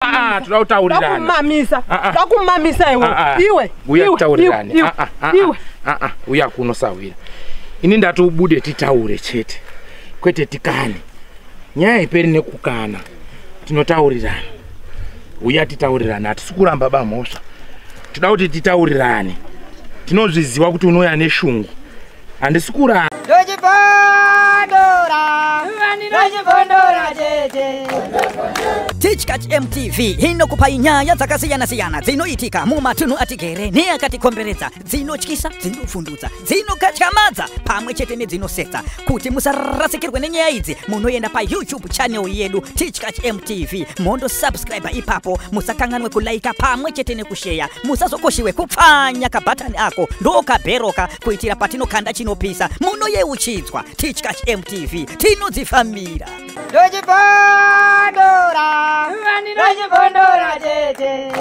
Ah, toda kutaurirana. Ndakumamisa. Ah, ah. Ndakumamisa iwe. Ah, ah. Iwe. Uya iwe, titaurirane. iwe, Ah, ah, ah, Iwe. ah, ah. Uya kuno sawira. Ini ndati ubude titaure chete. Kwete tikane. Nyaya iperi nekukana. Tinotaurirana. Uya titaurirane. Hatisi kuramba bamhosva. Toda kuti titaurirane. Tinozviziva kuti unouya neshungu. Handisi kuramba. Ndochipondora, ndochipondora chete. Tichkach MTV inokupai nyaya dzakasiyana-siyana dzinoitika mumatunhu atigere neakatikomberedza, dzinotyisa, dzinofundutsa, dzinokatyamadza pamwe chete nedzinosetsa. Kuti musarasikirwe nenyaya idzi, munoenda paYouTube channel yedu Tichkach MTV, mondosubscribe ipapo. Musakanganwe kulaika pamwe chete nekusheya. Musazokoshiwe kupfanya kabhatani ako ndokabheroka kuitira patinokanda chinopisa munoyeuchidzwa. Tichkach MTV, tinodzifambira. Ndochipondora, ndochipondora chete.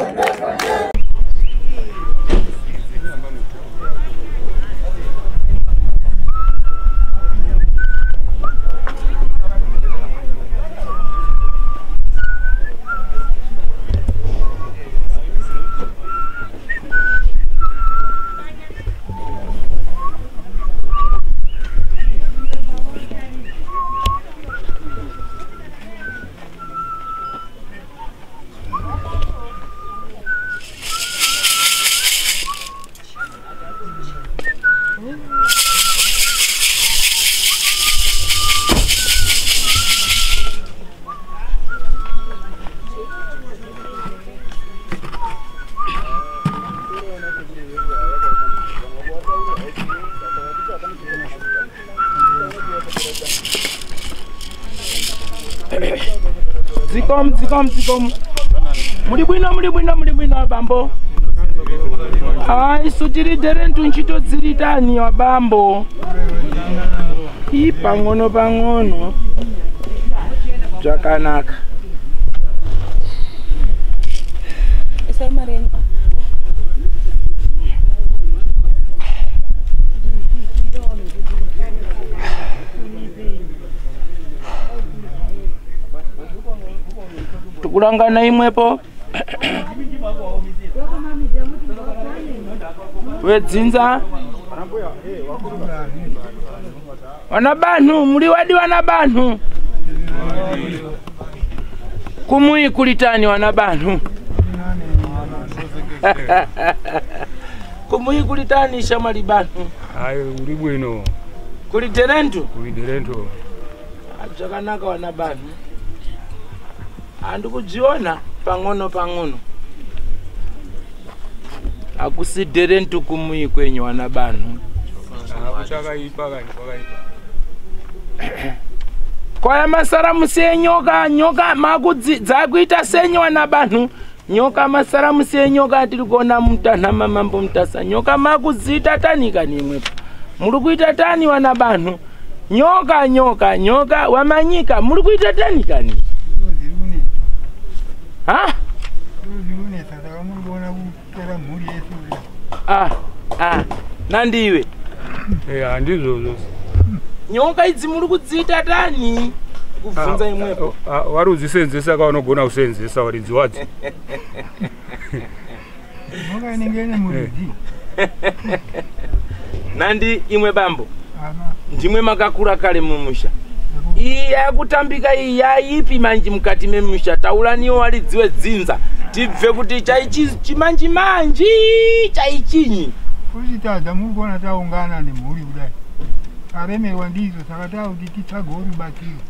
Dzikomu, dzikomu, dzikomu. Muri bwino, muri bwino, muri bwino abambo. Ah, isu tiri dherentu ntchito dziri tani abambo. Ii pang'ono pang'ono. Zvakanaka. Tikulangana imwepo. Wedzinza. Wana banhu, muri wadi wana banhu. Kumuyi kulitani wana banhu. Kumuyi kulitani shamali banhu. Ayi, uri bwino. Kuli terentu? Kuli terento. Zvakanaka wana banhu. Handikudziona pang'ono pang'ono. Hakusi derentu kumuyi kwenyu wana banhu. Kuchakaipa kani, kwakaipa. Kwaya masaramusi enyoka, nyoka makudzi dzakuita senyu wana banhu. Nyoka masaramusi enyoka tiri kuona mutanha mamambo Mutasa. Nyoka makudziita tani kani imwepo. Muri kuita tani wana banhu. Nyoka, nyoka, nyoka wamanyika muri kuita tani kani? Ha? Ah, ah, nandiwe. Handizvozvo. Nyoka idzi muri kudziita tani? Kubvunza imwepo. Vari kudzisenzesa ka vanogona kusenzesa varidzi wadzo. Nyoka inenge ine muridzi. Nandi imwe bambo. Ana. Ndimwe makakura kare mumusha. Iyi yakutambika iyi yaipi manji mukati memusha? Tauraniwo waridziwe dzinza. Tibve kuti chaichi chimanji manji chaichinyi. Kuchitadza muri kuona taungana nemhuri kudai. Taremerwa ndizvo saka takuti titsvagewo rubatsiro.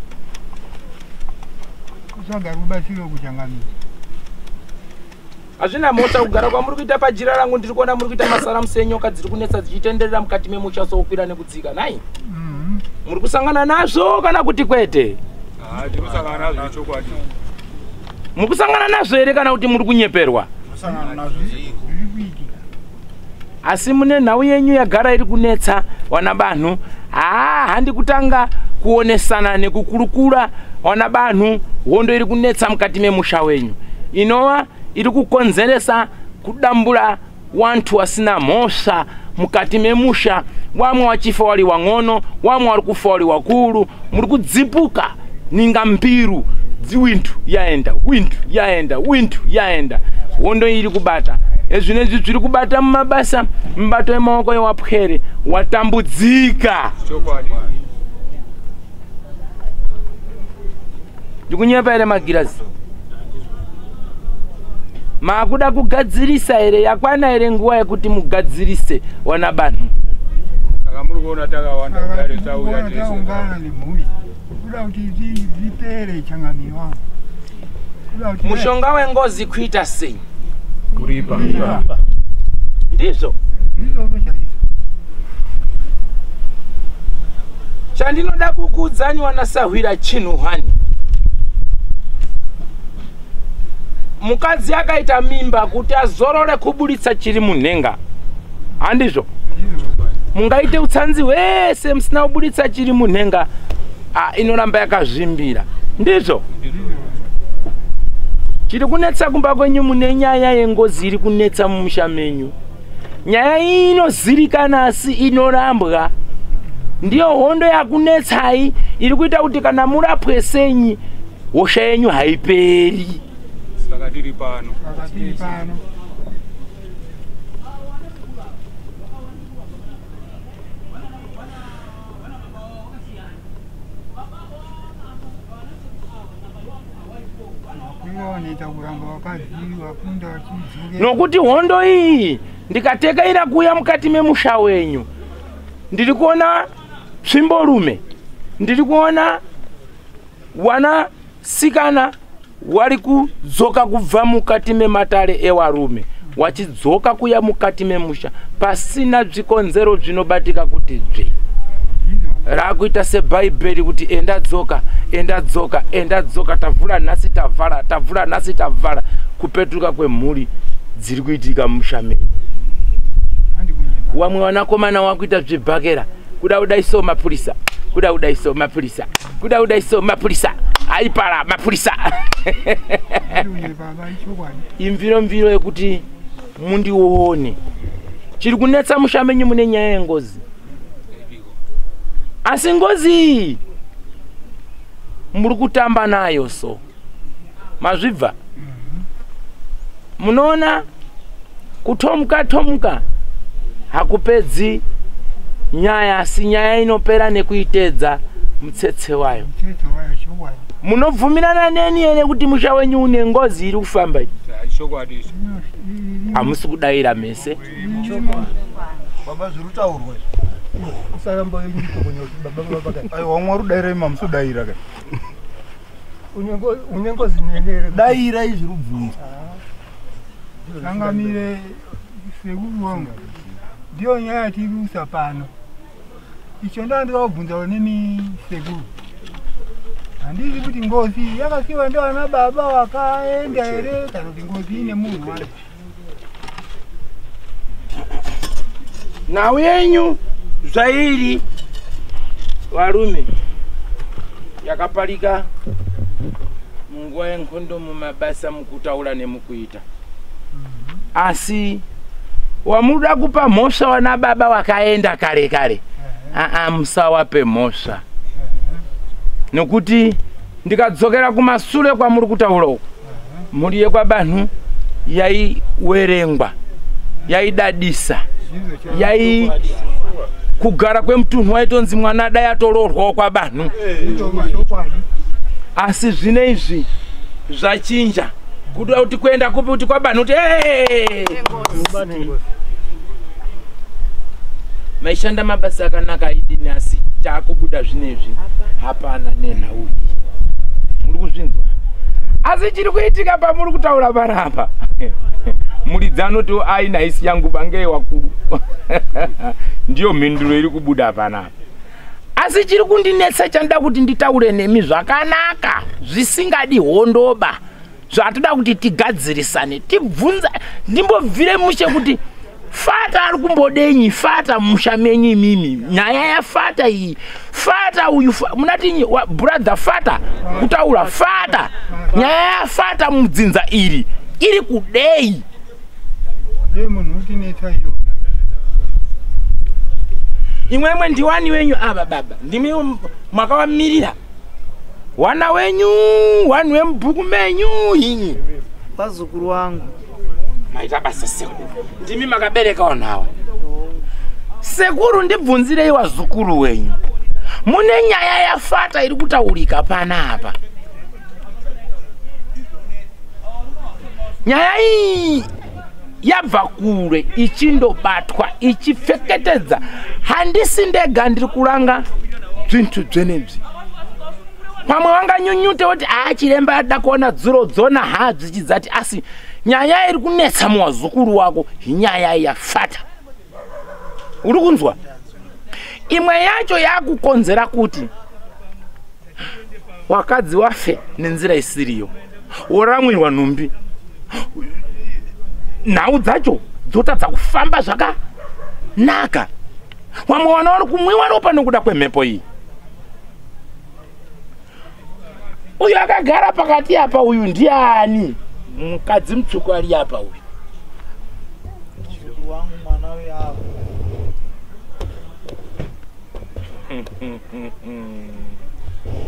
Kutsvaga rubatsiro kuchangamisa. Hazvina mhosva kugara kwamuri kuita pajira rangu. Ndiri kuona muri kuita masaramusi enyoka dziri kunetsa dzichitenderera mukati memusha sokukwira nekudzika. Nai? Muri kusangana nazvo kana kuti kwete? Tiri kusangana nazvo chokwadi. Muri kusangana nazvo here kana kuti muri kunyeperwa? Zviri kuitika. Asi mune nhau yenyu yagara iri kunetsa wana banhu. Handi kutanga kuonesana nekukurukura wana banhu. Hondo iri kunetsa mukati memusha wenyu inova iri kukonzeresa kudambura wantu wasina mhosva mukati memusha. Wamwe wachifa wali wang'ono, wamwe wari kufa wali wakuru. Muri kudzipuka ninga mbiru. Windu yaenda, windu yaenda, windu yaenda. Hondo iri kubata. Ezvinezvi zviri kubata mumabasa, mubato wemaoko ewapwere watambudzika. Chokwadi. Ndikunyepa here magirazi? Makuda kugadzirisa here? Yakwana here nguva yekuti mugadzirise wana banhu? Saka muri kuona takawanda kudare tauya tese. Taungana nemhuri kuda kuti zvipere changamire wangu. Kuda kuti Mushonga wengozi kuita sei? Kuripa. Ndizvo Ndizvozvo chaizvo. Chandinoda kukuudzani wanasahwira chinhu hwani. Mukadzi akaita mimba kuti azorore kuburitsa chiri munhenga, handizvo? Mungaite utsanzi hwese musina kuburitsa chiri munhenga, inoramba yakazvimbira. Ndizvo chiri kunetsa kumba kwenyu. Mune nyaya yengozi iri kunetsa mumusha menyu. Nyaya iyi inozirikana asi inorambwa. Ndiyo hondo yakunetsai iri kuita kuti kana murapwe senyi hosha yenyu haiperi. Saka tiri pano. Saka tiri pano. Vanoita kuramba vakadzi vakunda vachidzokera. Nokuti hondo iyi ndikatekaira kuuya mukati memusha wenyu, ndiri kuona tsvimborume, ndiri kuona wana sikana wari kudzoka kubva mukati mematare ewarume wachidzoka kuya mukati memusha pasina zvikonzero zvinobatika kuti dzvi. Rakuita sebhaibheri kuti enda dzoka, enda dzoka, enda dzoka, tavhura nhasi tavhara, tavhura nhasi tavhara. Kupetuka kwemhuri dziri kuitika mumusha menyu. Handi kunyepa. Wamwe wanakomana wakuita zvibhakera, kuda kudai so mapurisa, kuda kudai so mapurisa, kuda kudai so mapurisa, aipara mapurisa. Handi kunyepa baba, ichokwadi. Imviro mviro yekuti mundione chiri kunetsa musha menyu. Mune nyaya yengozi, asi ngozi iyi muri kutamba nayo. So mazvibva munoona kutomuka tomuka hakupedzi nyaya, asi nyaya inopera nekuitedza mutsetse wayo. Mutsetse wayo, chokwadi. Munobvumirana neni here kuti musha wenyu une ngozi iri kufamba iyi? Chokwadi icho. Hamusi kudayira mese. Baba, zviri kutaurwa. Usaramba nyito baba. Aiwa, mwari udayirai, mamusodayira ka. Une ngozi nenere. Dayirai zviri kubvunza. Changamire, sekuru wangu, ndiyo nyaya yatiri pano. Icho ndandoda kubvunza nemi sekuru, handizi kuti ngozi yakasiwa ndivana baba wakaenda here kana kuti ngozi ine munhu wacho? Nhau yenyu zvairi varume yakapalika munguva yenkondo mumabasa, mukutaura nemukuita, asi wamuda kupa mhosva wana baba wakaenda kare kare, aa, musawape mhosva, nokuti ndikadzokera kumasure kwamuri kutaura uku, mhuri yekwabanhu yaiwerengwa, yaidadisa, yai kugara kwemutunhu waitonzi mwana dai atoroorwawo kwabanhu. Chokwadi. Asi zvino izvi zvachinja, kuda kuti kuenda kupi, kuti kwabanhu, kuti "Hey!" Maishanda mabasa akanaka aidini, asi taakubuda zvinezvi hapana nenhau. Muri kuzvinzwa? Asi chiri kuitika pamuri kutaura panapa, muridzi anoti aina isi yangu bange wakuru. Ndiyo mhinduro iri kubuda panapa. Asi chiri kundinetsa, chandoda kuti nditaure nemi zvakanaka zvisingadi hondoba, zvatoda kuti tigadzirisane, tibvunza, ndimbobvire mushe kuti fata ari kumbodenyi fata musha menyu imimi. Nyaya yafata iyi, fata uyu munatinyi brother fata, kutaura fata, nyaya yafata mudzinza iri iri kudei? Ndiye munhu utinetsa iyo. Imwemwe ndiwani wenyu ava baba, ndimi makawamirira? Wana wenyu, wanhu wemubhuku menyu inyi. Vazukuru wangu. Maita basa sekuru. Ndimi makabereka vanhu ava. Sekuru, ndibvunzirei wazukuru wenyu. Mune nyaya yafata iri kutaurika panapa. Nyaya iyi yabva kure ichindobatwa ichipfeketedza. Handisi ndega ndiri kuranga zvintu zvenezvi. Pamwe vanganyunyute kuti chiremba ada kuona dzuro dzona hadzichidzati, asi nyaya iri kunetsa muwazukuru wako inyaya yafata. Uri kunzwa? Imwe yacho yakukonzera kuti wakadzi wafe nenzira isiriyo, woramwirwa nhumbi, nhau dzacho dzotadza kufamba zvakanaka. Vamwe vana vari kumwiwa ropa nokuda kwemhepo iyi. Uyu akagara pakati apa uyu ndiani? Mukadzi mutsvuku ari apa uyu. Muzukuru wangu mwana uyu apa.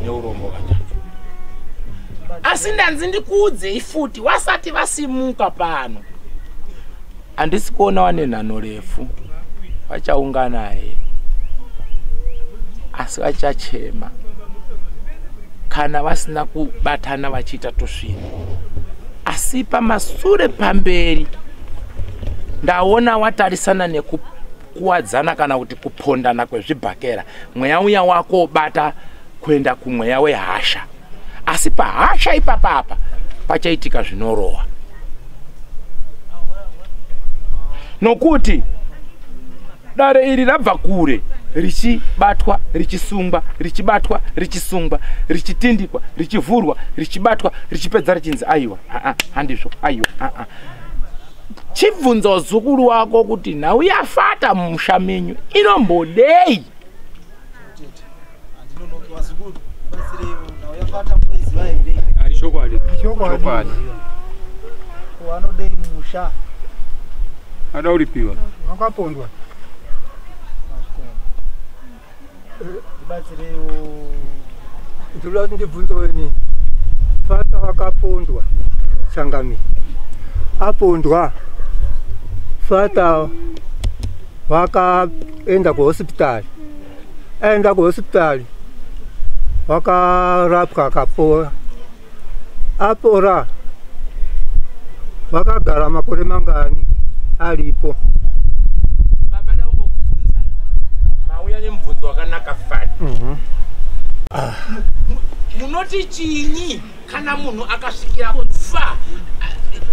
Neurombo vatatu. Asi ndanzi ndikuudzei futi wasati vasimuka pano. Handisi kuona wane nhano refu. Vachaungana asi vachachema kana vasina kubatana vachiita tusvina. Asi pamasure pamberi ndaona watarisana nekukuwadzana kana kuti kupondana kwezvibhakera. Mweya uya wako obata kuenda kumweya wehasha. Asi pahasha ipapapa pachaitika zvinorowa. Nokuti dare iri rabva kure richibatwa richisungwa, richibatwa richisungwa, richitindikwa richivhurwa, richibatwa richipedza richinzi aiwa, handizvo, aiwa. Chibvunza zukuru wako kuti nhau yafata mumusha menyu inombodei? Chokwadi. Wanodei mumusha? Ada uripiwa. Wakapondwa. Ndibatsireiwo. Ndinoda kuti ndibvunze weni. Fata wakapondwa Changami. Apondwa. Fata wakaenda kuhospitali. Aenda kuhospitali. Wakarapwa akapora. Apora. Wakagara makore mangani aripo. Baba daumbokubvunzai. Mauya nemubvunzo wakanaka fani. Munoti chinyi kana munhu akasvikira kufa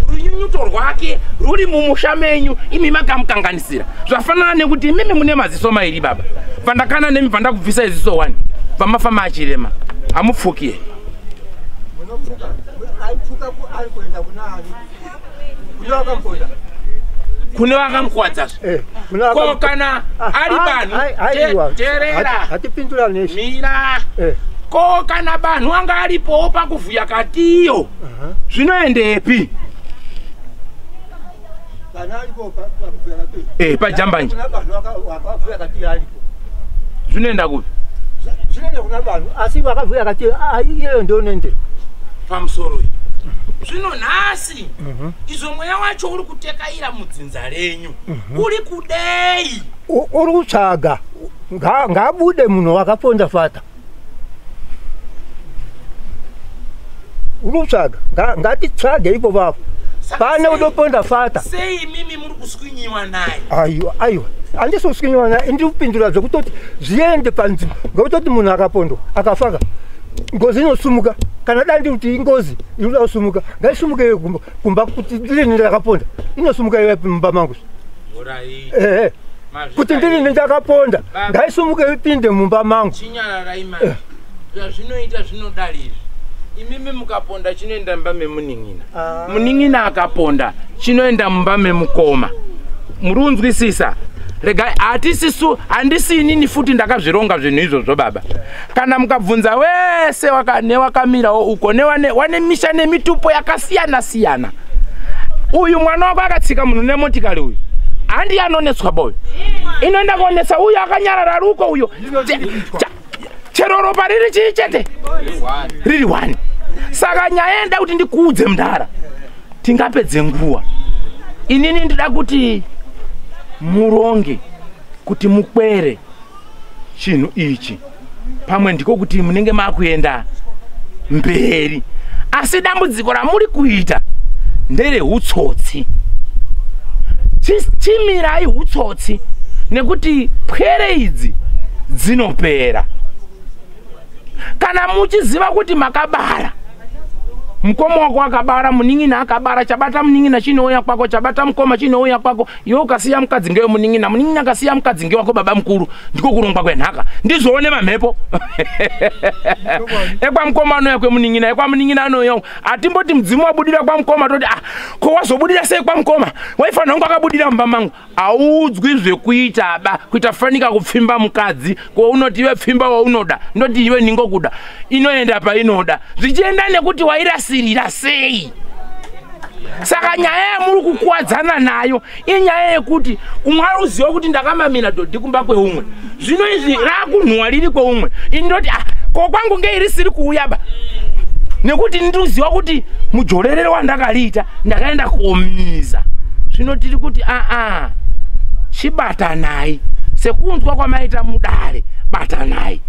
runyunyuto rwake ruri mumusha menyu imi makamukanganisira? Zvafanana nekuti imimi mune maziso mairi baba. Vandakana nemi vandakubvisai ziso 1. Vamafama achirema. Hamupfuki. Munopfuka. Aipfuka ari kuenda kuna ani? Kune wakamponda. Kune wakamukuvadzazve. Ko kana ari banhu terera. Hatipindura neshi. Mira. Ko kana banhu anga aripowo pakuvhuya katiyo. Zvinoendepi? Kana aripo pakuvhuya katiyo. Pajambanje. Kuna banhu wakavhuya katiyo aripo. Zvinoenda kupi? Zvinoenda kuna banhu asi wakavhuya katiyo iyeyo ndonoendera. Pamusoro iyi. Zvino nhasi izvo mweya wacho uri kutekaira mudzinza renyu. Uri kudei? Uri kutsvaga. Ngabude munhu wakaponda fata. Uri kutsvaga. Ngatitsvage ipo papo. Pane unoponda fata. Sei imimi muri kuswinyiwa naye? Aiwa, aiwa. Handisi kuswinyiwa naye, ndiri kupindura zvekutoti zviende panzvimbo. Ngekutoti munhu akapondwa, akafaka. Ngozi inosumuka. Kana dai ndiri kuti ingozi inoda kusumuka, ngaisumuke iwe kumba kuti ndirini ndakaponda. Inosumuka iwe mumba mangu. Kuti ndirini ndakaponda, ngaisumuke ipinde mumba mangu. Chinyararai manje. Zvazvinoita zvinodari izvi. Imimi mukaponda chinoenda mumba memunin'ina. Munin'ina akaponda chinoenda mumba memukoma. Muri kunzwisisa? Regai hatisisu, handisi inini futi ndakazvironga zvinhu izvozvo baba. Kana mukabvunza wese newakamirawo uko wane misha nemitupo yakasiyana siyana. Uyu mwana wako akatsika munhu nemotikari uyu. Handi anonetswa boyo. Inoenda kuonetsa uyu akanyarara ruko uyo. Chero ropa riri chii chete? Riri 1. Saka nyaya yenda kuti ndikuudze mudhara, tingapedze nguva. Inini ndida kuti muronge kuti mukwere chinhu ichi, pamwe ndiko kuti munenge makuenda mberi. Asi dambudziko ramuri kuita nderehutsotsi. Chimirai hutsotsi, nekuti pwere idzi dzinopera. Kana muchiziva kuti makabara, mukoma wako akabara, munin'ina akabara, chabata munin'ina chinouya kwako, chabata mukoma chinouya kwako, iwe ukasiya mukadzi ngewe munin'ina, munin'ina akasiya mukadzi ngewako baba mukuru. Ndiko kurongwa kwenhaka. Ndizoone mamhepo ekwa mukoma anouya kwemunin'ina, ekwa munin'ina anouya. Atimboti mudzimu wabudira kwa mukoma toti ah, ko wazobudira sei kwa mukoma? Waifanira kunge akabudira mumba mangu. Audzwi zvekuita ba, kuita fanika kupfimba mukadzi, ko unoti iwe pfimba waunoda, ndoti iwe ningokuda. Inoenda painoda, zvichienda nekuti wairasirira sei. Saka nyaya yamuri kukuwadzana nayo inyaya yekuti umwe ari kuziva kuti ndakamamira dhodhi kumba kweumwe, zvino izvi raakunhuwa riri kweumwe. Ini ndoti ah, ko kwangu ngei risiri kuuya ba? Nekuti ndinoziva kuti mujorerero wandakariita ndakaenda komiza. Zvino tiri kuti aa, chibatanai sekunzwa kwamaita mudare, batanai.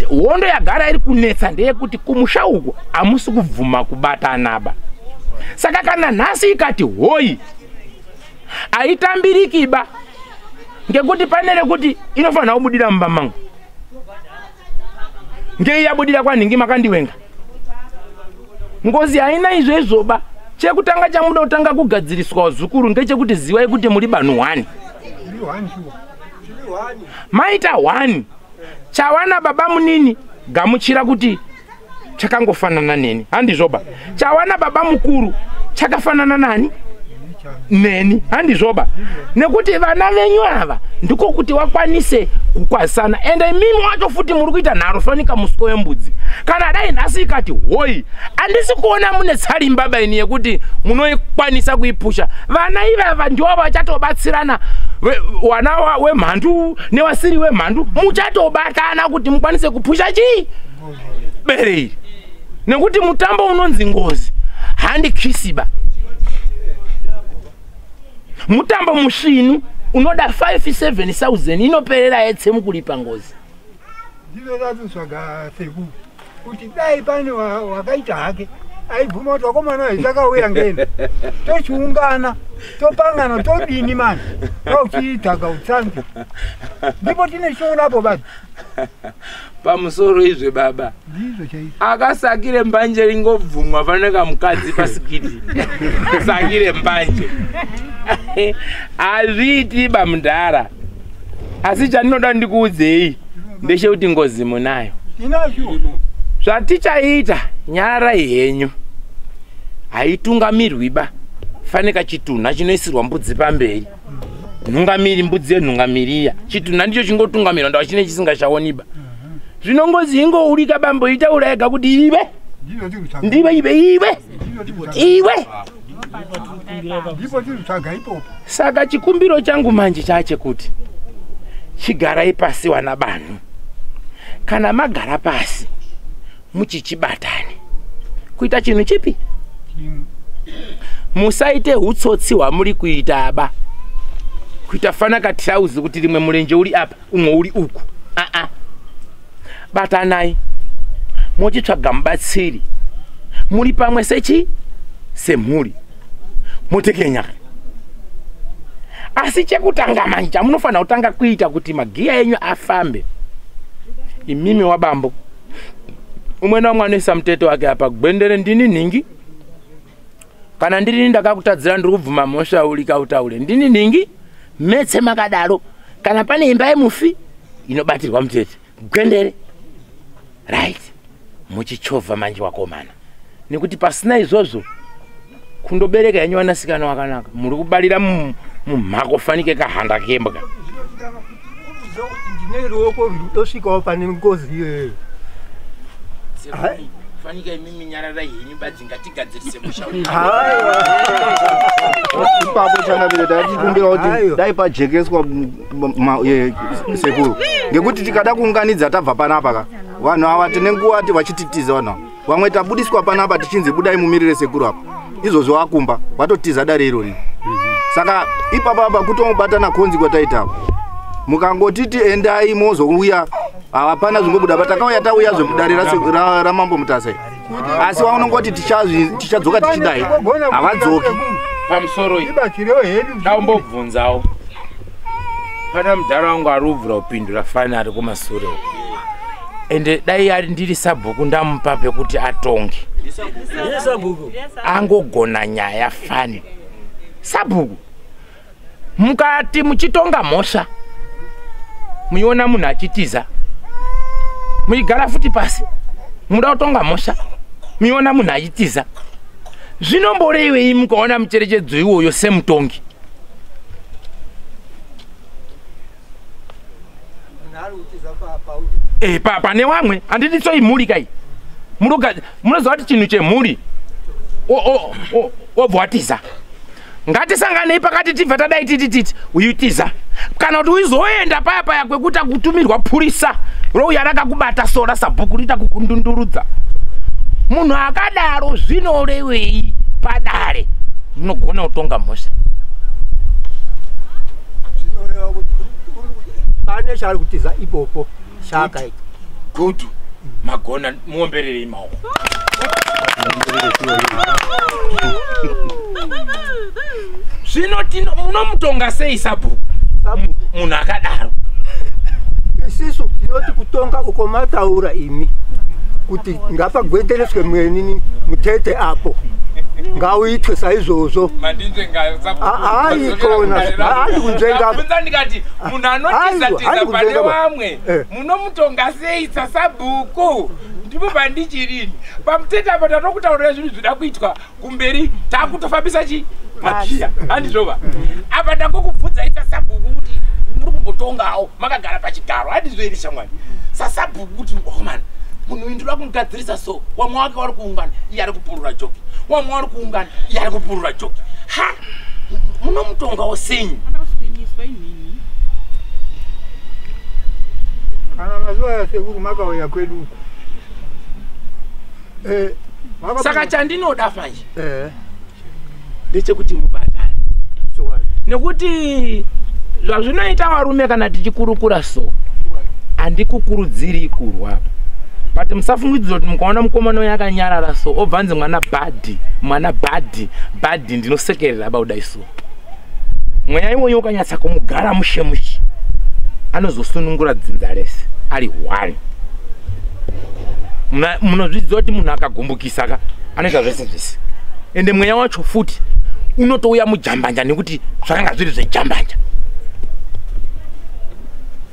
Hondo yagara iri kunetsa ndeyekuti kumusha uku hamusi kubvuma kubatanaba. Saka kana nhasi ikati hoi, haitambirikiba, ngekuti pane rekuti inofanira kubudira mumba mangu, ngei yabudira kwanhingi makandiwenga. Ngozi haina izvo izvoba. Chekutanga chamuda kutanga kugadziriswa zukuru ngechekuti zivai kuti muri banhu 1. Tiri 1 shuwa. Maita 1, chawana baba munini gamuchira kuti chakangofanana neni, handizvoba? Chawana baba mukuru chakafanana nani? Neni, handizvoba? Nekuti vana venyu ava ndiko kuti wakwanise kukwazisana. Ende imimi wacho futi muri kuita nharo fanika musiko wembudzi. Kana dai nhasi ikati hoi, handisi kuona mune tsarimba baini yekuti munoikwanisa kuipusha. Vana ivava ndivo vachatobatsirana, wana wemhandu newasiri wemhandu, muchatobatana kuti mukwanise kupusha chii bere iri, nekuti mutambo unonzi ngozi handikisiba, mutambo musvinu unoda 5 7000 inoperera yetse mukulipa ngozi. Ndizvo tatutsvaga sekuru, kuti dai pane wakaita hake aibvuma kuti vakomana zvichakauya ngeni, tochiungana, topangana, todini mani tauchiitaga utsanzi, ndipo tine chionapo basi. Pamusoro izve baba. Ndizvo chaizvo. Akasakire mbanje ringobvumwa faneka mukadzi pasikiti sakire mbanje hazviiti bamudhara. Asi chandinoda ndikuudzei ndechekuti ngozi munayo. Tinacho. Zvatichaita, nyararai henyu, haitungamirwi ba, fanika chitunha chinoisirwa mbudzi pamberi, nhungamiri, mbudzi yenhungamiriya, chitunha ndicho chingotungamirwa, ndava chine chisingachaoniba. Zvino ngozi ingourika bambo, itaura yega kuti ive Ndizvo tiri kutsvaga. Ndive ive ive Ndizvo tiri kutsvaga. Iwe. Ndipo tiri kutsvaga ipopo. Saka chikumbiro changu manje chachekuti chigarai pasi wana banhu. Kana magara pasi muchichibatane kuita chinhu chipi, Chimwe. Musaite utsotsi hwamuri kuita ba, kuita fanaka tirauzi kuti rimwe murenje uri apa, umwe uri uku. Aa, batanai mochitsvaga mubatsiri, muri pamwe sechi semhuri, motekenyaka. Asi chekutanga manje chamunofanira kutanga kuita kuti magiya enyu afambe, imimi wabambo, umwe naumwe anoisa muteto wake apa, gwendere ndini nhingi, kana ndirini ndakakutadzira, ndiri kubvuma mhosva, urika utaure ndini nhingi, metse makadaro. Kana pane imba yemufi inobatirwa mutete, gwendere, right, muchichovha manje wakomana, nekuti pasina izvozvo kundobereka henyu vanasikana wakanaka, muri kubarira mumhako fanike kahanda kembwa. Ndine ruoko rudosvikawo pane ngozi iyoyo. Fanika imimi nyararai henyu badzi, ngatigadzirise musha. Ipapo changamire, tachikumbira kuti Aiwa. dai pajekeswa sekuru, ngekuti tikada kuunganidza tabva panapa ka. Vanhu ava tine nguva vachititiza vanhu ava. Vamwe tabudiswa panapa tichinzi budai mumirire sekuru apa. Izvozvo wakumba watotiza dare irori. Saka ipapa apa kutomubatana konzi kwataita apa. Mukangotiti endai mozouya hapana zvingobuda pa takauya tauya zvekudare raMambo Mutasa. Asi vaunongoti tichadzoka tichidai havadzoki. Pamusoro ndaumbobvunzawo pana mudhara wangu ari kubvira kupindura fani ari kumasure uko. Ende dai ari ndiri sabhuku ndamupa pekuti atonge. Angogona nyaya fani. Sabhuku mukati muchitonga mhosva muiona munhu achitiza, muigara futi pasi muda kutonga mhosva muiona munhu achitiza, zvinomboreiwei mukaona mucherechedzo iwoyo semutongi? Pane wamwe handiti so imhuri kai munoziva kuti chinhu chemhuri obva watiza. Ngatisanganei pakati tibva tadai titititi uyitiza, kana kuti uizoenda paya paya kwekuti akutumirwa purisa rouya rakakubata sora sabhuku riita kukundundurudza. Munhu akadaro zvinorevei padare? Munogona kutonga mhosva. Zvinoreva kuti pane chaari kutiza ipopo chaakaita. Good. Magona, muombererei maoko. Zvino munomutonga sei sabhuku munhu akadaro? Isisu tinoti kutonga uko mataura imi kuti ngapagwetereswe mweni mutete apo ngauitwe saizvozvo. Aikona ndikati munhu anotiza pane vamwe munomutonga sei sasabhuku? Ndipo pandichirini pamutete apa tatokutaurira zvinhu zvida kuitwa kumberi, takutofambisa chi mapiya handizvova. Apa ndangokubvunzai sasabhuku kuti muri kumbotongawo makagara pachigaro handizvo here shamwari? Sasabhuku kuti omani munhu uyu ndoda kumugadzirisa so, wamwe wake wari kuungana iye ari kupurura joki, wamwe wari kuungana iye ari kupurura joki. Ha, munomutongawo senyi? Kana mazuva yasekuru makauya kwedu uku. Saka chandinoda manje ndechekuti mubatane, nekuti zvazvinoita varume kana tichikurukura so handikukurudziri kurwa. But musafungidzira kuti mukaona mukomana uyu akanyarara so obva anzi mwana bhadhi, mwana bhadhi, bhadhi, ndinosekerera ba kudai so. Mweya iwoyo ukanyatsa kumugara mushe mushe anozosunungura dzinza rese ari one. Munozviziva kuti munhu akagumbukisa ka anoita zvese zvese, ende mweya wacho futi unotouya mujambanja nekuti zvakanga zviri zvejambanja.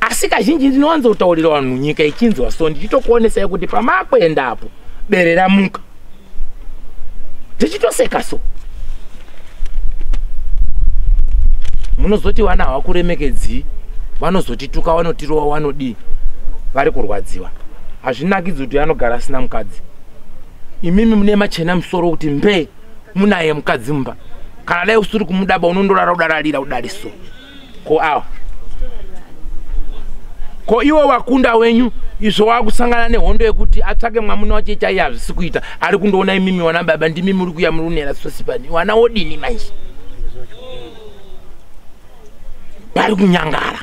Asi kazhinji ndinowanzotaurira vanhu nyika ichinzwa so ndichitokuonesai kuti pamakuendapo bere ramuka, tichitoseka so. Munozoti vana havakuremekedzi, vanozotituka, vanotirova, vanodii, vari kurwadziwa. Hazvinakidzi kuti anogara asina mukadzi. Imimi mune machena musoro kuti mbe munaye mukadzi mumba, kana dai usiri kumudaba unondorara udararira udari so. Ko awa ko iwo wakunda wenyu izvo wakusangana nehondo yekuti atsvake mwamuna wache chaiye hazvisi kuita, ari kundoona imimi wana baba ndimi muri kuya muri kunera sosipani wana wodini manje pari kunyangara.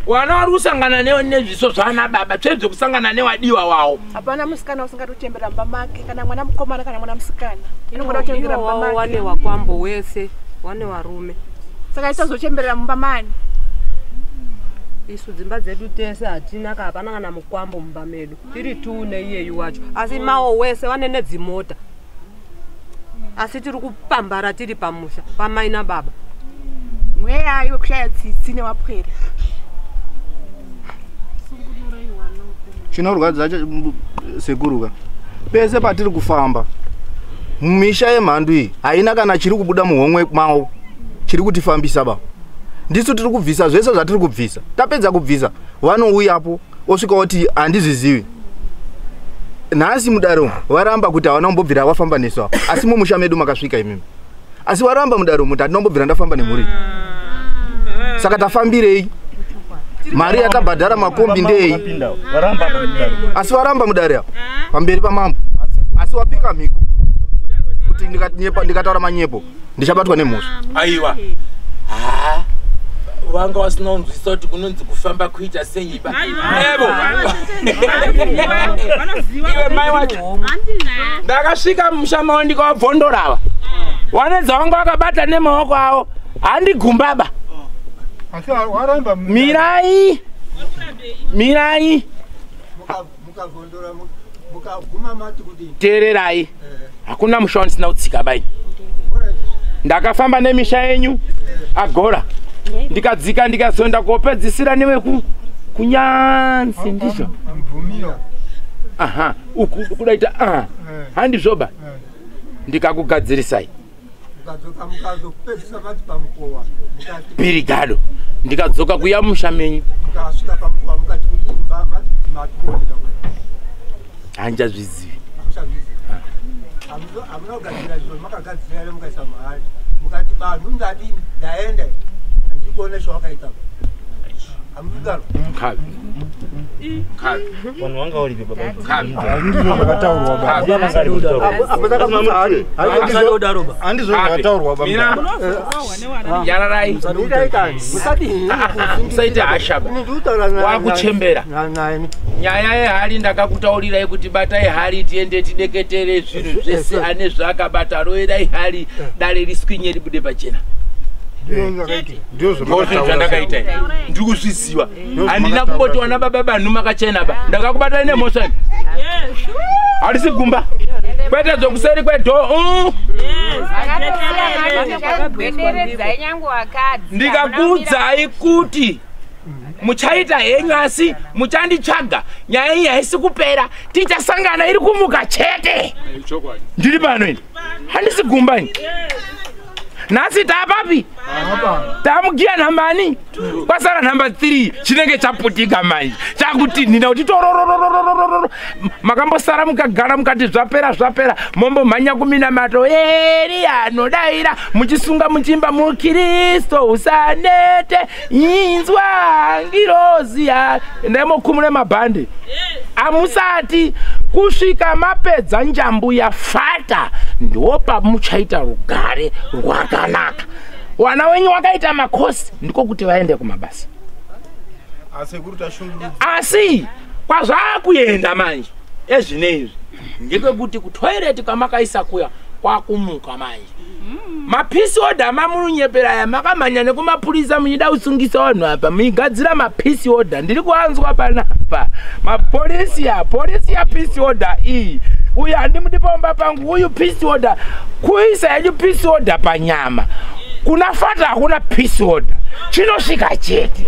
Wana vari kusangana nezviso zvana baba tsvedze kusangana newadiwa wawo. Hapana musikana usingatochembera mumba make, kana mwana mukomana kana mwana musikana inongoda kuchembera mumba make. Wane wakwambo wese wane warume, saka isazochemberera mumba mani. Isu dzimba dzedu tese hatina hapana kana mukwambo mumba medu, tiri tune iyeyu wacho, asi mawo wese wane nedzimota, asi tiri kupambara tiri pamusha pamai nababa. Mweya iwe kushaya tsitsi newapwere. Chinorwadza sekuru ka pese patiri kufamba misha yemhandu iyi haina kana chiri kubuda muhomwe mawo chiri kutifambisa ba. Ndisu tiri kubvisa zvese zvatiri kubvisa, tapedza kubvisa vanouyapo osvika oti handizvizivi. Nhasi mudare varamba kuti havana kumbobvira vafamba nesu apa, asi mumusha medu makasvika imimi, asi varamba mudare kuti handina kumbobvira ndafamba nemhuri. Saka tafambirei? Mari yatabhadhara makombi ndei? Asi waramba mudare apo pamberi pamambo. Asi wapika mhiko kuti ndikataura manyepo ndichabatwa nemhosva. Aiwa. Wanga wasina kunzwisisa kuti kunonzi kufamba kuita senyiba. Evo. Iwe mai wacho. Ndakasvika mumusha mavo ndikavabvondorava. Wanedza wanga wakabata nemaoko avo. Handigumbaba. Asi waramba. Mirai. Mirai. Mukavhondora mukaguma mati kudini? Teererai. Hakuna musha wandisina kutsika bai. Ndakafamba nemisha yenyu agora. Ndikadzika ndikazonda kopedzisira newe kunyanzi ndizvo. Aha, uku kudaita aha. Handizvoba. Ndikakugadzirisai. Mukadzoka mukazopedzisa mati pamukowa. Pirigado. Ndikadzoka kuya musha menyu. Mukasvika pamukowa mukati kuti mati mati. Handichazvizivi. Hamuna kugadzira izvo makagadzira mukaisa muhari. Mukati vanhu ndadini ndaenda. Handikuone zvawakaita. Hamudaro. Kavi. Kavi. Vanhu vanga uripi baba? Kavi. Handizvo zvakataurwa baba. Handizvo zvakataurwa baba. Mira. Yararai. Musaite hashaba. Wakuchembera. Nyaya yehari ndakakutaurirai kuti batai hari tiende tideketere zvinhu zvese ane zvaakabata roerai hari dare riswinye ribude pachena. Ndozvo zvandakaita. Ndiri kuzviziva. Handina kumbotiwana baba vanhu makachena ba. Ndakakubatai nemhosva. Harisi gumba. Kwete zvokuseri kwedhoo. Ndikakuudzai kuti muchaita henyu asi muchanditsvaga. Nyaya iyi haisi kupera. Tichasangana iri kumuka chete. Ndiri pano ini. Handisi gumba ini. Nhasi taapapi? Tamugiya nhamba ani? Kwasara nhamba 3 chinenge chaputika manje. Chakutinhina kuti tororororororo. Makambosara mukagara mukati zvapera zvapera. Mombomhanya kuminamato. Eriya anodaira muchisunga muchimba muKristo usanete. Inzwa ngirozi ya. Endai mokumure mabhande. Amusati kusvika mapedza njambu yafata ndopamuchaita rugare rwakanaka. Wana wenyu wakaita makosi ndiko kuti vaende kumabasa. Asi kwazvakuenda manje ezvinezvi ndekwekuti kutoireti kwamakaisa kuya kwakumuka manje. Mapisi order mamunyepera aya makamhanya nekumapurisa muchida kusungisa vanhu apa muigadzira mapisi order. Ndiri kuanzwa panapa mapolisi ya polisi ya peace order iyi. Uyu handimudi pamba pangu uyu peace order. Kuisa yenyu peace order panyama. Kuna fata hakuna peace order. Chinosvika chete.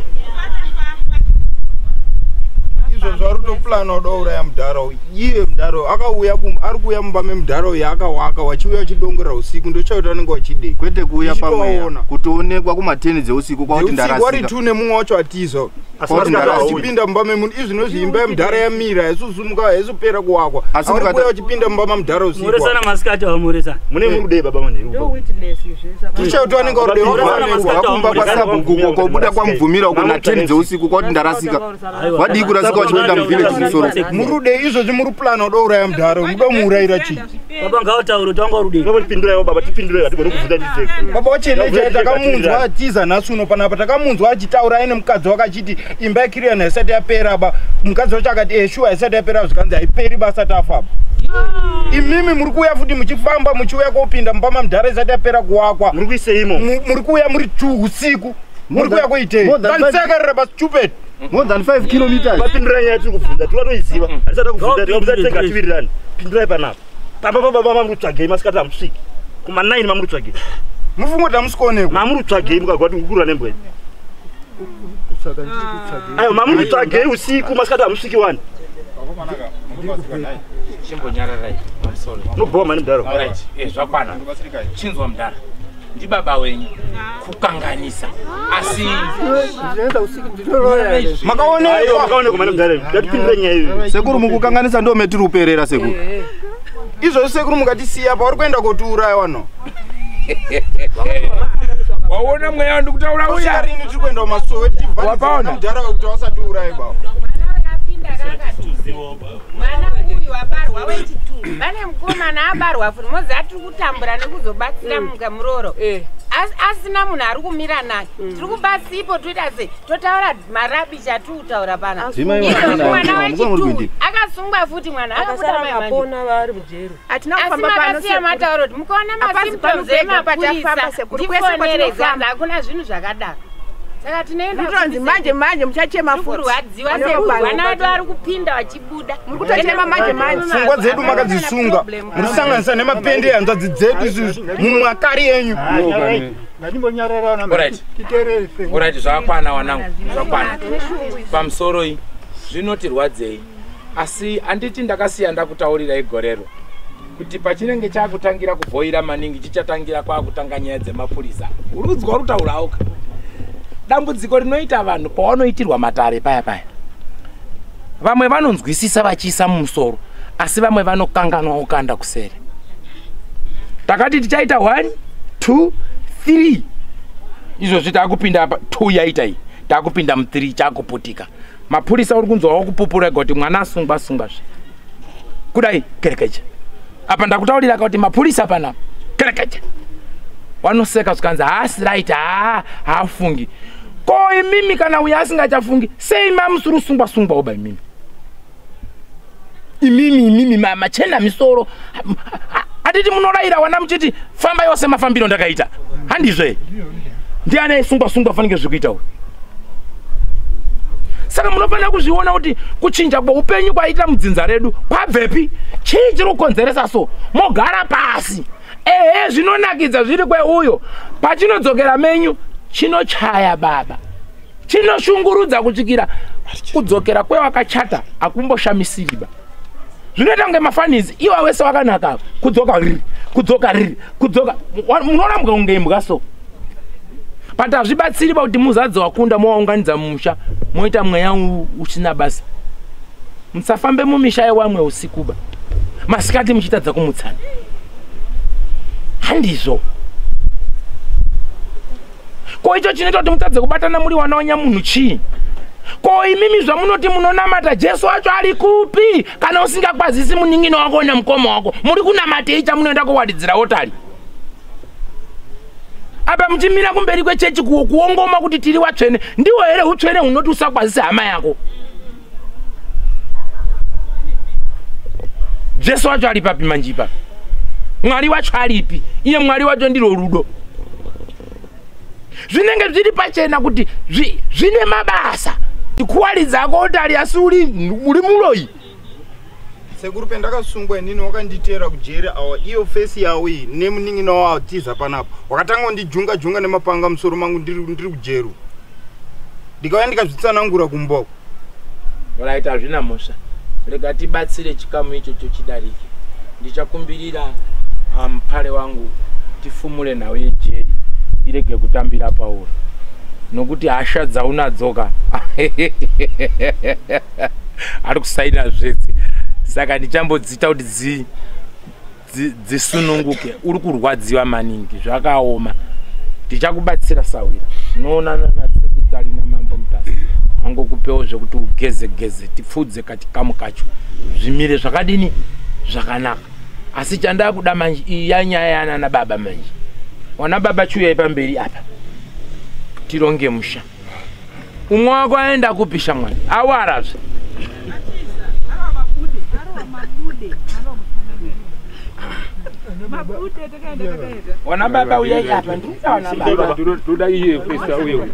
Izvo zvari kutoplana kuda kuuraya mudhara uyu. Iye mudhara akauya ari kuuya mumba memudhara uyu akawaka wachiuya achidongorera usiku ndochaita vanenge vachidei. Kwete kuuya pamweya kutoonekwa kumateni dzeusiku kwakuti ndarasika. Wari tu nemumwe wacho atiza. Achipinda mumba memunhu izvi nozvi imba yemudhara yamira yaisuzumuka yaisupera kuwakwa. Asi ari kuuya achipinda mumba mamudhara usiku. Muresana masikati amuresana. Mune murudei baba manheru. Tichaita vanenge varudei wakumba kwasabhuku kobuda kwamubvumira uko na 10 dzeusiku kwakuti ndarasika. Wadii kurasika wachienda muvillage musoro. Murudei izvozvi muri plana kuda kuuraya mudhara muda kumuurayira chii? Baba ngavataure kuti wanga urudei. Baba tipindurai baba tipindurai hatigone kubvunza titeke. Baba wachena takamunzwa atiza nhasi uno panapa takamunzwa achitaura aine mukadzi wake achiti imba yakiriyana haisati yapera ba. Mukadzi wacho akati shuwa haisati yapera zvikanzi haiperi basa tafa. Imimi muri kuuya futi muchifamba muchiuya kopinda mumba mamudhara isati yapera kuwakwa. Muri kuiseimo. Muri kuuya muri 2 usiku. Muri kuuya kuitei? Tandisekerera basi stupid. More than 5 kilometers. Vapindurai nyaya tiri kubvunza tivatoiziva. Hatisati kubvunza tikabvunza tega tiwirirani. Pindurai panapa. Pamba baba mamuri kutsvagei masikati hamusviki. Kuma 9 mamuri kutsvagei. Mufungo kuti hamusikuonekwa. Mamuri kutsvagei mukagwa kuti kukura nembwa. Ayo mamuri kutsvagei usiku masikati hamusviki wani. Chimbonyararai pamusoro. Nobhowa mani mudhara. Alright, zvakwana. Chinzwa mudhara. Ndibaba wenyu kukanganisa asi makaonekwa mani mudhara. Ngatipindure nyaya iyi. Sekuru mukukanganisa ndo metiri kuperera sekuru. Izvozvi sekuru mukatisiya pauri kuenda kotiuraya wano. Waona mweya wandikutaura uya. Rini tiri kuenda kumasowe Wapaona? tichivharidzira kuti wasatiurayi baba. Mwana uyu abarwa wechitu, vane mukomana abarwa futi mozi atiri kutambura nekuzobatsira mukamuroro, asina munhu ari kumira naye. Tiri kubatsipo toita sei? Totaura marabishi atiri kutaura pana. Dzimai Iye mwana, mwana mwana, wechitu mwana, akasungwa futi, mwana akabuda Akasara mai manje. akapona vari mujeri. Hatina Asi kufamba pano makasiya sekuru. mataura kuti mukaona Hapazi pano masymptoms pega patafamba emapurisa sekuru, kwese ndifonere kwatinofamba. zanza, hakuna zvinhu zvakadaro. Saka tinoenda Mutonzi manje manje muchachema futi. kurwadziwa Vana sekuru, baba. vana vedu vari kupinda vachibuda. Muri kutochema manje manje. Pfungwa dzedu makadzisunga, muri kusanganisa nemapende ehanzvadzi dzedu isusu mumakari enyu. Ngatimbonyararana Alright. titeerere sekuru. Alright, zvakwana wanangu, zvakwana. Pamusoroi, zvinotirwadzei, asi handiti ndakasiya ndakutaurirai gorero kuti pachinenge chakutangira kubhoira maningi, chichatangira kwakutanga nyaya dzemapurisa. Urudzwa rutaurauka dambudziko rinoita vanhu pavanoitirwa matare paya paya, vamwe vanonzwisisa vachiisa mumusoro, asi vamwe vanokanganwa kukanda kuseri. Takati tichaita 1 2 3, izvozvi taakupinda apa 2 yaita iyi, taakupinda mu3, chakuputika. Mapurisa uri kunzwa wakupupura ega kuti mwana asungwa sungwazve kudai kerekecha. Apa ndakutaurira kuti mapurisa panapa kerekecha wanoseka, zvikanzi haasi right, haa haafungi. Ko imimi kana uyo asingachafungi sei mamusuri usungwa sungwa uba imimi imimi imimi machena misoro? Handiti munorayira wana muchiti famba yose mafambiro ndakaita handizve? Ndiani aisungwa sungwa fanike zvikuita uyu? Saka munofanira kuzviona kuti kuchinja kweupenyu kwaita mudzinza redu kwabvepi, chii chiri kukonzeresa. So mogara pasi. Ehe, zvinonakidza zviri kweuyo, pachinodzokera menyu chinochaya baba, chinoshungurudza kusvikira kudzokera kwewakachata hakumboshamisiriba. Zvinoita kunge mafanizi iwa wese wakanaka, kudzoka riri, kudzoka riri, kudzoka munorambwa kunge imbwa. So but hazvibatsiri kuti muzadzi wakunda mowaunganidza mumusha moita mweya usina basa. Musafambe mumisha yewamwe usikuba, masikati muchitadza kumutsana, handizvo? Ko icho chinoita kuti mutadze kubatana muri wana wanyamunhu chii? Ko imimi zvamunoti munonamata Jesu wacho ari kupi kana usingakwazisi munin'ina wako nemukoma wako? Muri kunamatei chamunoenda kowaridzira otari apa muchimira kumberi kwechechi kuongoma kuti tiri watsvene? Ndiwo here utsvene hunoti usakwazise hama yako? Jesu wacho ari papi manje ipapi? Mwari wacho aripi? Iye Mwari wacho ndiro rudo. Zvinenge zviri pachena kuti zvine mabasa kuwaridzako otari, asi uri muroyi. Sekuru, pendakasungwa inini wakanditeera kujeri awa, iyo fesi yawo iyi nemunin'ina wawo atiza panapa, wakatanga kundijunga junga nemapanga musoro mangu ndiri kujeru, ndikauya ndikazvitsanangura kumba uko. Right, hazvina mhosva, rega tibatsire chikamu ichocho chidarike. Ndichakumbirira mupare wangu tifumure nhau yejeri irege kutambira pauri, nokuti hasha dzaunadzoka ari kusaina zvese. Saka ndichambodzita kuti dzisununguke. Uri kurwadziwa maningi, zvakaoma. Tichakubatsira sawira, unoonana nasekretary namambo Mutasa, angokupewo zvekuti ugeze geze, tipfudze kachikamu kacho zvimire zvakadini zvakanaka. Asi chandakuda manje, iyi yanyaya yanana baba manje. Wana baba, chiuyai pamberi apa tironge musha. Umwe wako aenda kupisha mwana awarazve. Wana baba, uyai apa, ndikuda wana baba. Toda iye pesa uyo.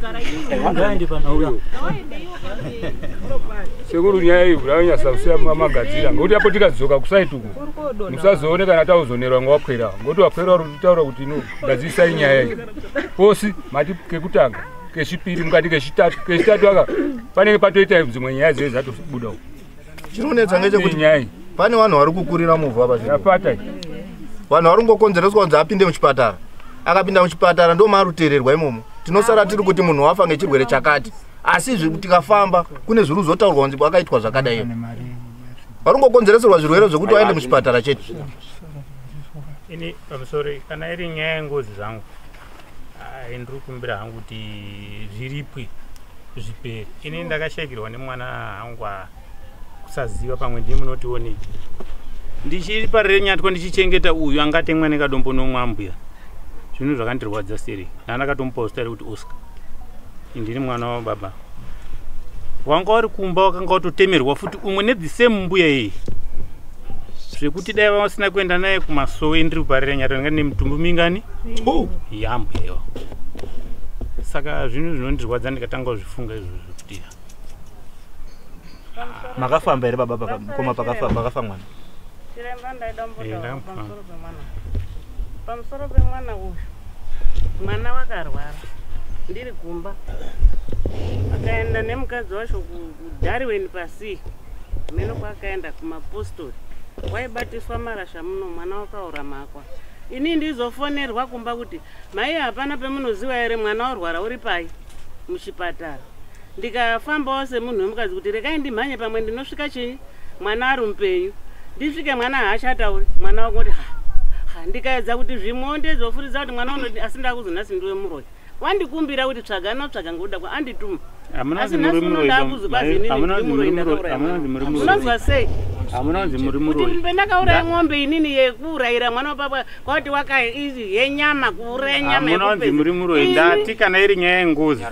Sekuru, nyaya iyi kuranyasa kusiya magadzira, ngokuti apo tikadzoka kusaiti uku musazoone kana tauzonerwa ngewapwera, ngokuti wapwera uri kutaura kuti ino gadzisai nyaya iyi posi mati kekutanga, kechipiri, mukati kechitatu, kechitatu aka panenge patoita dzimwe nyaya dzee dzatobuda uku. Chinonetsa ngechekuti nyaya pane vanhu vari kukurira muvhu apa zvino. Yapata iyi. Vanhu vari kungokonzereswa kunzi apinde muchipatara, akapinda muchipatara ndo maarutererwa imomo. Tinosara tiri kuti munhu wafa ngechirwere chakati, asi tikafamba kune zviri kuzotaurwa kunzi kwakaitwa zvakadai. Vari kungokonzereserwa zvirwere zvekuti vaende muchipatara chete. Ini pamusoro, kana iri nyaya yengozi zvangu, Ai, ndiri kukumbira hangu kuti zviripwe zvipere. Ini ndakashayikirwa nemwana hangu kusaziva pamwe ndiye munotionei. Ndichiri Parirenyatwa ndichichengeta uyu angatemwa nekadombo nomwambuya. Zvinhu zvakandirwadza seri. Ndandakatomupa zita rekuti Oscar. Ndiri mwana wababa. Wanga uri kumba wakanga watotemerwa futi umwe nethe same mbuya iyi. Zvekuti dai vasina kuenda naye kumasowe ndiri kuParirenyatwa ndanga ndine mitumbu mingani? Yambuya. Saka zvinhu zvinondirwadza ndikatanga kuzvifunga izvozvo kuti Makafamba here baba mukoma pakafa mwana? Chiremba, ndaida Eh, kumbotaura ndakambofamba. pamusoro pemwana. Pamusoro pemwana uyu, mwana wakarwara ndiri kumba, akaenda nemukadzi wacho kuDarwin pasi meno kwakaenda kumapostori, waibatiswa marasha muno, mwana wakaura makwa. Ini ndizofonerwa kumba kuti mai hapana pemunoziva here, mwana warwara uri pai muchipatara. Ndikafambawo semunhu wemukadzi kuti rekai ndimhanye pamwe ndinosvika chinyi mwana ari mupenyu. Ndisvike mwana haachatauri, mwana wangoti ha ha. Ndikaedza kuti zvimwewo ndezofuridza kuti mwana unoti, asi ndakuzonhasi ndiwe muroyi wandikumbira kuti tsvaga notsvaga ngokuda kwa andituma. Hamuna Asi kunzi muri nhasi uno muroyi ndakuzi kwazi inini hamuna ndiri kunzi muroyi, muri muroyi, ndakauraya hamuna mwana. kunzi muri muroyi. Unonzwa sei Hamuna kunzi muri kuti muroyi. ndakauraya ng'ombe inini yekuurayira mwana wapapa kwati waka izi yenyama kuuraya nyama Hamuna kunzi yekupedza. muri muroyi. Ini- Ndati kana iri nyaya yengozi.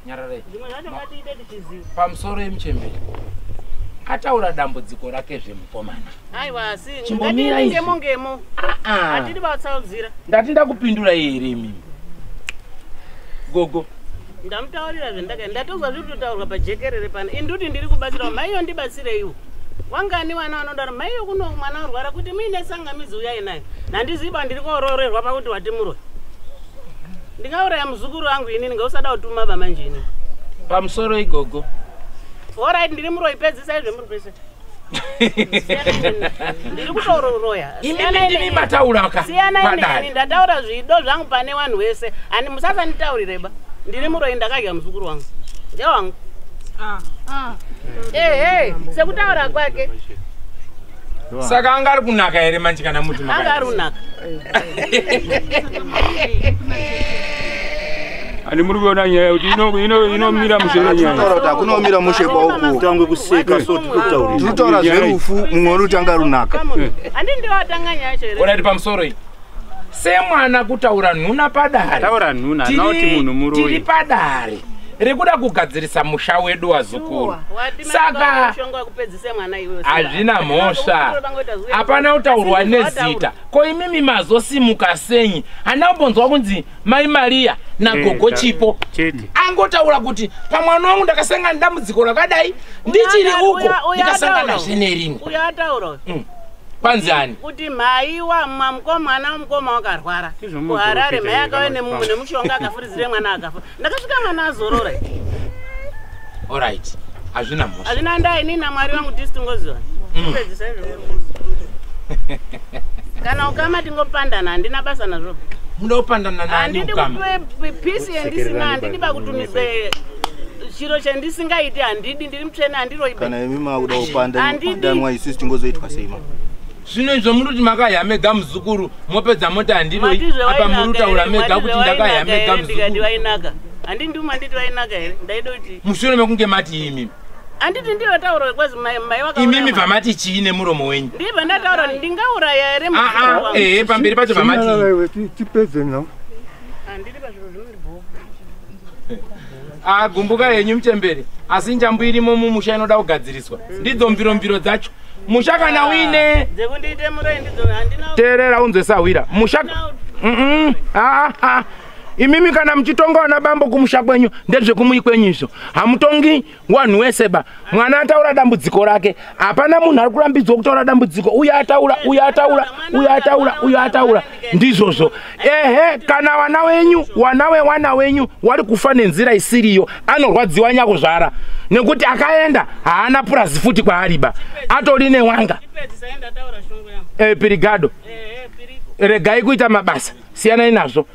Nyararai. Zvimwe zvacho ngatiite tichiziva. Pamusoro yemuchembere ataura dambudziko rake zvemukomana. Aiwa, asi Chimbomira ngatiite izvi. ngemo ngemo, Ah. hatidi vatsaudzira. Ndati ndakupindura here imimi gogo? Ndamutaurira zvendaka ndatozwa zviri kutotaurwa pajekerere pano. Induti ndiri kubatsirawo maiyo, ndibatsireiwo. Wangani wana vanodaro maiyo kuno mwana orwara kuti muine tsangamidzi uyai nayo. Nhandiziba ndiri koororerwa pakuti wati muroyi. Ndingauraya muzukuru wangu inini ngausada kutuma bamanje inini. Pamusoro igogo. Alright, ndiri muroyi, pedzisai zvemuri pese. Ndiri kutororoya. Imimi ndimi mataura ka Siyanai neni, padare. ndataura zvido zvangu pane vanhu wese. Ani musasanditaurire ba. Ndiri muroyi, ndakadya muzukuru wangu. Ndewangu. Ehe, sekutaura kwake. Saka anga ari kunaka here manje kana muti Anga ari kunaka. Ani muri kuona nyaya kuti inomira mushe nyaya. Taura kuti hakunomira mushe pauku. Tangwe kuseka so tiri Tiri kutaura zverufu, mumwe uri kuti anga runaka. Handi ndiwatanga nyaya yacho here? Orati pamusoro iyi semwana kutaura nhuna padare. Taura nhuna, hana kuti munhu muroyi. Tiri padare rekuda kugadzirisa musha wedu wazukuru. Wati Saka mushonga wekupedzise mwana iwewe. hazvina mhosva, hapana kutaurwa nezita. Ko imimi mazosimuka senyi? Handina kumbonzwa kunzi mai Mariya nagogo Chipo Chete. angotaura kuti pamwana wangu ndakasangana nedambudziko rakadai ndichiri uko ndikasanganazve nerimwe. Uyo ataura uyu. Kwanzi ani? Kuti mai wa mwana wamukoma wakarwara Ndizvo kuHarare, muprofita mai here akauya kana kuti nemushonga akafuridzire mwana akafa. Ndakasvika mwana azorora. Alright, hazvina mhosva. Hazvina ndaa, inini namwari wangu tisi tingoziva. Kupedzisa izvo kana ukama tingopandana, handina basa nazvo. Muda kupandana nani? Handidi Ukama. kupe pisi yandisina, handidi bakutumidzwe chiro chandisingaiti, handidi, ndiri mutsvene, handiroibe. Kana imi makuda kupanda Handidi. danwa isusu tingozoitwa sei ma? Zvino izvo muri kuti makahya mega muzukuru, mopedza moti handiroi. Matizve Apa muri kutaura wainaka here? mega kuti Matizve ndakahya wainaka mega here? Ndikati muzukuru. wainaka, handindi manditi wainaka here? Ndaida kuti Mushure mekunge mati imimi handiti ndiyotaura kwazi mai wakauraya imimi mwana. bvamati chii nemuromo wenyu? Ndibva ndataura kuti ndingauraya here Ah, muzukuru ah, wangu? ehe, pamberi pacho bvamati Nyararai, tipedze nhau. Handidi pazviro zvinondibhowa. Agumbuka henyu muchembere, asi njambu irimo mumusha inoda kugadziriswa ndidzo mviromviro dzacho. Musha kana uine Dzekundiite muroyi ndidzo handina. Teerera unzwe sahwira musha. Ah, ah. Imimi kana muchitonga vana bambo kumusha kwenyu ndezvekumui kwenyu izvo, hamutongi wanhu wese ba. Mwana ataura dambudziko rake, hapana munhu ari kurambidzwa kutaura dambudziko. Uyo ataura, uyo ataura, uyo ataura, uyo ataura, ndizvozvo. Ehe, kana wana wenyu, wana wewana wenyu wari kufa nenzira isiriyo, anorwadziwa nyakuzvara nekuti akaenda haana purazi futi kwaariba atori newanga. Pedzisai, ndataura shungu yangu. Pirigado, regai kuita mabasa, siyanai nazvo.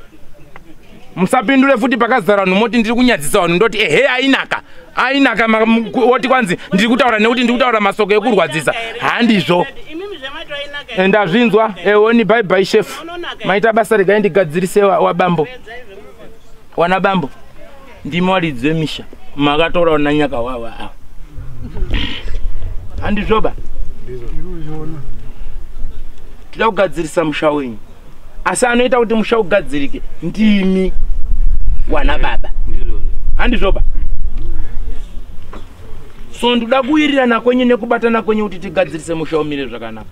Musapindure futi pakazara vanhu moti ndiri kunyadzisa vanhu. Ndoti ehe, ainaka ainaka woti kwanzi ndiri kutaura nekuti ndiri kutaura masoko ekurwadzisa, handizvo. Imimi zvemati wainaka here? Ndazvinzwa. Eoni, bye bye shefu, maita basa. Regai ndigadzirise wabambo. Wana bambo ndimi waridzi wemisha makatora wana nyaka wawa ava. Handizvoba? Tida kugadzirisa musha wenyu. Asi anoita kuti musha ugadzirike ndimi wana baba. Handizvoba? So ndoda kuwirirana kwenyu nekubatana kwenyu kuti tigadzirise musha umire zvakanaka.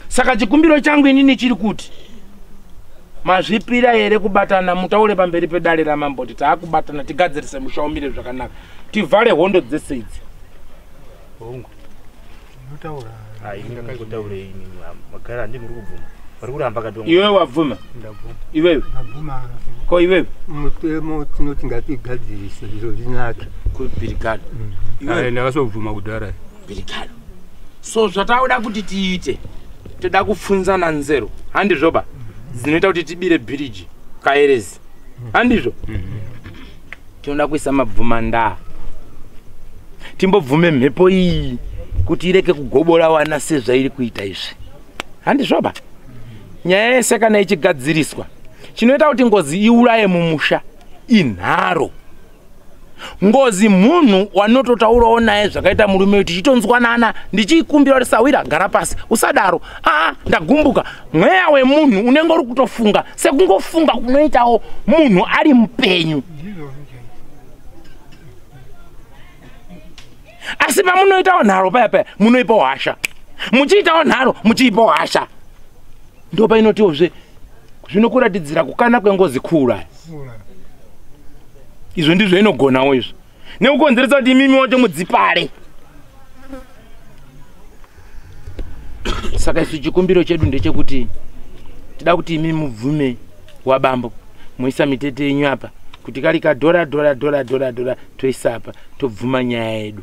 Saka chikumbiro changu inini chiri kuti mazvipira here kubatana, mutaure pamberi pedare ramambo kuti taakubatana tigadzirise musha umire zvakanaka, tivhare hondo dzese idzi. Hongu. Iwewe wabvuma? Iwewe? Ko iwewe? Mutemo tinoti ngatigadzirise zviro zvinake. Kubirikano. Iwe ndakazobvuma kudhara. Birikano. So zvatauda kuti tiite, toda kupfunzana nzero, handizvoba? Dzinoita kuti tibire bhiriji kaerezi. Handizvo? Tinoda kuisa mabvuma ndaa. Timbobvume mhepo iyi kuti ireke kugobora wana sezvairi kuita izvi. Handizvoba? Nyaya yese kana ichigadziriswa, chinoita kuti ngozi iuraye mumusha inharo. Ngozi munhu wanototaurawo naye zvakaita murume uyu tichitonzwanana, ndichikumbira kuti sawira gara pasi, usadaro. Aa, ndagumbuka. Mweya wemunhu unenge uri kutofunga sekungofunga kunoitawo munhu ari mupenyu. Asi pamunoitawo nharo paya paya munoipawo hasha, muchiitawo nharo muchiipawo hasha, ndo painotiwozve zvinokuratidzira kukana kwengozi kuuraya. Izvo ndizvo inogonawo izvo nekukonzeresa kuti imimi wacho mudzipare. Saka isu chikumbiro chedu ndechekuti tida kuti imi mubvume wabambo muisa mitete yenyu apa kuti kari kadhora dhora dhora dhora dhora toisa apa, tobvuma nyaya yedu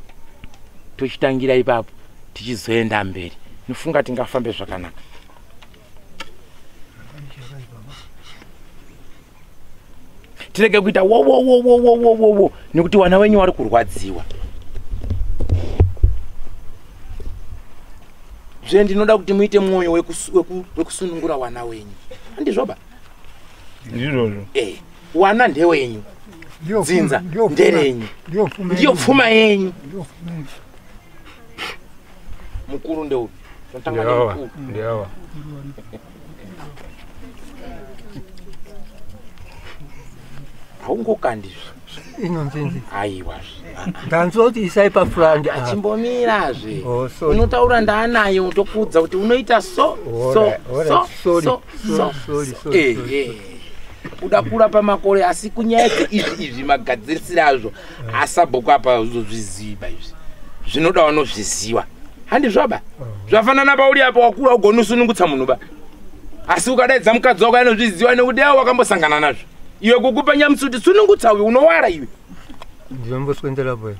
tochitangira ipapo tichizoenda mberi. Nofunga tingafambe zvakanaka. Tirege kuita wo wo wo wo wo wo wo wo nekuti wana wenyu wari kurwadziwa. Zve ndinoda kuti muite mwoyo wekusunungura wana wenyu. Handizvoba? Ndizvozvo. Wana ndewenyu. Dzinza nderenyu. Ndiyo pfuma yenyu. Mukuru ndeupi? Tinotanga nemukuru. Ndiawa. Haungokandizve. Inonzinzi. Aiwa. Ndanzwa kuti isai pafurandi apa. Achimbomirazve. Unotaura ndaanayo tokuudza kuti unoita so so so so so. Uda kura pamakore asi kunyaya izvi izvi magadzirisiro azvo asabhuku apa uzozviziva izvi. Zvinoda vanozviziva. Handizvoba? Zvafanana pauri apa wakura ugonosunungutsa munhu ba. Asi ukadaidza mukadzi wako anozviziva nekuti iwe wakambosangana nazvo. Iwe kukupa nyamutsuti sunungutsa uyu unowara iwe. Ndinomboswendera boy.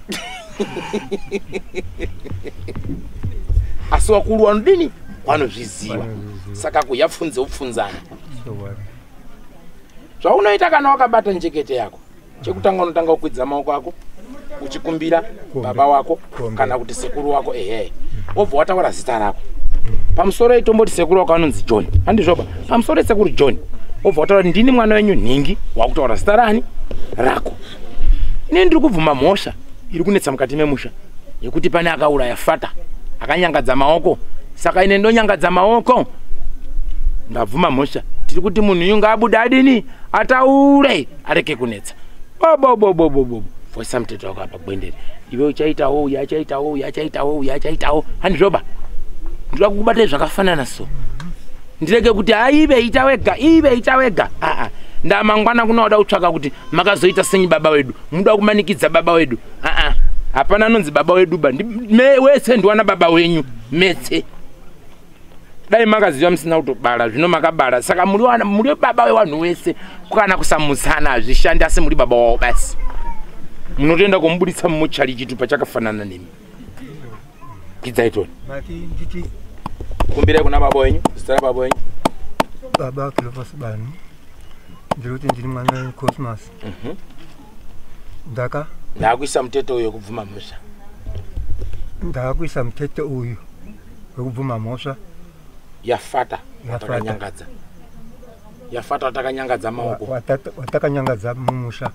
Asi wakuru wanodini? Vanozviziva. Saka kuyapfunze upfunzana. Zvaunoita kana wakabata njekete yako, chekutanga unotanga kukwidza maoko ako uchikumbira baba wako kana kuti sekuru wako, ehe. Wobva wataura zita rako. Pamusoro itomboti sekuru wako anonzi John. Handizvoba? Pamusoro sekuru John. Wobva wataura ndini mwana wenyu nhingi, wakutaura zita rani rako. Ini ndiri kubvuma mhosva iri kunetsa mukati memusha yekuti pane akauraya fata akanyangadza maoko. Saka ine ndonyangadza maoko. Ndabvuma mhosva. Tiri kuti munhu uyu ngaabude adini ataure areke kunetsa. Bobobobobobo. Voisa mutete wako apa gwendere. Iwe uchaitawo uyu achaitawo uyu achaitawo uyu achaitawo. Handizvoba? Ndinoda kukubata zvakafanana so. Ndirege kuti aive ita wega, ive ita wega. Aa, ndamangwana kunoda kutsvaka kuti makazoita senyi baba wedu. Munoda kumanikidza baba wedu. Aa, hapana anonzi baba wedu ba. Wese ndiwana baba wenyu metse. Dai makaziva musina kutobara, zvino makabara. Saka muri baba wevanhu wese kana kusamutsana hazvishandi, asi muri baba wavo basi. Munotoenda kumubuditsa mumochari chitupa chakafanana nemi. Kidzai toni. Kumbirai kuna baba wenyu, zita rababa wenyu. Baba Cleophas Bani. Ndiri kuti ndiri mwana wenyu Cosmas. Ndakuisa mutete uyu wekubvuma mhosva. Ndakuisa mutete uyu wekubvuma mhosva Yafata Yafata. watakanyangadza. Yafata watakanyangadza maoko. Watakanyangadza mumusha.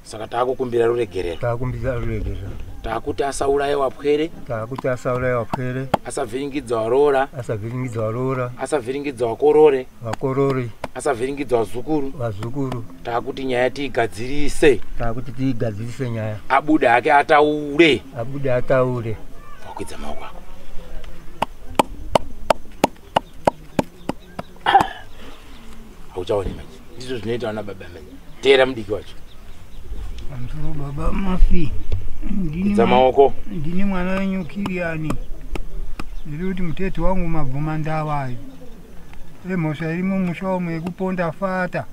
Saka taakukumbira ruregerero. Taakumbira ruregerero. Taakuti asauraye wapwere. Taakuti asauraye wapwere. Asavhiringidza waroora. Asavhiringidza waroora. Asavhiringidza wakorore. Vakorore. Asavhiringidza wazukuru. Vazukuru. Taakuti nyaya tiigadzirise. Taakuti tiigadzirise nyaya. Abude hake ataure. Abude ataure. Wakwidza maoko ako. Hauchaoni manje. Ndizvo zvinoita vana baba manje. Teera mudiki wacho. Pamusoro baba Mafi. Kwidza maoko. Ndini mwana wenyu Kiriani. Ndiri kuti mutete wangu mabvuma ndavayo. Emhosva iri mumusha umu yekuponda fata.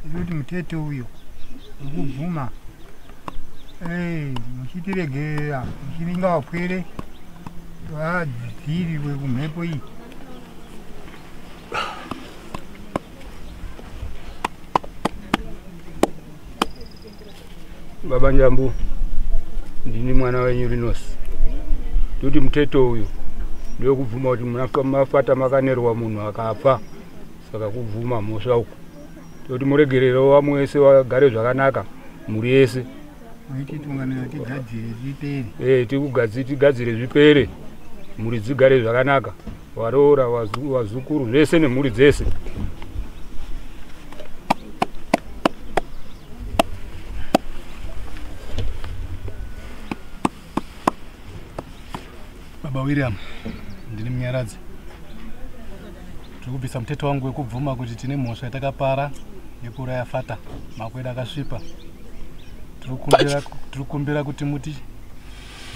Ndiri kuti mutete uyo wekubvuma. Muchitiregerera muchivinga vapwere vadzivirirwe kumhepo iyi. Baba Njambu, ndini mwana wenyu Rinosi. Ndoti muteto uyu ndewekubvuma kuti mafata makanerwa munhu akafa, saka kubvuma mhosva uku. Toti muregererewo vamwe wese vagare zvakanaka, mhuri yese. Muchititungamira tigadzire zvipere. Tigadzire zvipere, mhuri dzigare zvakanaka, varoora, vazukuru, zvese nemhuri dzese. Baba William, ndini Munyaradzi. Tiri kubvisa muteto wangu wekubvuma kuti tine mhosva yatakapara yekuuraya fata, makweda akasvipa. Tiri kukumbira kuti muti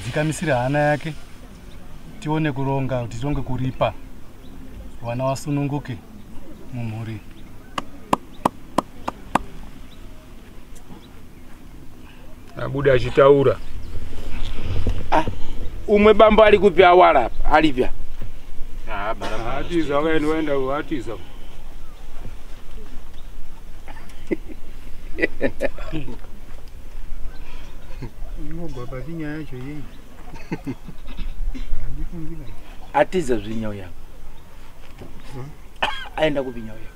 dzikamisire hana yake, tione kuronga kuti tironge kuripa vana vasununguke mumhuri. Abuda achitaura. Umwe bambo ari kupi awara apa? Aripi? Atiza wakaenda waenda atiza. Inogwa pasi nyaya yacho yei. Handifungira. Atiza zvinyau yako. Aenda kupi nyau yako?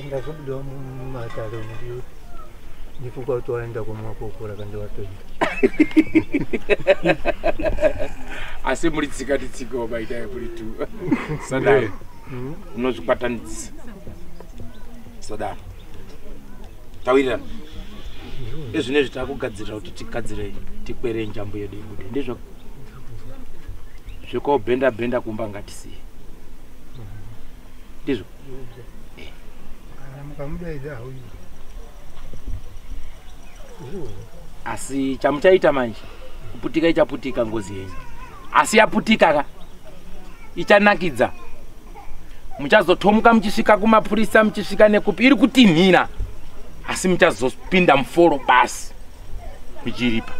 Ndazobuda mumatare ndiyo. Ndifunga kuti waenda kumwakokora kandi watoenda. Asi muri tsika titsika wabaita muri tu. Sadaro. Unozvikwatanidza. Sadaro. Tawirira. Ezvinezvi takugadzirira kuti tigadzire tikwere njambo yedu ibude. Ndizvo zvekobhenda bhenda kumba ngatisiye. Ndizvo. Kana mukamudaidza hauyi. Asi chamuchaita manje kuputika ichaputika ngozi yenyu. Asi yaputika ka ichanakidza. Muchazotomuka muchisvika kumapurisa muchisvika nekupi iri kutinhira. Asi muchazopinda muforo basi muchiripa.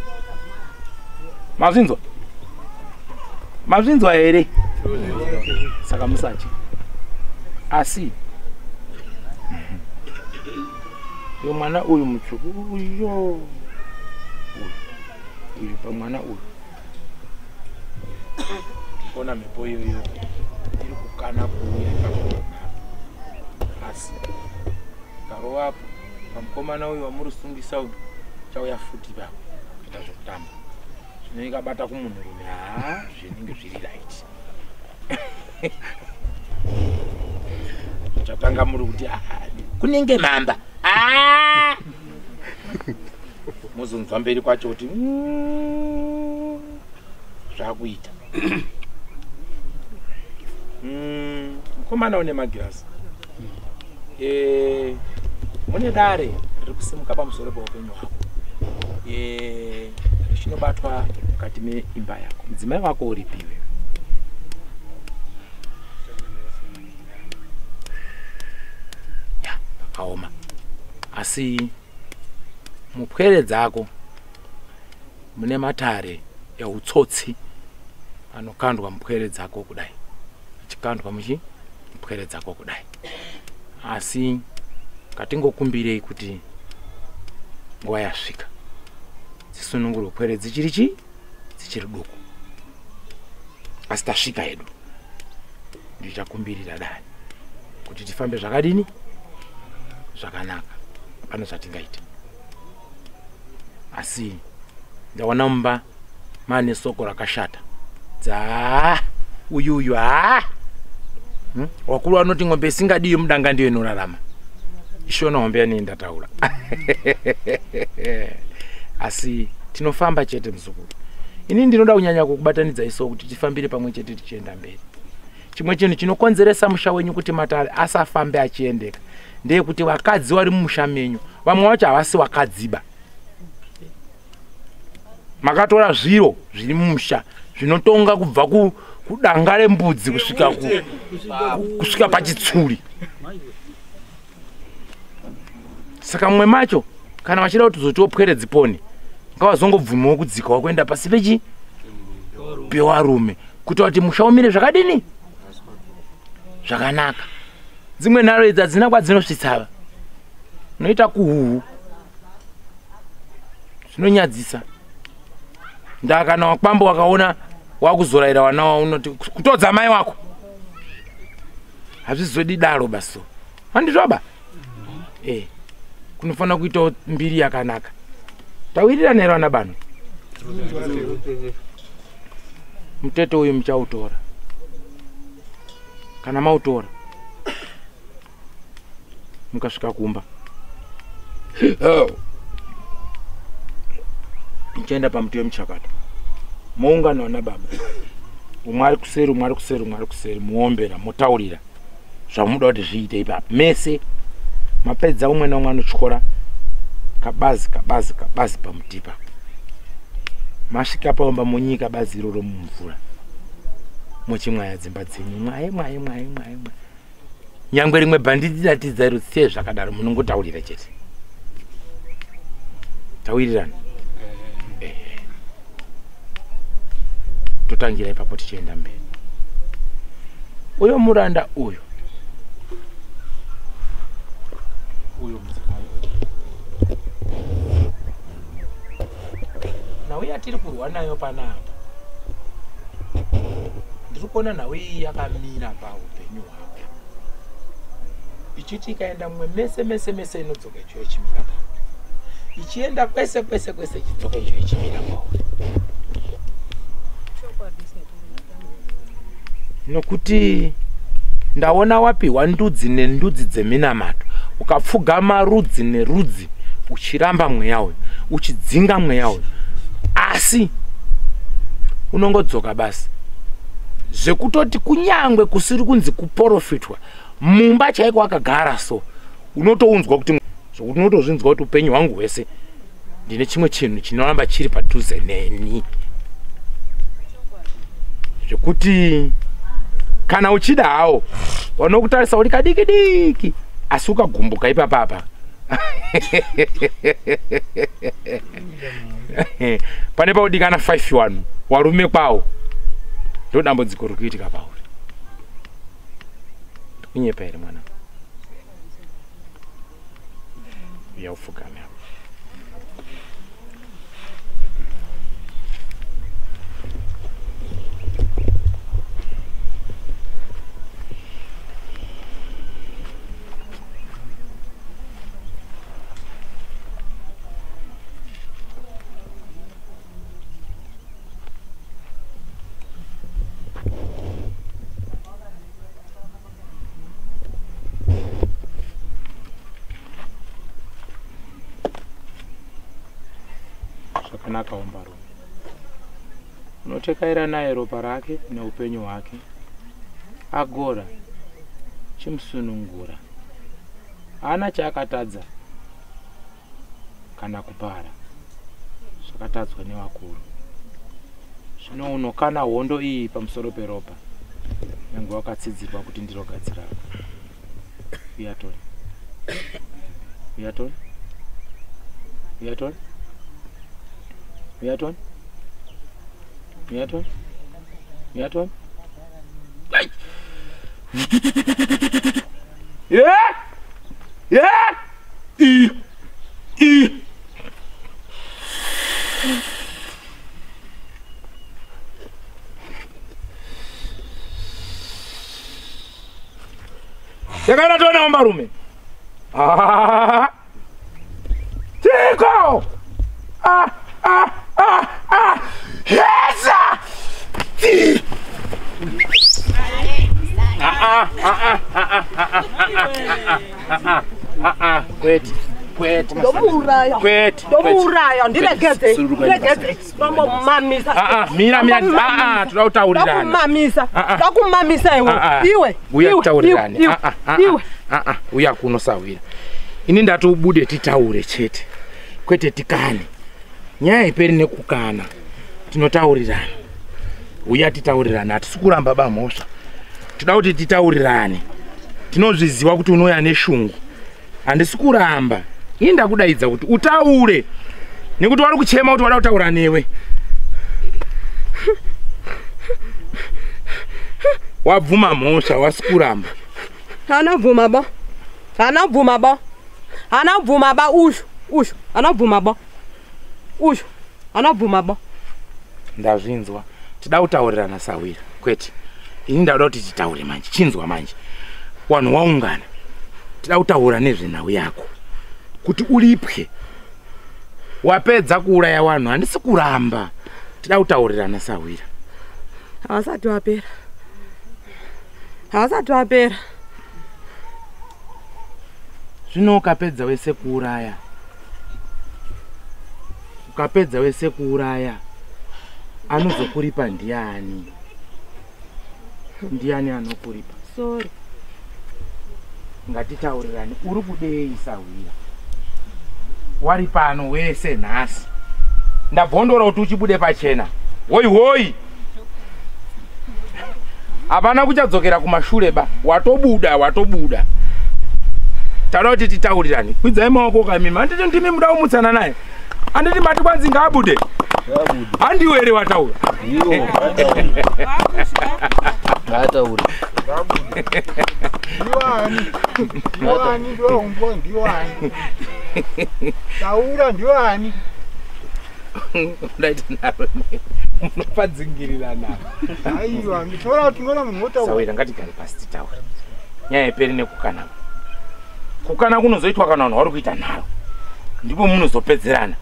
Mazvinzwa? Mazvinzwa here? Saka musatya. Asi yo mwana uyu mutsvuku uyo uyu pamwana uyu ona mhepo iyoyo iri kukana kuuya ipapo. Asi karovapo pamukomana uyu wamurisungisa uyu chauya futi ipapo kuita zvekutamba zvinenge kabata kumunhurume. Haa, zvinenge zviri right. Chatanga muri kuti kunenge mamba. Muzonzwa mberi kwacho kuti zvakuita. Mukomana une magirasi. Mune dare riri kusimuka pamusoro peupenyu hwako. Richinobatwa mukati meimba yako. Mudzimai wako uripiwe. Ya, pakaoma. Asi mupwere dzako mune matare eutsotsi anokandwa mupwere dzako kudai. Achikandwa mupwere dzako kudai. Asi katingokumbirei kuti nguva yasvika dzisunungurwe pwere dzichiri chi? Dzichiri duku. Asi tasvika hedu, ndichakumbirira dai kuti tifambe zvakadini zvakanaka, hapana zvatingaita. Asi ndaona mumba mane soko rakashata dza uyuyu ha wakuru vanoti ng'ombe isingadiwi mudanga ndiyo inorarama. Ishona hombe yanei ndataura. Asi tinofamba chete muzukuru. Ini ndinoda kunyanya kukubatanidza iso kuti tifambire pamwe chete tichienda mberi. Chimwe chinhu chinokonzeresa musha wenyu kuti matare asafambe achiendeka ndeyekuti vakadzi vari mumusha menyu vamwe vacho havasi vakadziba. Makatora zviro zviri mumusha zvinotonga kubva kudanga rembudzi kusvika kusvika pachitsuri. Saka mumwe macho kana vachida kuti zotiwo pwere dzipone ngavazongobvumiwo kudzikawo kuenda pasi pechi pewarume kuita kuti musha umire zvakadini zvakanaka. Dzimwe nharo idzi hadzina kwadzinosvitsava, unoita kuhuhu zvinonyadzisa. Ndakana wakwambo wakaona wakuzorayira wana waunoti kutodza mai wako hazvizodi daro baso handizvoba. Kunofanira kuitawo mbiri yakanaka. Tawirirana here vana bano? Muteto uyu muchautora. Kana mautora mukasvika kumba muchaenda pamuti wemuchakato moungana vana baba, umwe ari kuseri, umwe ari kuseri, umwe ari kuseri, muombera motaurira zvamuda kuti zviite ipapo mese. Mapedza umwe naumwe anotyora kabazi kabazi kabazi pamuti ipapo. Masvika paomba munyika bazi iroro mumvura muchimwaya dzimba dzenyu, mwaye mwaye mwaye mwaye mwaye. Nyangwe rimwe bhanditi ratidza iro siye zvakadaro, munongotaurira chete. Tawirirana totangira ipapo tichienda mberi. Uyo muranda uyo uyo mudzimai nhau yatiri kurwa nayo panapa, ndiri kuona nhau iyi yakamira paupenyu hwako ichiti ikaenda mumwe mese mese mese inodzoka ichiyo ichimira pauri, ichienda kwese kwese kwese ichidzoka ichiyo ichimira pauri. Nokuti ndaona wapiwa ndudzi nendudzi dzeminamato, ukapfugama rudzi nerudzi uchiramba mweya uyu, uchidzinga mweya uyu, asi unongodzoka basi. Zvekutoti kunyangwe kusiri kunzi kuporofitwa mumba chaiko akagara so unotounzwa kuti zvokuti unotozvinzwa kuti upenyu hwangu hwese ndine chimwe chinhu chinoramba chiri padhuze neni, zvekuti kana uchida hawo wanokutarisa uri kadiki diki asi ukagumbuka ipapapa pane paudikana 5 wanu warume kwawo ndo dambudziko riri kuitika pauri. Ndikunyepa here mwana? Uya ufugame apo. Zvakanaka hombarume, unotekaira naye ropa rake neupenyu hwake. Agora chimusunungura, haana chaakatadza kana kupara zvakatadzwa nevakuru. Zvino unokana hondo iyi pamusoro peropa, nyangwe wakatsidzirwa kuti ndiro gadzi rako. Uya Tony, uya Tony, uya Tony, uya Tony, uya Tony, uya Tony. Yeah! Yeah! I! I! Yakaenda toona wambarume. Ah. Tiko! Ah, ah, ah, ah. Hesa! Ti! Ah, ah, ah, ah, ah, ah, ah, ah, ah, ah, ah, kwete. Kwete. Ndomuuraya. Kwete. Ndomuuraya, ndiregedze. Ndiregedze. Ndombomamisa. Ah, ah, mira, mira. Ah, ah, toda kutaurirana. Ndakumamisa. Ah, ah. Ndakumamisa iwe. Ah, ah. Iwe. Uya iwe, titaurirane. iwe, Ah, ah, ah, Iwe. ah, ah, uya kuno sawira. Ini ndati ubude titaure chete. Kwete tikane. Nyaya iperi nekukana. Tinotaurirana. Uya titaurirane. Hatisi kuramba bamhosva. Toda kuti titaurirane. Tinozviziva kuti unouya neshungu. Handisi kuramba. Ini ndakudaidza kuti utaure. Nekuti wari kuchema kuti wada kutaura newe. Wabvuma mhosva wasi kuramba. Hana bvuma ba. Hana bvuma ba. Hana bvuma ba uyu. Uyu. Hana bvuma ba. Uyu. Hana bvuma ba. Ndazvinzwa. Tida kutaurirana sawira. Kwete. Ini ndauda kuti titaure manje. Chinzwa manje. Wanhu waungana. Tida kutaura nezvenhau yako. Kuti uripwe. Wapedza kuuraya wanhu handisi kuramba. Tida kutaurirana sawira. Havasati vapera. Havasati vapera. Zvino ukapedza wese kuuraya. Ukapedza wese kuuraya. Anozokuripa ndiani? Ndiani anokuripa? Sorry. Ngatitaurirane. Uri kudei sawira? Wari pano wese nhasi. Ndabvondora kuti uchibude pachena. Hoi hoi. Hapana kuchadzokera kumashure ba. Watobuda, watobuda. Tada kuti titaurirane. Kwidzai maoko kamimi. Handiti ndimi muda kumutsana naye. Handiti mati kwanzi ngaabude. Handiwe here wataura? Ngaataure. Ndiwani? Ndiwani ndiwaumbo ndiwani? Taura ndiwani? Ndaita naro munopadzingirira naro. Aiwa, nditora tingoona munhu wotaura. Sawira ngatigare pasi titaure. Nyaya iperi nekukana. Kukana kunozoitwa kana vanhu vari kuita nharo. Ndipo munozopedzerana.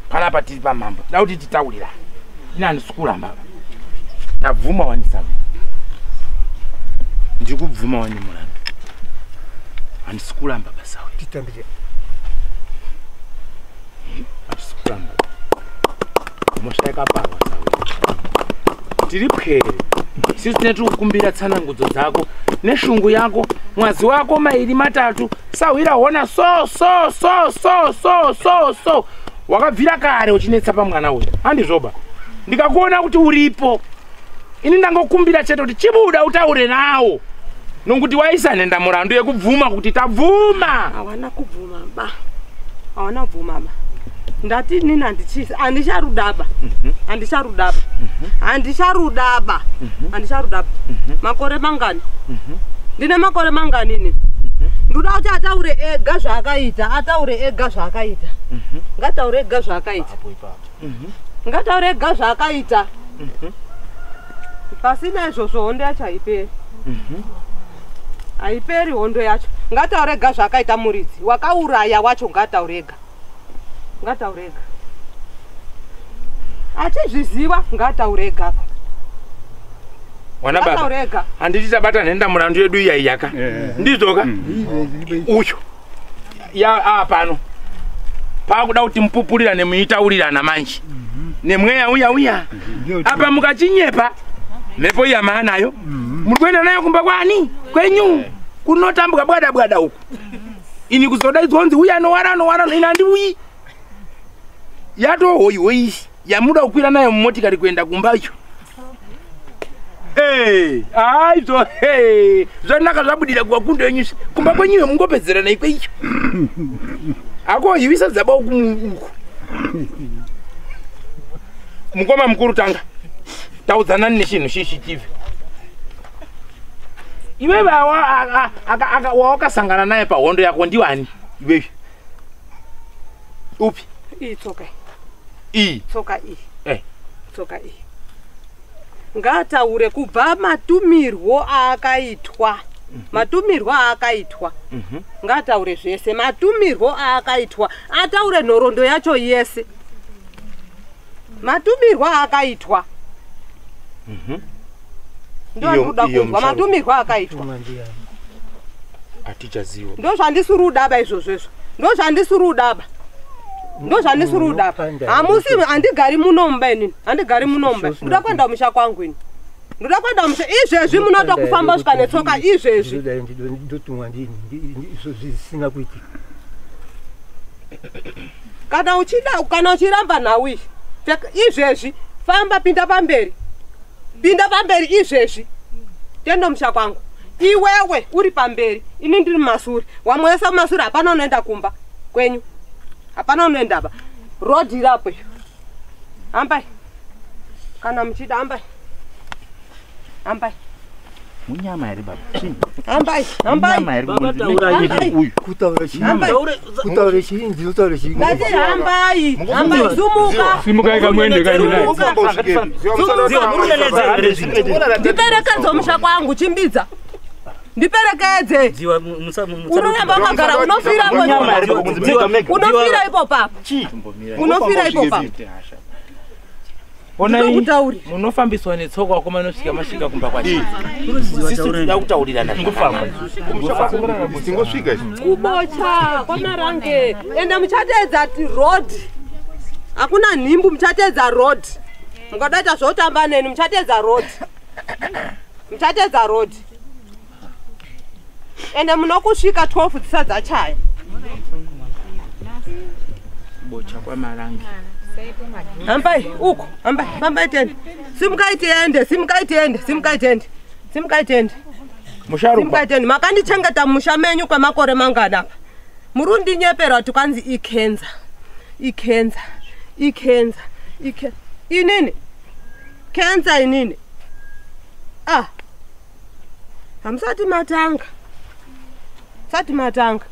Panapa tiri pamambo. Toda kuti titaurirane. Ini handisi kuramba. Ndabvuma wani Sawira. Ndiri kubvuma wani murambi. Handisi kuramba baSawira. Titambire. Handisi kuramba. Mhosva yakaparwa Sawira. Tiri pwere. Sisi tine tiri kukumbira tsanangudzo dzako neshungu yako mwazi wako mairi matatu. Sawira hona so so so so so so so. Wakabvira kare uchinetsa pamwana uyu. Handizvoba. Ndikakuona kuti uripo. Ini ndangokumbira chete kuti chibuda utaure nawo. Nokuti waisa nhenda murandu yekubvuma kuti tabvuma. Hawana kubvuma ba. Hawana kubvuma ba. Ndati inini handichisi handicharudaba. Handicharudaba. Handicharudaba. Handicharudaba. Makore mangani? Ndine makore mangani ini? Ndoda kuti ataure ega zvaakaita, ataure ega zvaakaita. Ngataure ega zvaakaita. Ngataure ega zvaakaita. Pasina izvozvo hondo yacho haiperi. Haiperi hondo yacho. Ngataure ega zvaakaita muridzi. Wakauraya wacho ngataure ega. Ngataure ega. Achizviziva ngataure ega. Wana baba. Ngataure ega. Handiti tabata nhenda murandu yedu iya iyaka. Ndizvoka? Uyu. Ya pano. Pakuda kuti mupupurirane muitaurirana manje. Nemweya uya uya. Apa mukachinyepa mhepo iya maanayo. Muri kuenda nayo kumba kwani? Kwenyu. Kunotambuka bwada bwada uku. Ini kuzodaidzwa kunzi uya anowara anowara ini handiuyi. Yatohoyi hoyi yamuda kukwira nayo mumotikari kuenda kumba icho. Hey, aizvo hey, zvanaka zvabudira kuvakundo yenyu kumba kwenyuyo mungopedzerana ikweyo. Akohivisa dzaba uku uku. Mukoma mukuru tanga. Taudzanani nechinhu shishi chivi. Iwewe wawakasangana naye pahondo yako ndiwani? Iwewe. Upi? Iyi tsoka iyi. Iyi. Tsoka iyi. Eh. Tsoka iyi. Ngataure kubva matumirwo aakaitwa. Matumirwo aakaitwa. Ngaataure zvese matumirwo aakaitwa, ataure nhoroondo yacho yese. Matumirwo aakaitwa. Ndo andikuda Iyo kunzwa musharuka. matumirwo aakaitwa. Hatichaziwa. Ndo zvandisiri udaba izvozvo izvo. Ndo zvandisiri udaba. Ndo zvandisiri udaba. Hamusi handigari muno mumba inini. Handigari muno mumba. Ndoda kuenda kumusha kwangu ini. Ndoda kuenda kumusha izvezvi munotokufamba kusvika netsoka izvezvi. Ndotumwa ndini izvo zvisina kuitika. Kana uchida kana uchiramba nhau iyi izvezvi famba pinda pamberi. Pinda pamberi izvezvi. Tendo musha kwangu. Iwewe uri pamberi, ini ndiri mumasure. Wamwe wese mumasure hapana unoenda kumba kwenyu. Hapana unoenda apa. Road irapo iyo. Hambai. Kana muchida hambai. Hambai. Munyama here baba? Hambai. Hambai. Munyama here Baba, kunzi taurai. uyu uyu. Kutaura chii? Hambai. Kutaura chii? Ndinotaura chii? Ndati hambai. Hambai sumuka. Simukai kamuende kainai. Ndiperekedze musha kwangu chimbidza. Ndiperekedze. Unoramba wakagara unofira ipo. Unofira ipo papo. Unofira ipo papo. Onai munofambiswa netsoka wakoma nosvika masvika kumba kwacho. Sisi tinoda kutaurirana Ngofamba. Tingosvika izvi. Kubocha kwamarange. Ende muchateedza road. Hakuna nhimbu muchateedza road. Mukadaita zvotamba neni muchateedza road. Muchateedza road. Ende munokusvika 12 dzisati dzachaya. Bocha kwamarange. Hambai uko, hambai, hambai tende. Simukai tiende, simukai tiende, simukai tiende. Simukai tiende. Musharukwa. Simukai tiende. Makandichengeta mumusha menyu kwemakore mangani apa. Muri kundinyepera kuti kwanzi ikenza. Ikenza. Ikenza. Ike. Inini. Kenza inini. Ah. Hamusati matanga. Sati matanga.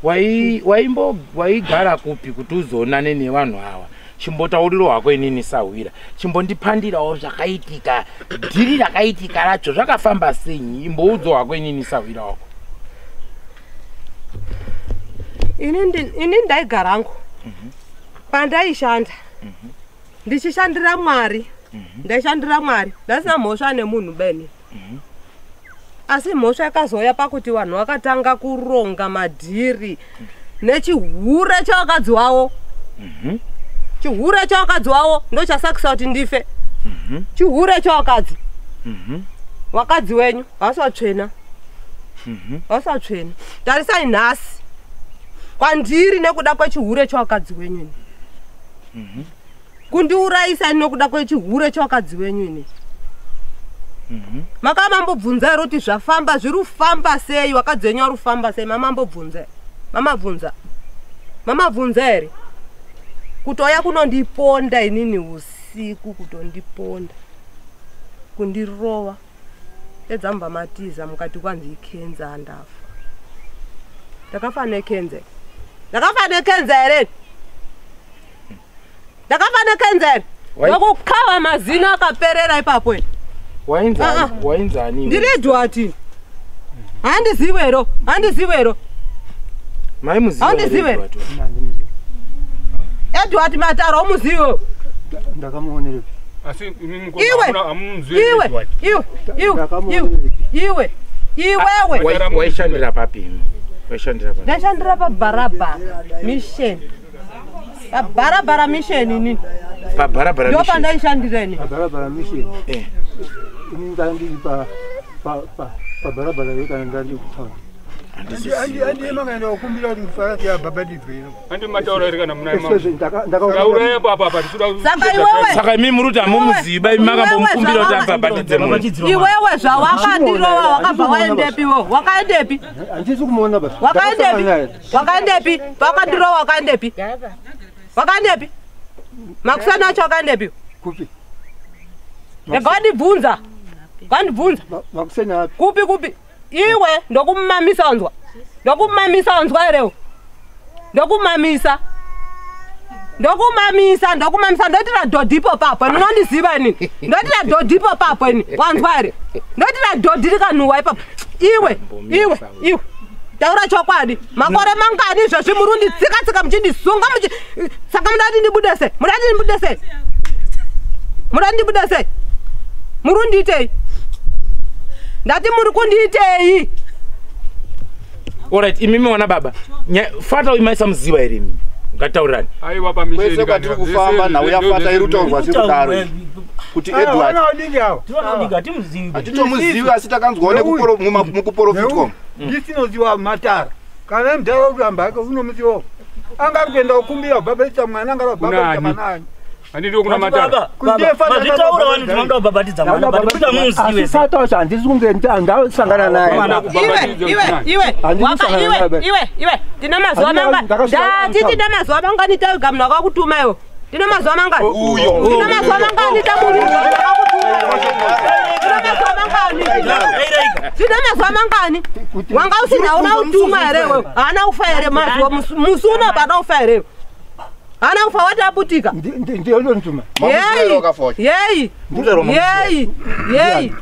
Waimbo waigara kupi kuti uzoonane nevanhu ava? Chimbotauriro hwako inini sahwira. Chimbondipandirawo zvakaitika. Dhiri rakaitika racho zvakafamba sei? Imboudzo hwako inini sahwira wako. Ini ndaigara hangu. Pandaishanda. Ndichishandira Mwari. Ndaishandira Mwari. Ndasina mhosva nemunhu beni. Asi mhosva yakazouya pakuti vanhu vakatanga kuronga madhiri nechihure chavakadzi wavo. Chihure chavakadzi wavo ndochasakisa kuti ndife. Chihure chavakadzi. Vakadzi wenyu havasi vatsvena. Havasi vatsvena. Tarisai nhasi kwandiri nekuda kwechihure chavakadzi wenyu ini. Kundiurayisa nekuda kwechihure chavakadzi wenyu ini. Makamambobvunza here kuti zvafamba zviri kufamba sei vakadzi venyu vari kufamba sei mamambobvunza mamabvunza mamabvunza here kutouya kunondiponda inini usiku kutondiponda kundirova pedza mubva matiza mukati kwanzi ikenza andafa ndakafa nekenza ndakafa nekenza here ndakafa nekenza here ndokukava mazino akaperera ipapo here. Wainzani? Wainzani? Ndiri Edward. Handiziwe ero, handiziwe ero. Maimuziva here Handiziwe. Edward? Edward Mataro umuziwe. Ndakamuonerepi. Asi imimi Iwe. Iwe, iwe, iwe, iwe, iwe, iwewe. Waishandira papi imi? Waishandira papi? Ndaishandira paBharabhara mission. PaBharabhara mission inini. PaBharabhara Ndo mission. pandaishandira ini. Pabarabara mission. Eh. Ini ndandiri pa pa pa pabarabara yo kana ndandiri kutaura. Andiye makaenda kukumbira kuti farasi yabhabhatidzwe ino. Andi mataura here kana muna Izvozvo ndakaona- Tauraya papa apa tisuda Saka iwewe Saka imi muri kuti hamumuzivi imi makambomukumbira kuti abhabhatidze munhu. iwewe zvawakandinowa wakabva waendepi wo wakaendepi Handisi kumuona basi. wakaendepi wakaendepi pawakandirowa wakaendepi wakaendepi makuseni acho wakaendepi Kupi? Rega wandibvunza wandibvunza Makuseni api? Kupi kupi iwe ndokumamisa wanzwa ndokumamisa wanzwa herewo ndokumamisa ndokumamisa ndokumamisa ndotira dhodhipo papo munondiziva inini ndotira dhodhipo papo ini wanzwa here ndotira dhodhi rikanhuhwa ipapo Iwe, iwe, iwe. Taura chokwadi. Makore mangani izvozvi murundi tsika tsika muchindisunga muchi saka muda kuti ndibude sei? Muda kuti ndibude sei? Muda kuti ndibude sei? Murundiitei? Ndati muri kundiitei? Alright, imimi wana baba. Fata uimaisa muziva here imi? Ngataurirani. Aiwa pamisheni. Kwese kwatiri kufamba nhau yaFata iri kutaurwa sekudaro. Kuti Edward hatitomuzivi asi takanzwawo mukuporofitwa. Ndisinoziwa matara. Kana mudhara kuramba hake unomuziwa. Anga kuenda kukumbira kubhabhatidza mwana anga kubhabhatidza mwana. Handidi kuna matara. Mazvitaura vanhu kuti vanoda kubhabhatidza mwana but kuda muzive. Asi Fata wacho handisi kunge ndasangana naye. Iwe, iwe, waka iwe, iwe, iwe. Tine mazuva mangani? Ndati tine mazuva mangani tauga munhu akakutuma iwe. Tine mazuva mangani? Uyo. Tine mazuva mangani tamuviga munhu akakutuma. Tine mazuva mangani? Tine mazuva mangani? Wanga usina hauna kutuma here iwewe? Haana kufa here mazuva musi uno haana kufa here? Haana kufa wati aputika. Ndiyondotuma. Yeyi. Yeyi. Yeyi. Yeyi.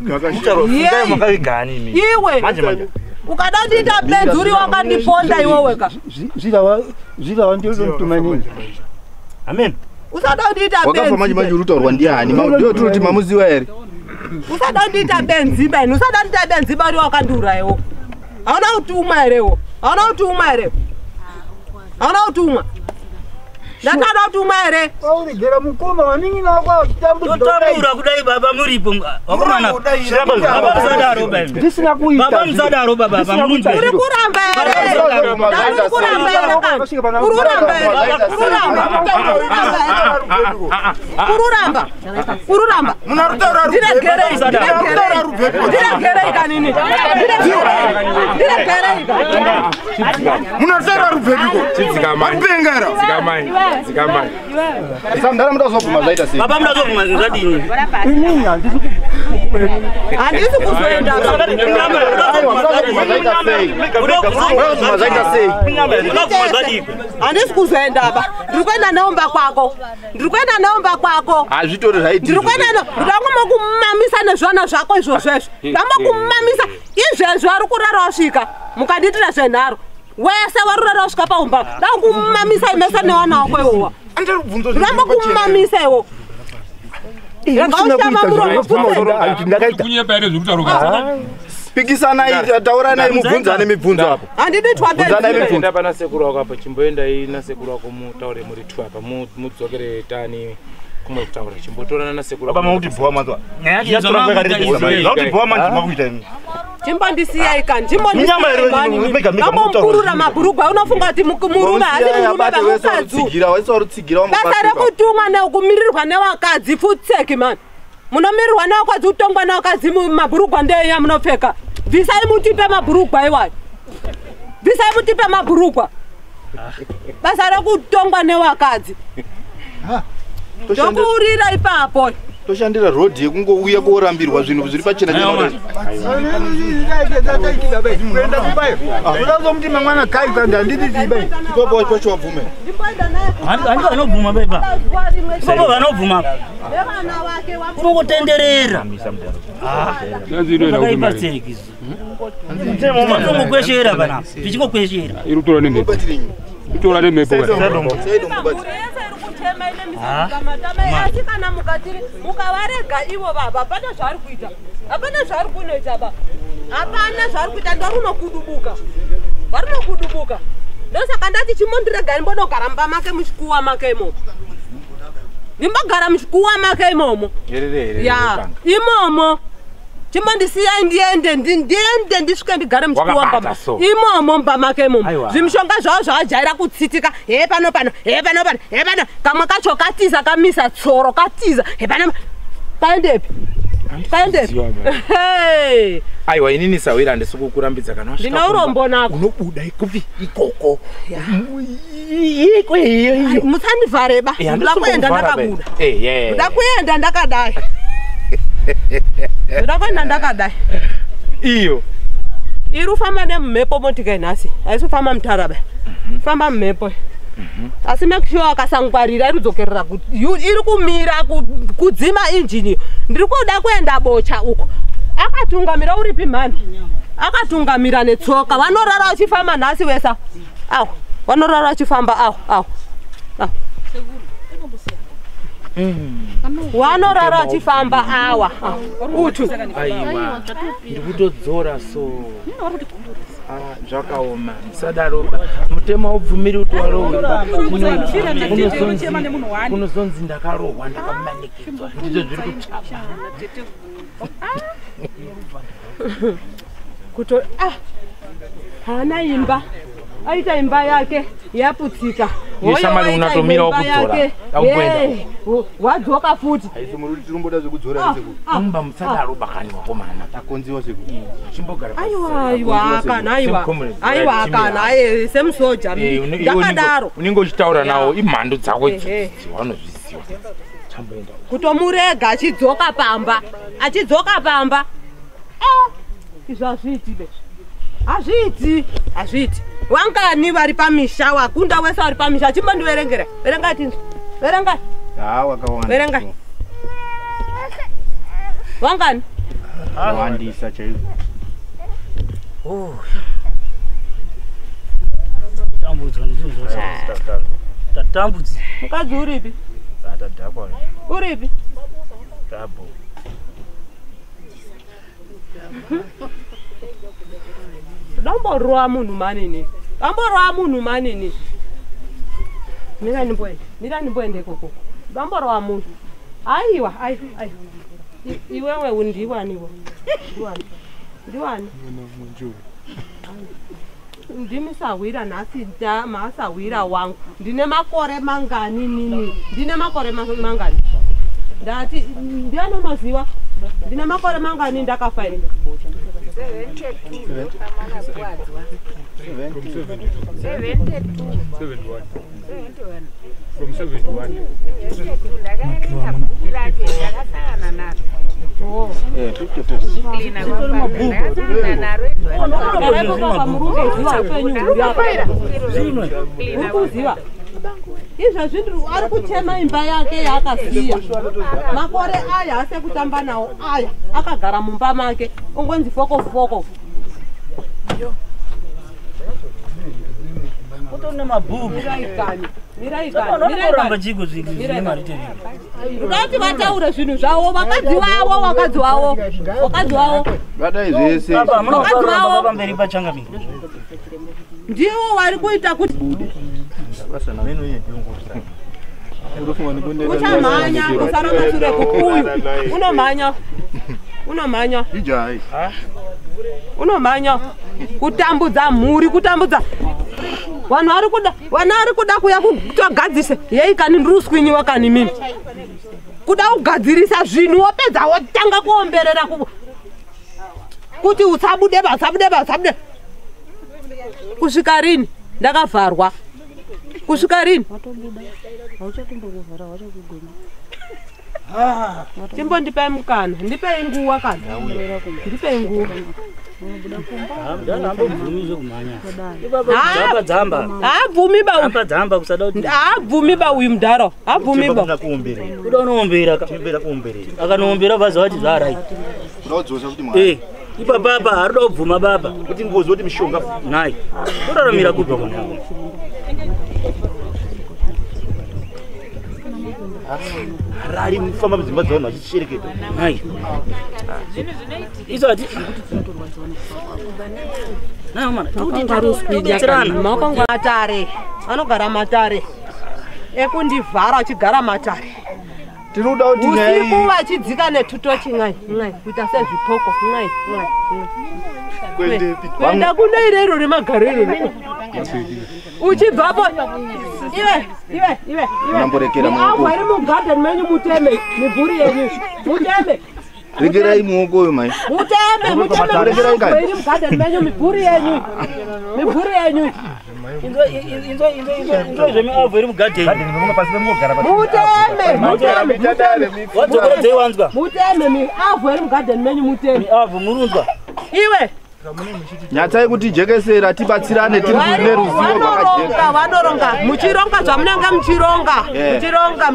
Iwe. Ukada kundiita benzi uri wakandiponda iweweka. Zvirawa ndiyondotuma nini. Amen. Usada kundiita benzi. Wakafa manje manje uri kutaurwa ndiani? Ndiyo tiri kuti mamuziva here? Usada kundiita benzi bani. Usada kundiita benzi bari wakandiurayiwo. Hauna kutumwa herewo. Hauna kutumwa here. Hauna kutumwa. Ndakada kutumwa here. Wauregera mukoma wanin'ina wako achitambudzika. Totambura kudai baba muripo vakomana. Baba musadaro baba. Ndisina kuita. Baba musadaro baba. Ndisina kuita. Uri kuramba here? Uri kuramba here kana? Uri kuramba here? Uri kuramba. Uri kuramba. Uri kuramba. Ndiregerei. Ndiregerei kanini. Ndiregerei. Munotaura rubvepiko? Chidzikamai. Mapengera. Dzikamai. Dzikamai. Saka mudhara muda kuzobvuma zvaita sei? Baba muda kuzobvuma zvinhu zvadini? Inini handisi Handisi kuzoenda. Mudazobvuma zvaita sei? Unobvuma zvadini? Handisi kuzoenda ba. Ndiri kuenda neumba kwako. Ndiri kuenda neumba kwako. Hazvitori zvaiti. Ndiri kuenda ndoda nezvana zvako izvozvezvo. Ndambokumamisa izvezvo ari kurara wasvika. Mukandiitira zvenharo. Wese warurara wasvika paumba. Ndakumamisa imese newana wako iwowa. Ndambokumamisa iwo. Ndisina kuita ndakaita. Kunyepa here zviri kutaurwa? Pikisanai, tauranai mubvunzane mibvunzo apo. Handidi Bvunzanai mibvunzo. Enda pana sekuru wako apo, chimboendai nasekuru wako mutaure muri two apa, mudzokere tani kumwe kutaura. Chimbotorana nasekuru Baba makuti bhowa manzwa. Nyaya yacho yatora yakareba. Zvakuti bhowa manje makuita imi. Chimbondisiyai kani, Munyama here chimbondisiyai mega mega Vambomukurura mabhurugwa unofunga kuti murume haasi murume vamukadzi. Wese warutsigira Basa rekutumwa nekumirirwa nevakadzi futseki mani. Munomirirwa nevakadzi kutongwa nevakadzi mabhurugwa ndeiya munopfeka. Bvisai mutipe mabhurugwa iwayo. Bvisai mutipe mabhurugwa. Basa rekutongwa nevakadzi. Ndokuurira ipapo. Toshandira road yekungouya korambirwa zvinhu zviri pachena chena. Kuenda kubayo. Unozomuti mangwana kai kandi handidi zibai. Ipapo pacho wabvume. Handi vanobvuma baba. Baba vanobvuma. Unongotenderera. Hanzi inoenda kuti Pakaipa mari. tseki. Tinongokweshera panapa. Tichingokweshera. Iri kutora nemhepo. Kutora nemhepo. Asi kana mukatiri mukavarega ivo baba hapana zvaari kuita. Hapana zvaari kunoita ba. Hapana zvaari kuita ndarunokudubuka. Varunokudubuka. Ndosaka ndati chimondirega ndimbonogara mumba make muchikuwa make imomo. Ndimbogara muchikuwa make imomo. Ya, imomo. Chimbondisiyai ndiende ndiende ndisvike ndigare muchikuwa Wakabata mba so. imomo mumba make imomo. Aiwa. Zvimishonga zvavo zvavajaira kutsitika. He pano pano, he pano pano, he pano. Kamwe kacho katiza kamisa tsoro katiza. He pano. Kaendepi? Kaendepi? Hey. Aiwa inini sawira handisi kukurambidza kana wasvika Ndine urombo kumba, nako. Unobuda ikupi ikoko. Iko iyo iyo. Musandivhare ba. Eh, Ndoda handisi kuenda kukuvhara ba. ndakabuda. Eh, yeah. Ndoda kuenda ndakadai. Ndoda kuenda ndakadai. Iyo. Iri kufamba nemumhepo motika nhasi. Haisi kufamba mutaraba. Famba mumhepo. Asi make sure akasangwarira iri kudzokerera iri kumira kudzima injini. Ndiri kuda kuenda bocha uko. Akatungamira uripi mhani? Akatungamira netsoka. Vanorara vachifamba nhasi wesa. Awa, vanorara vachifamba awa, awa. Vanorara vachifamba awa. Utu. Aiwa, ndikutodzora so. Zvakaoma, musadaro. Mutemo ubvumiri kuti warohwa. Kunozonzi ndakarohwa, ndakamanikidzwa. Ndizvo zviri kutsvakwa. Kuto haana imba. Aita imba yake yaputsika. Yeshamari unatomira wokudzora. Aukuenda. Wadzoka futi. Haisi muri kuti tiromboda zvekudzora sekuru. Mumba musadaro bakani wakomana. Takonziwa sekuru. Chimbogara. Aiwa, aiwa kana aiwa. Aiwa kana semusoja. Ndakadaro. Unenge uchitaura nawo imhando dzako idzi wanozviziva. Chamboenda. Kutomurega achidzoka pamba. Achidzoka pamba. Izvo hazviiti be. Hazviiti, hazviiti. Wangani vari pamisha, wakunda wese vari pamisha. Chimbondiverengera. Verenga tinzwe. Verenga. Ah, wakawanda. Verenga. Wangani? Wandisa chaizvo. Oh. Tambudzwa nezvinhu zvose. Tatambudzi. Mukadzi uripi? Tadhakwa. Uripi? Tabo. Damborwa munhu manini. Damborwa munhu manini. Mira nimboende. Mira nimboende ikoko. Damborwa munhu. Aiwa, aiwa, aiwa. Iwewe undiwaniwo. Ndiwani. Ndiwani. Ndimi sahwira nhasi masahwira wangu. Ndine makore mangani nini? Ndine makore mangani? Ndati ndiani unoziva? Ndine makore mangani ndakafa ini? 72 pamakakuwadzwa. 72. From 71. Ndakaerenga bhuku racho ndakasangana naro. Ndakasangana naro. Urikuziva izvezvi ari kuchema imba yake yaakasiya. Makore aya ase kutamba nawo aya akagara mumba make ongonzi foko foko. Kutori mabhuku. Mirai chiko zvinhu zvine mari teri. Ndati vataure zvinhu zvavo vakadzi vavo vakadzi vavo vakadzi vavo. Vadai zvese. Baba munofarira pamberi pachangamire. Ndiwo vari kuita kuti uchamhanya usaramba shure kukuyu. Unomhanya. Unomhanya. Ijai. Unomhanya. Kutambudza mhuri, kutambudza. Vanhu vari kuda, vana vari kuda kuya kutogadzise. Yei kani ndiri kuswinyiwa kani mimi. Kuda kugadzirisa zvinhu wopedza wotanga kuomberera kuti usabude ba, usabude ba, usabude. Kusvika rini ndakavharwa. Kusvika rini? Chimbondipai mukana, ndipei nguwa kana. Ndipei nguwa. Haabvumi ba. Haabvumi ba uyu mudhara. Haabvumi ba. Kuda unoombera ka. Akanoombera vaziva kuti zvarai. Unodzosha kuti mwana. Ipa baba haruda kubvuma baba. Kuti ngozi kuti mishonga. Nhai. Toraramira kupi kona. Rari mufamba mudzimba dzavanhu vachishereketa. Nhai. Izo ati. Nhai mwana. Makanga matare. Anogara matare. Ekundivhara achigara matare. Tinoda kuti nyaya iyi. Usiku vachidzika netutochi ngai ngai kuita sezvipoko ngai ngai. Kuendepi? Kuenda kune irero remagaro irero. Uchibvapo iwe iwe iwe iwe. Ndamborekera muoko. Ari mugarden menyu muteme mibvuri yenyu. Muteme. Regerai muoko uyu mai. Muteme muteme. Regerai kai. Iri mugarden menyu mibvuri yenyu. Mibvuri yenyu. Inzo zvemiavho iri mugadheni. Muteme muteme muteme. Wadzokoredzei wanzwa. Muteme miavho iri mugadheni menyu muteme. Miavho murunzwa. Iwe. Nyatsai kuti jekesera tibatsirane tiri kune ruzivo rwakajeka. Vanoronga muchironga zvamunenge muchironga. Muchironga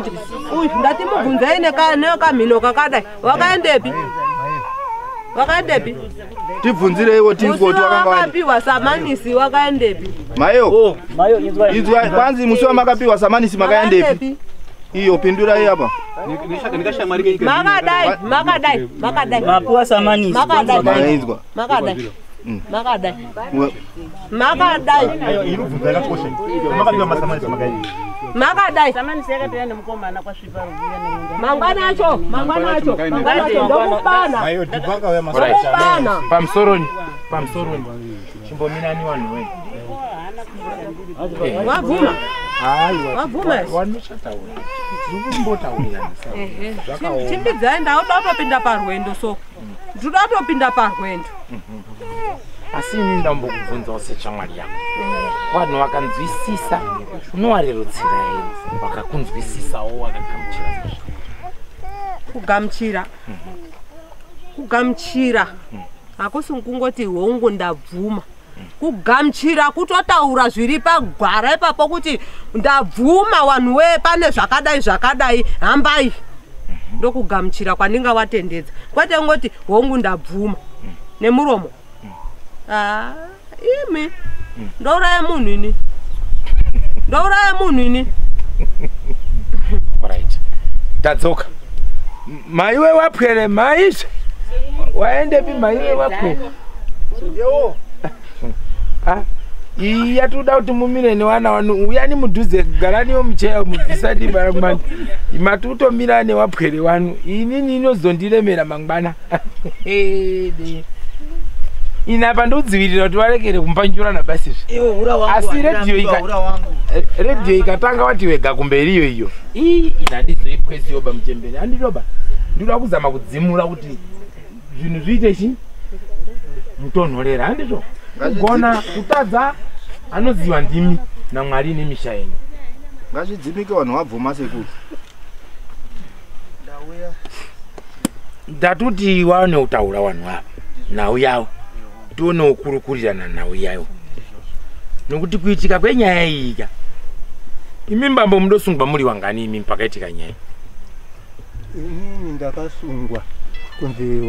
uyu ndati mubvunzei nekamhino kakadai. Wakaendepi? Wakaendepi? Tibvunzireiwo tinzwe kuti wakanga waenda. Wakapiwa samanisi wakaendepi? Mayo. Inzwa kwanzi musi wamakapiwa samanisi makaendepi? Iyo pindurai apa. Makadai, makadai, makadai. Mapiwa samanisi. Makadai. Mainzwa. Makadai. Makadai. Makadai. Makadai. Samanisi yakatouya nemukomana kwasvipa rubuya nemunda. Mangwana acho, mangwana acho, mangwana acho ndokubana. Ndokubana. Pamusoroni, pamusoroni. Chimbomirani vanhu we. Wabvuma? Aiwa. Wabvuma? Wanochataura. Tiri kumbotaurirana. Ehe. Zvakaoma. Chimbidzai ndauda kutopinda parwendo so. Ndinoda kutopinda parwendo. Asi ini ndambokubvunzawo sechamwari yako. Vanhu vakanzwisisa unowarerutsira here? Vakakunzwisisawo vakagamuchira. Kugamuchira. Kugamuchira. Hakusi kungoti hongu ndabvuma. Kugamuchira kutotaura zviri pagwara ipapo kuti ndabvuma vanhu wee pane zvakadai zvakadai hambai. Ndokugamuchira kwandingawatendedza. Kwete kungoti hongu ndabvuma nemuromo. Ah, imi ndouraya munhu ini. Ndouraya munhu ini. Alright. Tadzoka. Maiwe wapwere maizve. Waendepi maiwe wapwere? Yo. Ah, iyi yatoda kuti mumire newana wanu uyani mudhuze garaniwo mucheya mubvisa dimba ramani matutomira newapwere wanu inini inozondiremera mangwana. Ini apa ndodzivirira kuti varekere kumbanjurana basi izvi. Asi redhiyo ikatanga wati wega kumberi iyo iyo ii ini handizoipwesiyoba muchemberi handidoba ndinoda kuzama kudzimura kuti zvinhu zviite chi mutonhorera handizvo kugona kutadza anoziva ndimi naMwari nemisha yenyu. Ngazvidzimike vanhu vabvuma sekuru. Ndatuti wane utaura vanhu ava nhau yavo tione kukurukurirana nhau yayo nokuti kuitika kwenyaya iyi ka imi mbambo mudosungwa muri wangani imi pakaitika nyaya? Inini ndakasungwa kunzi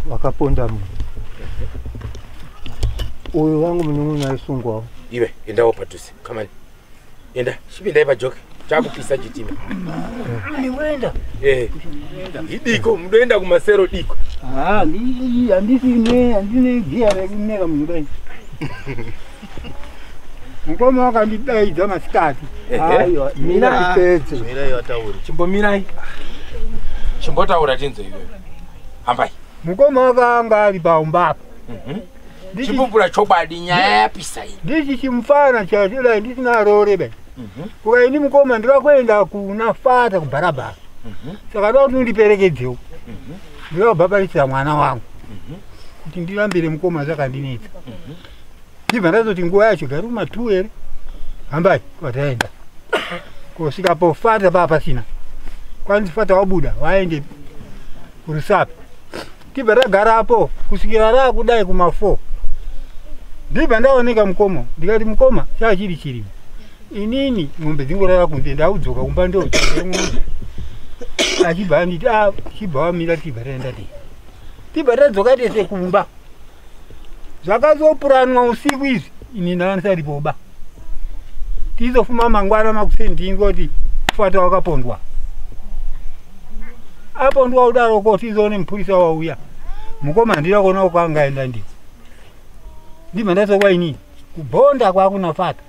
wakaponda munhu. Uyu wangu munun'una aisungwawo. Iwe endawo padhuze kamani enda chipindai pajoke chakupisa chitima. Ndiwenda. Idiko mudoenda kumasero diko. Handisine handine giya rekuneka munyumba iyi. Mukoma wakandidaidza masikati. Aiwa, Mirai pedze. Mirai wataure. Chimbomirai. Chimbotaura tinzwe iwewe. Hambai. Mukoma wakanga ari paumba apa. Chimbobura chokwadi nyaya yapisa iyi. Ndichi chimufana chachidai ndisina rore be. Kukaini mukoma ndinoda kuenda kuna fata kubharabhara. Saka ndoda kuti undiperekedzewo. Ndinoda kubhabharisira mwana wangu. Kuti ndirambire mukoma zvakandinetsa. Ndibva ndazoti nguva yacho gari kuma2 here. Hambai kwataenda. Kusvikapo fata paa pasina. Kwanzi fata wabuda waende kuRusape. Tibva tagarapo kusvikira raakudai kuma4. Ndibva ndaoneka mukoma ndikati mukoma chaa chiri chirimo. Inini ng'ombe dzingorara kunze ndaudzoka kumba ndotsvake ng'ombe. Achibva anditi ah chibva wamira tibva taenda tese. Tibva tadzoka tese kumba. Zvakazopuranwa usiku izvi ini ndanga ndisaripoba. Tizofuma mangwana makuseni ndinzwa kuti fata wakapondwa. Apondwa kudaroko tizoone mupurisa wauya. Mukoma handina kuona kwaangaenda ndiko. Ndibva ndatokwa inini kubhonda kwakuna fata.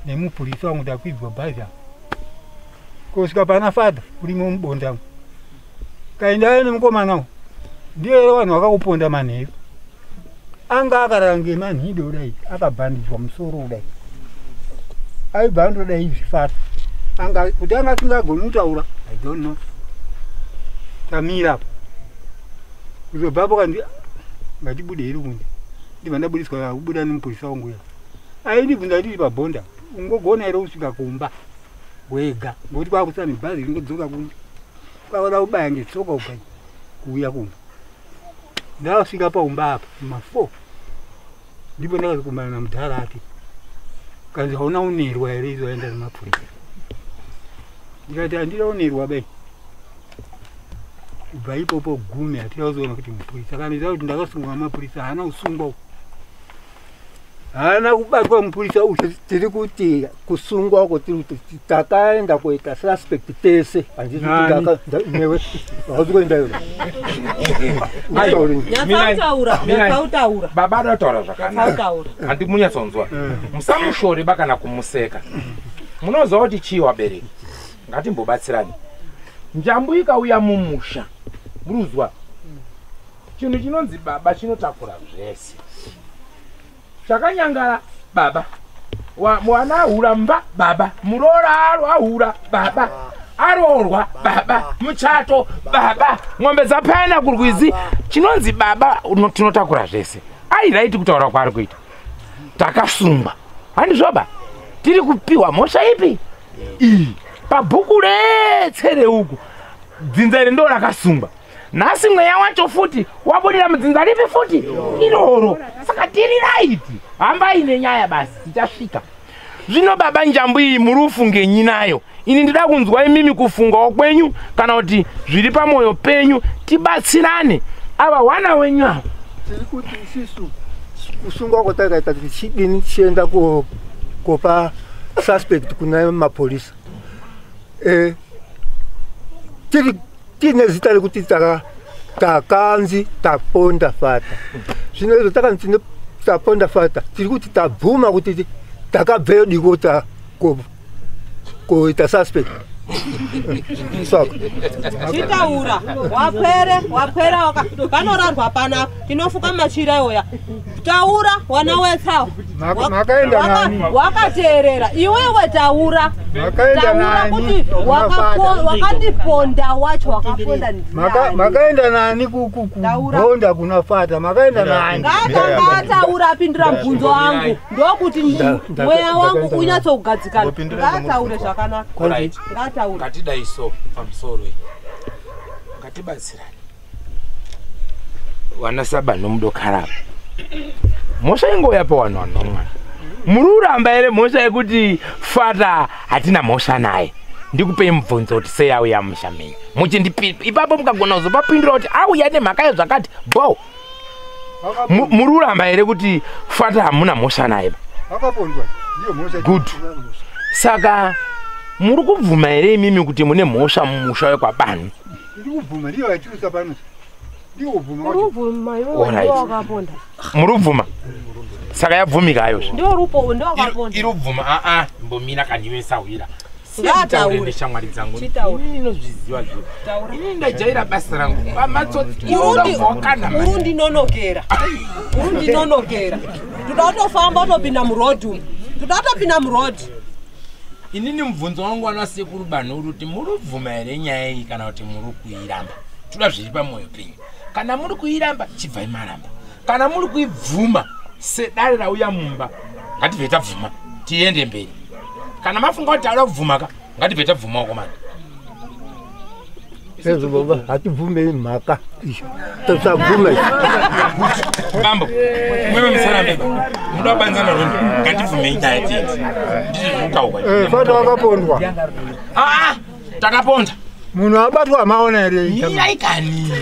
Nemupurisa wangu ndakwidzwa bhazi apa. Kusvika pana fata urimo mubonda. Kaenda nemukomana uyu. Ndiye vanhu vakakuponda manheru. Anga akarara ngemanhido kudai akabhandidzwa musoro kudai. Aibva andodai zvifata. Anga kuti anga asingagoni kutaura I don't know. Tamira apa. Kuzobvapo kandi ngatibude iri kunze. Ndibva ndabudiswa kubuda nemupurisa wangu uya. Aindibvunza ndiri pabhonda. Ungogona here kusvika kumba wega ngokuti kwakusina nebhazi ringodzoka kunze. Kwakuda kubaya ngetsoka kubva kuuya kumba. Ndasvika paumba apa ma4. Ndipo ndakazokumbana namudhara ati kanzi hauna unerwa here izvo aenda nemapurisa. Ndikati handina unerwa bai. Kubva ipopo gumi hatina kuzoona kuti mupurisa. Kana kuti ndakasungwa mapurisa, haana kusungwa, haana kubatwa mupurisa uyu. Tiri kuti kusungwa uko tiri kuti takaenda kuita suspect tese, handisi kuti newe hausi kuenda iwe. Baba anotaura zvakanaka, handi munyatsonzwa. Musamushore ba kana kumuseka. Munoziva kuti chii wabereki, ngatimbobatsirani. Njambu ikauya mumusha, muruzwa chinhu chinonzi baba chinotakura zvese. Chakanyangara baba, mwana ahura mba baba, muroora ahura baba, aroorwa baba, muchato baba, ng'ombe dzapayana kurwizi. Chinonzi baba tinotakura zvese. Airaiti kutaura kwaari kuita, takasungwa handizvoba, tiri kupiwa mhosva ipi iyi pabhuku retse reuku. Dzinza iri ndo rakasungwa nhasi, mweya wacho futi wabudira mudzinza ripi futi iroro. Saka tiri raiti, hambai nenyaya basi, tichasvika. Zvino baba, njambu iyi muri ufungenyi nayo? Ini ndida kunzwa imimi kufungawo kwenyu kana kuti zviri pamwoyo penyu, tibatsirane. Ava hwana wenyu ava. Tiri kuti isisu kusungwa kwatakaita tichidini, tichienda kopa suspect kuna mapurisa, tiri tine zita rekuti takanzi taponda Fata. Zvino izvo takanzi tine taponda Fata, tiri kuti tabvuma kuti takabveyo diko koita suspect. Saka Chitaura wapwere, wapwera vanorarwa panapa, tinofuka machira iwoya. Taura wana wetsawo. Makaenda nani? Wakateerera iwewe, taura. Makaenda Taura nani? kuti wakandiponda wacho wakaponda ndiani? Makaenda nani kubonda kuna Fata? Makaenda nani? Ngaatanga ataura, apindura mubvunzo wangu, ndokuti mweya wangu unyatsokugadzikana. Ngaataure zvakanaka. Alright. Ngaataure. Ngatidai so pamusoro iyi, ngatibatsirane wana saba nomudokarapa. Mhosva ingouya pawanhu vanhu vamwana. Muri kuramba here mhosva yekuti Fata hatina mhosva naye? Ndikupei mubvunzo kuti sei auya musha menyu, muchindipi ipapo. Mukagona kuzopapindura kuti auya nemhaka yezvakati bo. Muri kuramba here kuti Fata hamuna mhosva naye? Akapondwa, ndiyo mhosva. Good. Saka muri kubvuma here imimi kuti mune mhosva mumusha wekwaBanhu? Ndiri kubvuma, ndiyo yatiusa pano, ndiyo kubvuma kwacho. Urubvuma iwewe? Alright. Ndiwo wakaponda. Muri kubvuma, saka yabvumika ayozve. Ndiwo rupo, ndiwo wakaponda. Iri kubvuma. Aa, mbomira kandiwe sahwira. Ngaataure. Neshamwari dzangu. Chitaura. Inini ndinozviziva zviro. Taura. Inini ndajaira basa rangu pamatsotsi. Uri ndinonokera, uri ndinonokera. Toda kutofamba, utopinda murodhi umu, toda kutopinda murodhi. Inini mubvunzo wangu wana sekuru Banhu uri kuti muri kubvuma here nyaya iyi kana kuti muri kuiramba? Toda zviri pamwoyo penyu. Kana muri kuiramba, chibvai maramba. Kana muri kuibvuma, sedare rauya mumba, ngatibve tabvuma tiende mberi. Kana mafunga kuti tauda kubvuma ka, ngatibve tabvuma wakomana. Sezvo baba, hatibvumei mhaka iyo, tisabvume. Bambo, mwewe musarambe ba, muda kubanzana rondo. Ngatibvumei nyaya tiende, ndizvo zviri kutaurwa. Fata wakapondwa. Aa, takaponda. Munhu abatwa maona here? Mirai kani,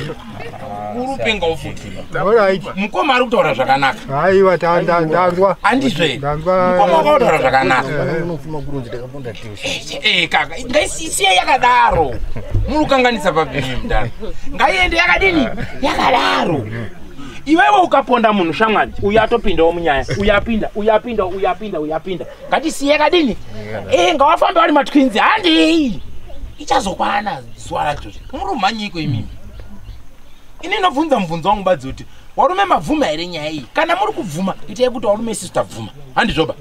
urupenga ufuti. Alright. Mukoma ari kutaura zvakanaka. Aiwa, ndanzwa. Handizve? Ndanzwa. Mukoma wakataura zvakanaka. Unofuma kurunzi takaponda tese. Kaka, ngaisiye yakadaro. Muri kukanganisa papimi mudaro. Ngaiende yakadini, yakadaro. Iwewe ukaponda munhu, shamwari, uyu atopindawo munyaya, uyu apinda, uyu apinda, uyu apinda, uyu apinda. Ngatisiye yakadini. Ngawafambe vari matwinzi, handei, ichazokwana zuva racho. Muri kumhanyiko imimi? Ini ndobvunza mubvunzo wangu badzi kuti warume mabvuma here nyaya iyi? Kana muri kubvuma, itai kuti warume isisu tabvuma, handizvoba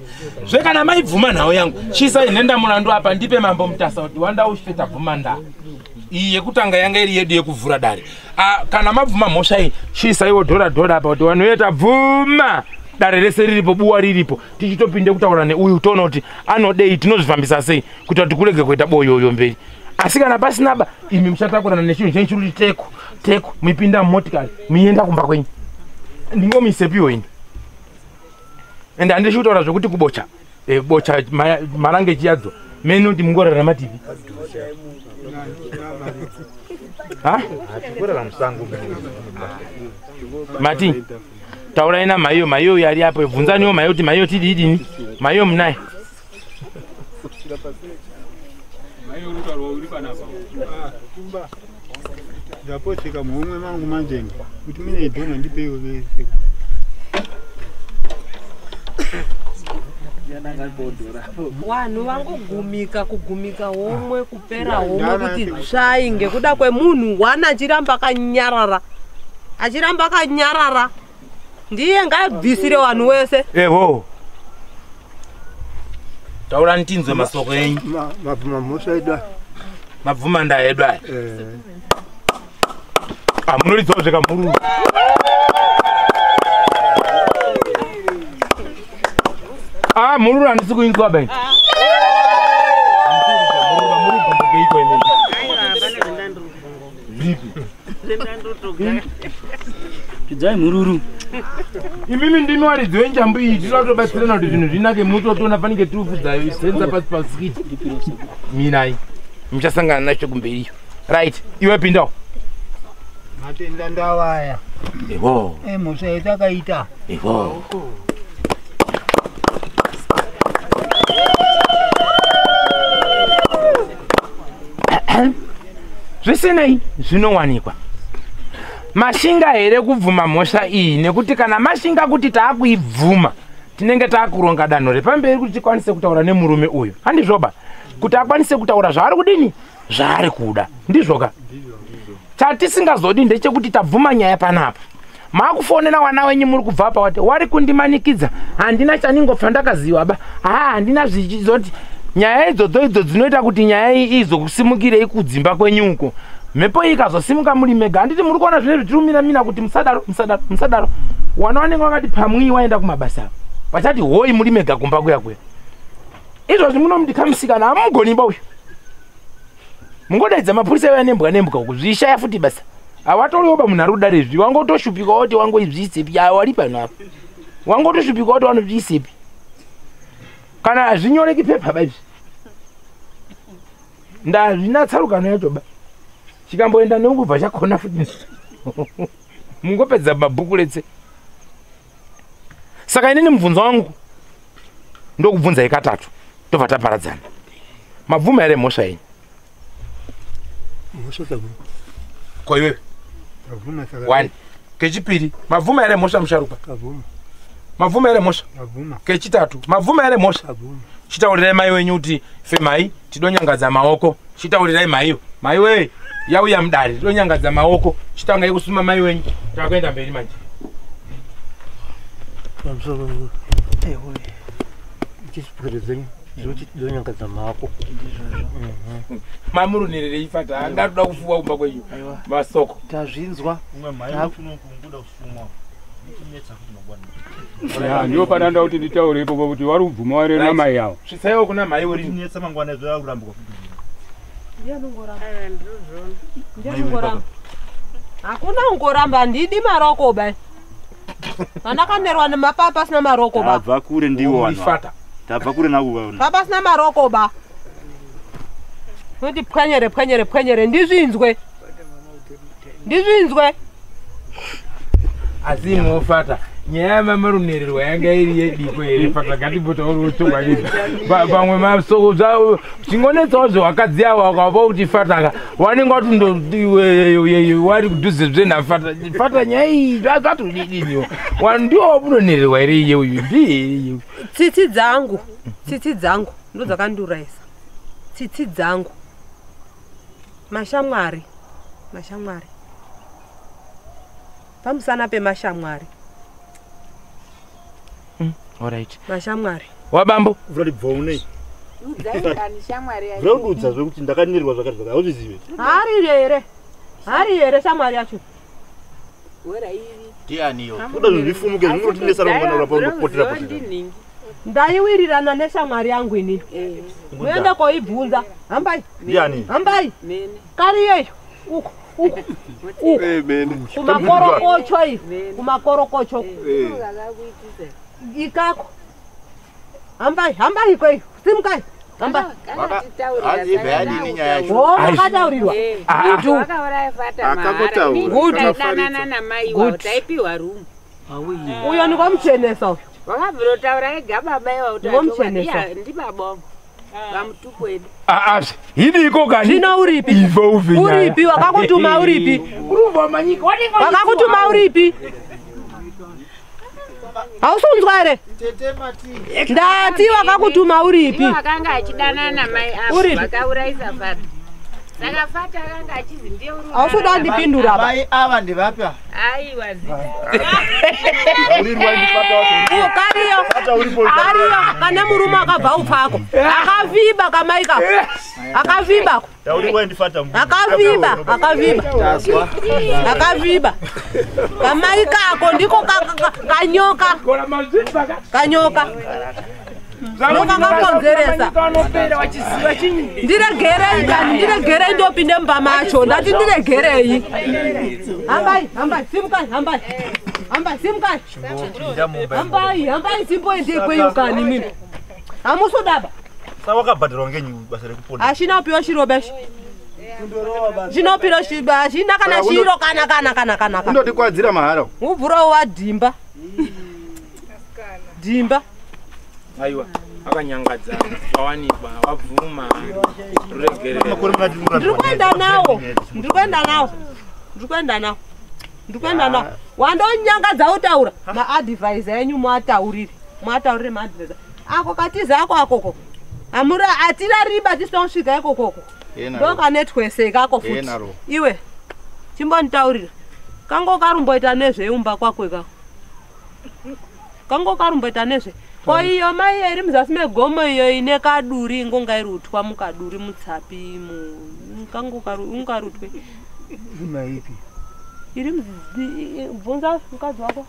zve? Kana maibvuma nhau yangu, chiisai nhenda mulandu apa, ndipe mambo Mutasa kuti wanda ushe tabvuma. Ndaa iyi yekutanga yanga iri yedu yekuvhura dare. Ah, kana mabvuma mhosva iyi, chiisaiwo dhora dhora apa kuti vanhu tabvuma. Dare rese riripo, buwa riripo, tichitopinde kutaura neuyu, toona kuti anodei, tinozvifambisa sei kuita kuti kurege kuita boyoyo mberi. Asi kana pasina ba, imi muchatakurana nechinhu chenyu chiri kuti teko teko, muipinda mumotikari, muienda kumba kwenyu. Ndingomuisepiwo ini, ende handisi kutaura zvekuti kubocha. Bocha marange chiyadzo mene kuti mungorarama tipi. Ha? Mati taurai namaiyo, maiyo yari apo, bvunzaniwo maiyo kuti maiyo tididini, maiyo munaye. Ndaposeka muhomwe mangu manje kuti mine idhona ndipeiwo vese. Vanhu vangogumika kugumika homwe kupera homwe kuti tsvai ngekuda kwemunhu wana achiramba akanyarara. Achiramba akanyarara. Ndiye ngaabvisire vanhu wese. Eho. Taura ntinzwe masoko enyu. Mabvuma mhosva edu aya. Mabvuma ndaa edu aya. Ah, munoridzawo zvekamhururu. Ah, mhururu handisi kuinzwa bai. Muri imimi. Zvipi? Tidzai mhururu. Imimi ndimi waridzi wenjambu iyi, tinoda kutobatsirana kuti zvinhu zvinake mutotoona fanike tirikudza senza pasi pasikiti. Minai. Muchasangana nacho kumberiyo. Right, iwe pindawo. Matenda ndawaya. Eho. Mhosva yatakaita. Eho. Zvisinei zvinowanikwa. Mashinga here kubvuma mhosva iyi, nekuti kana mashinga kuti taakuibvuma tinenge taakuronga danho repamberi kuti tikwanise kutaura nemurume uyu. Handizvoba kuti akwanise kutaura zvaari kudini, zvaari kuda. Ndizvoka? Chatisingazodi ndechekuti tabvuma nyaya panapa. Makufonera wana wenyu muri kubva apa wati wari kundimanikidza, handina chaningopfa ndakaziwa ba. Ha, handina zvichizoti nyaya idzodzo idzo dzinoita kuti nyaya iyi izokusimukirei kudzimba kwenyu uko. Mhepo iyi ikazosimuka muri mega, handiti muri kuona zvinezvi tiri mina kuti musadaro, musadaro, musadaro. Wana vanenge vakati pamwi waenda kumabasa avo. Vachati hoi muri mega kumba kuya kuya. Izvozvi munomudika musikana hamugoni ba uyu. Mungodaidza mapurisa vaya nembwa nembwa uku zvishaya futi basa. Hawatoriwo ba munhu ari kudare izvi, wangotoshupika woti wangoizviisepi, wari pano apa. Wangotoshupika woti wanozviisepi. Kana hazvinyoreki pepa ba izvi. Ndazvina tsarukano yacho ba. Chikamboenda neungubva chakona futi. Mungopedza mabhuku letse. Saka inini mubvunzo wangu ndokubvunzai katatu tobva taparadzana. Mabvuma here mhosva yenyu? Mhosva tabvuma. Ko iwewe? Tabvuma saka. One. Kechipiri, mabvuma here mhosva musharuka? Tabvuma. Mabvuma here mhosva? Tabvuma. Kechitatu, mabvuma here mhosva? Tabvuma. Chitaurirai mai wenyu kuti femai tidonyangadza maoko. Chitaurirai maiyo. Mai wee yauya mudare tidonyangadza maoko. Chitangai kusuma mai wenyu. Takuenda mberi manje. Pamusoro ewe. Chisipwere dzenyu zvoti tidonyangadza maoko. Mamurunirire ifata angatoda kufuwa kumba kwenyu. Masoko. Tazvinzwa. Umwe mai unokunguda kusumwa. Ya, ndiyo pananda kuti nditaure ipopo kuti vari kubvuma vari namai yavo. Svitsaiwo kuna mai uri. Tinetsa mangwana zvakurambwa futi. Ndianongoramba. Hakuna ungoramba ndidi maroko ba. Vandakanerwa nemapapa asina maroko ba. Tabva kure ndiwo vanhu. Ifata. Tabva kure navo vanhu. Papa asina maroko ba. Kuti pwanyere pwanyere pwanyere ndizvinzwe. Ndizvinzwe. Asi mofata nyaya yamamarunererwa yanga iri yediko here fata ngatimbotauriwo chokwadi. Pamwe masoko zvavo chingonetsawo zvewakadzi avo wakava kuti fataka wanenge wati wari kudhuze zvenafata fata nyaya iyi zvatodidiniwo ndiwo wamunonererwa here iye uyu ndiye. Tsitsi dzangu, tsitsi dzangu ndodzakandurayisa. Tsitsi dzangu. Mashamwari, mashamwari. Pamusana pemashamwari. Alright. Mashamwari. Wabambo. Vurali bvaunei. Udzai shamwari yacho. Zvaududza zvekuti ndakanirwa zvakati zvakati hauzvizive. Hari here. Hari here shamwari yacho. Wera iri. Ndianiyo? Kuda zvifumuke zvinotinetsa ramangwana urapa undopotera potera. Ndaiwirirana neshamwari yangu inini. Muende koibvunza. Hambai. Ndiani? Hambai. Mene. Kari yeyo. Uko. Uko. Uko. Kumakorokocho iyo. Kumakorokocho. Ikako. Hambai, hambai ikweyo. Simukai. Hambai. Hanzi ibva yadini nyaya yacho? Oh, makataurirwa. Good. Wakauraya fata Akangotaura. Good. Taidanana namai iwawo Good. taipiwa rumu. Uyo ndikomuchenesa uyo. Wakabvirotaura ega baba iwawo kuti Ndikomuchenesa. iya, ndibaba wangu. Vamutuku wedu. Hidiko kani. Zvino uripi? Ivo uve nyaya. Uripi? Wakakutuma uripi? Urubva manyika. Wakakutuma uripi? Hausunzwa here? Ndati wakakutuma uripi? Iwo akanga achidanana namai avo Uripi? vakaurayisa fata. Saka fata akanga achizi ndiye uri Hausuda kundipindura apa. Mai ava ndevapi ava? Aiwa zita. Kariyo. Kariyo kane murume akabva upfako. Akaviba kamai kako. Akaviba. Taurirwa ndifata Akaviba, akaviba. Akaviba. Kamai kako ndiko kanyoka. Kanyoka. Ndokakakonzeresa. Ndiregerei kani, ndiregerei ndopinde mumba macho. Ndati ndiregerei. Hambai, hambai, simukai, hambai. Hambai, simukai. Hambai, hambai simboendei kwenyu kani mimi. Hamusudaba. Saka wakabhadharwa ngenyi basa rekuponda? Hachina kupiwa chiroba ichi. Chinopiwa chiba, hachina kana chiro kana kana kana kana. kana. Undotikwadzira mahara. Mubvurawo wadhimba. Dhimba. Aiwa, akanyangadza. Wawanikwa, wabvuma. Ruregerero. Ndiri kuenda nawo. Ndiri kuenda nawo. Ndiri kuenda nawo. Ndiri kuenda nawo. Wandonyangadza utaura. Maadvise enyu muataurire. Muataurire maadvise. Ako katiza ako akoko. Amura atirariba tisina kusvika ikokoko. Ndokanetwese kako futi. Enaro. Iwe chimbonditaurira. Kango karumboita nezveumba kwako ikako. Kango karumboita nezve. Ko iyo mai iri muzasi megomo iyo ine kaduri ingonga iri utwa mukaduri mutsapi mu kango ungarutwe. Imaipi? Iri bvunza mukadzi wako.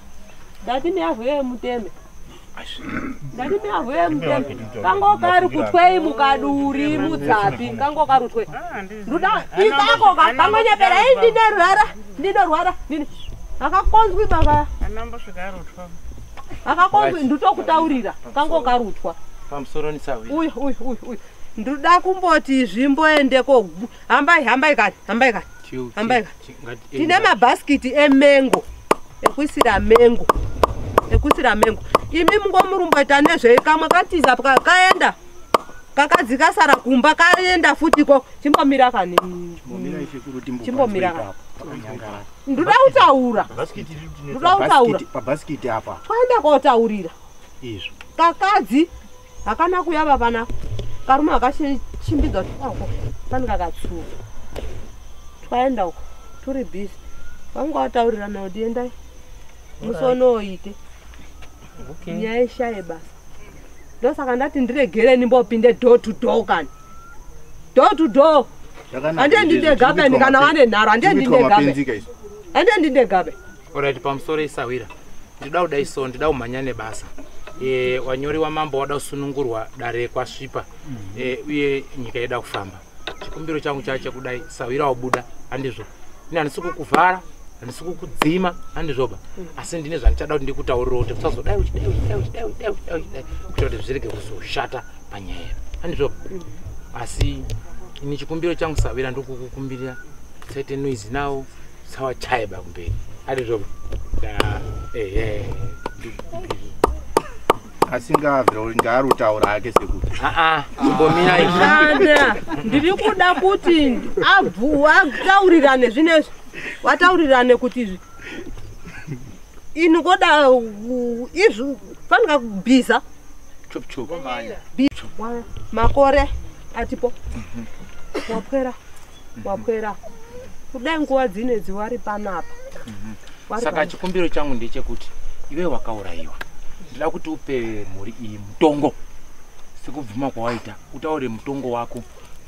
Ndati miyavhu muteme. Ndati miyavhu muteme. Kango kari kutwei mukaduri mutsapi. Kango karutwe. Nduda ikako kangonyepera ei ndinorwara ndinorwara ndini. Akakonzwi baba. Anambosvika arutwa. Akakonzwi ndutokutaurira. Kango karutwa. Pamusoro nisawira. Uyu uyu uyu uyu. Nduda kumboti zvimboende ko hambai hambai kani hambai kani. Hambai kani. Tine mabhasikiti emengo ekuisira mengo ekuisira mengo. Imi mungomurumboita nezvei kamwe katiza kaenda kakadzi kasara kumba kaenda futi ko chimbomira kani. Chimbomira kani. Nduda kutaura. Nduda kutaura. Pabhasikiti apa. Twaenda kotaurira. Izvo. Kakadzi hakana kuyava panapa. Karume akachimbidza kuti ako pane kakatsuka. Twaenda uko turi busy. Vanga vataurirana kuti endai musonoite. Nyaya ishaye basa. Ndosaka ndati ndiregere ndimbopinde door to door kani. Door to door. Handiendi ndega beni kana vane nharo handiendi ndega beni. Handiendi ndega beni. Alright, pamusoro isawira. Ndida kudai so, ndida kumhanya nebasa. Wanyori wamambo wada kusunungurwa dare kwasvipa. Uye nyika yeda kufamba. Chikumbiro changu chache kudai sawira wabuda handizvo. Ini handisi kukuvhara, handisi kukudzima, handizvoba. Asi ndine zvandichada kuti ndikutaurire kuti usazodai uchidai uchidai uchidai uchidai uchidai uchidai kuitira kuti zvirege kuzoshata panyaya yedu. Handizvoba. Asi ini chikumbiro changu sawira ndokukukumbirira tisaite noise nawo tisawachaiba kumberi. Handizvoba. Ehe. Asi ngaarutaura hake sekuru. Chimbomira izvi. Kana ndiri kuda kuti ataurirane zvinezvi. Wataurirane kuti izvi. Ini koda izvi fanika kubhiza. Chup chup. Makore atipo. Wapwera. Wapwera. Kudai nguva dzinedzi wari panapa. Wari Saka panapa. chikumbiro changu ndechekuti iwe wakaurayiwa. Ndida kuti upe mhuri iyi mutongo sekubvuma kwawaita utaure mutongo wako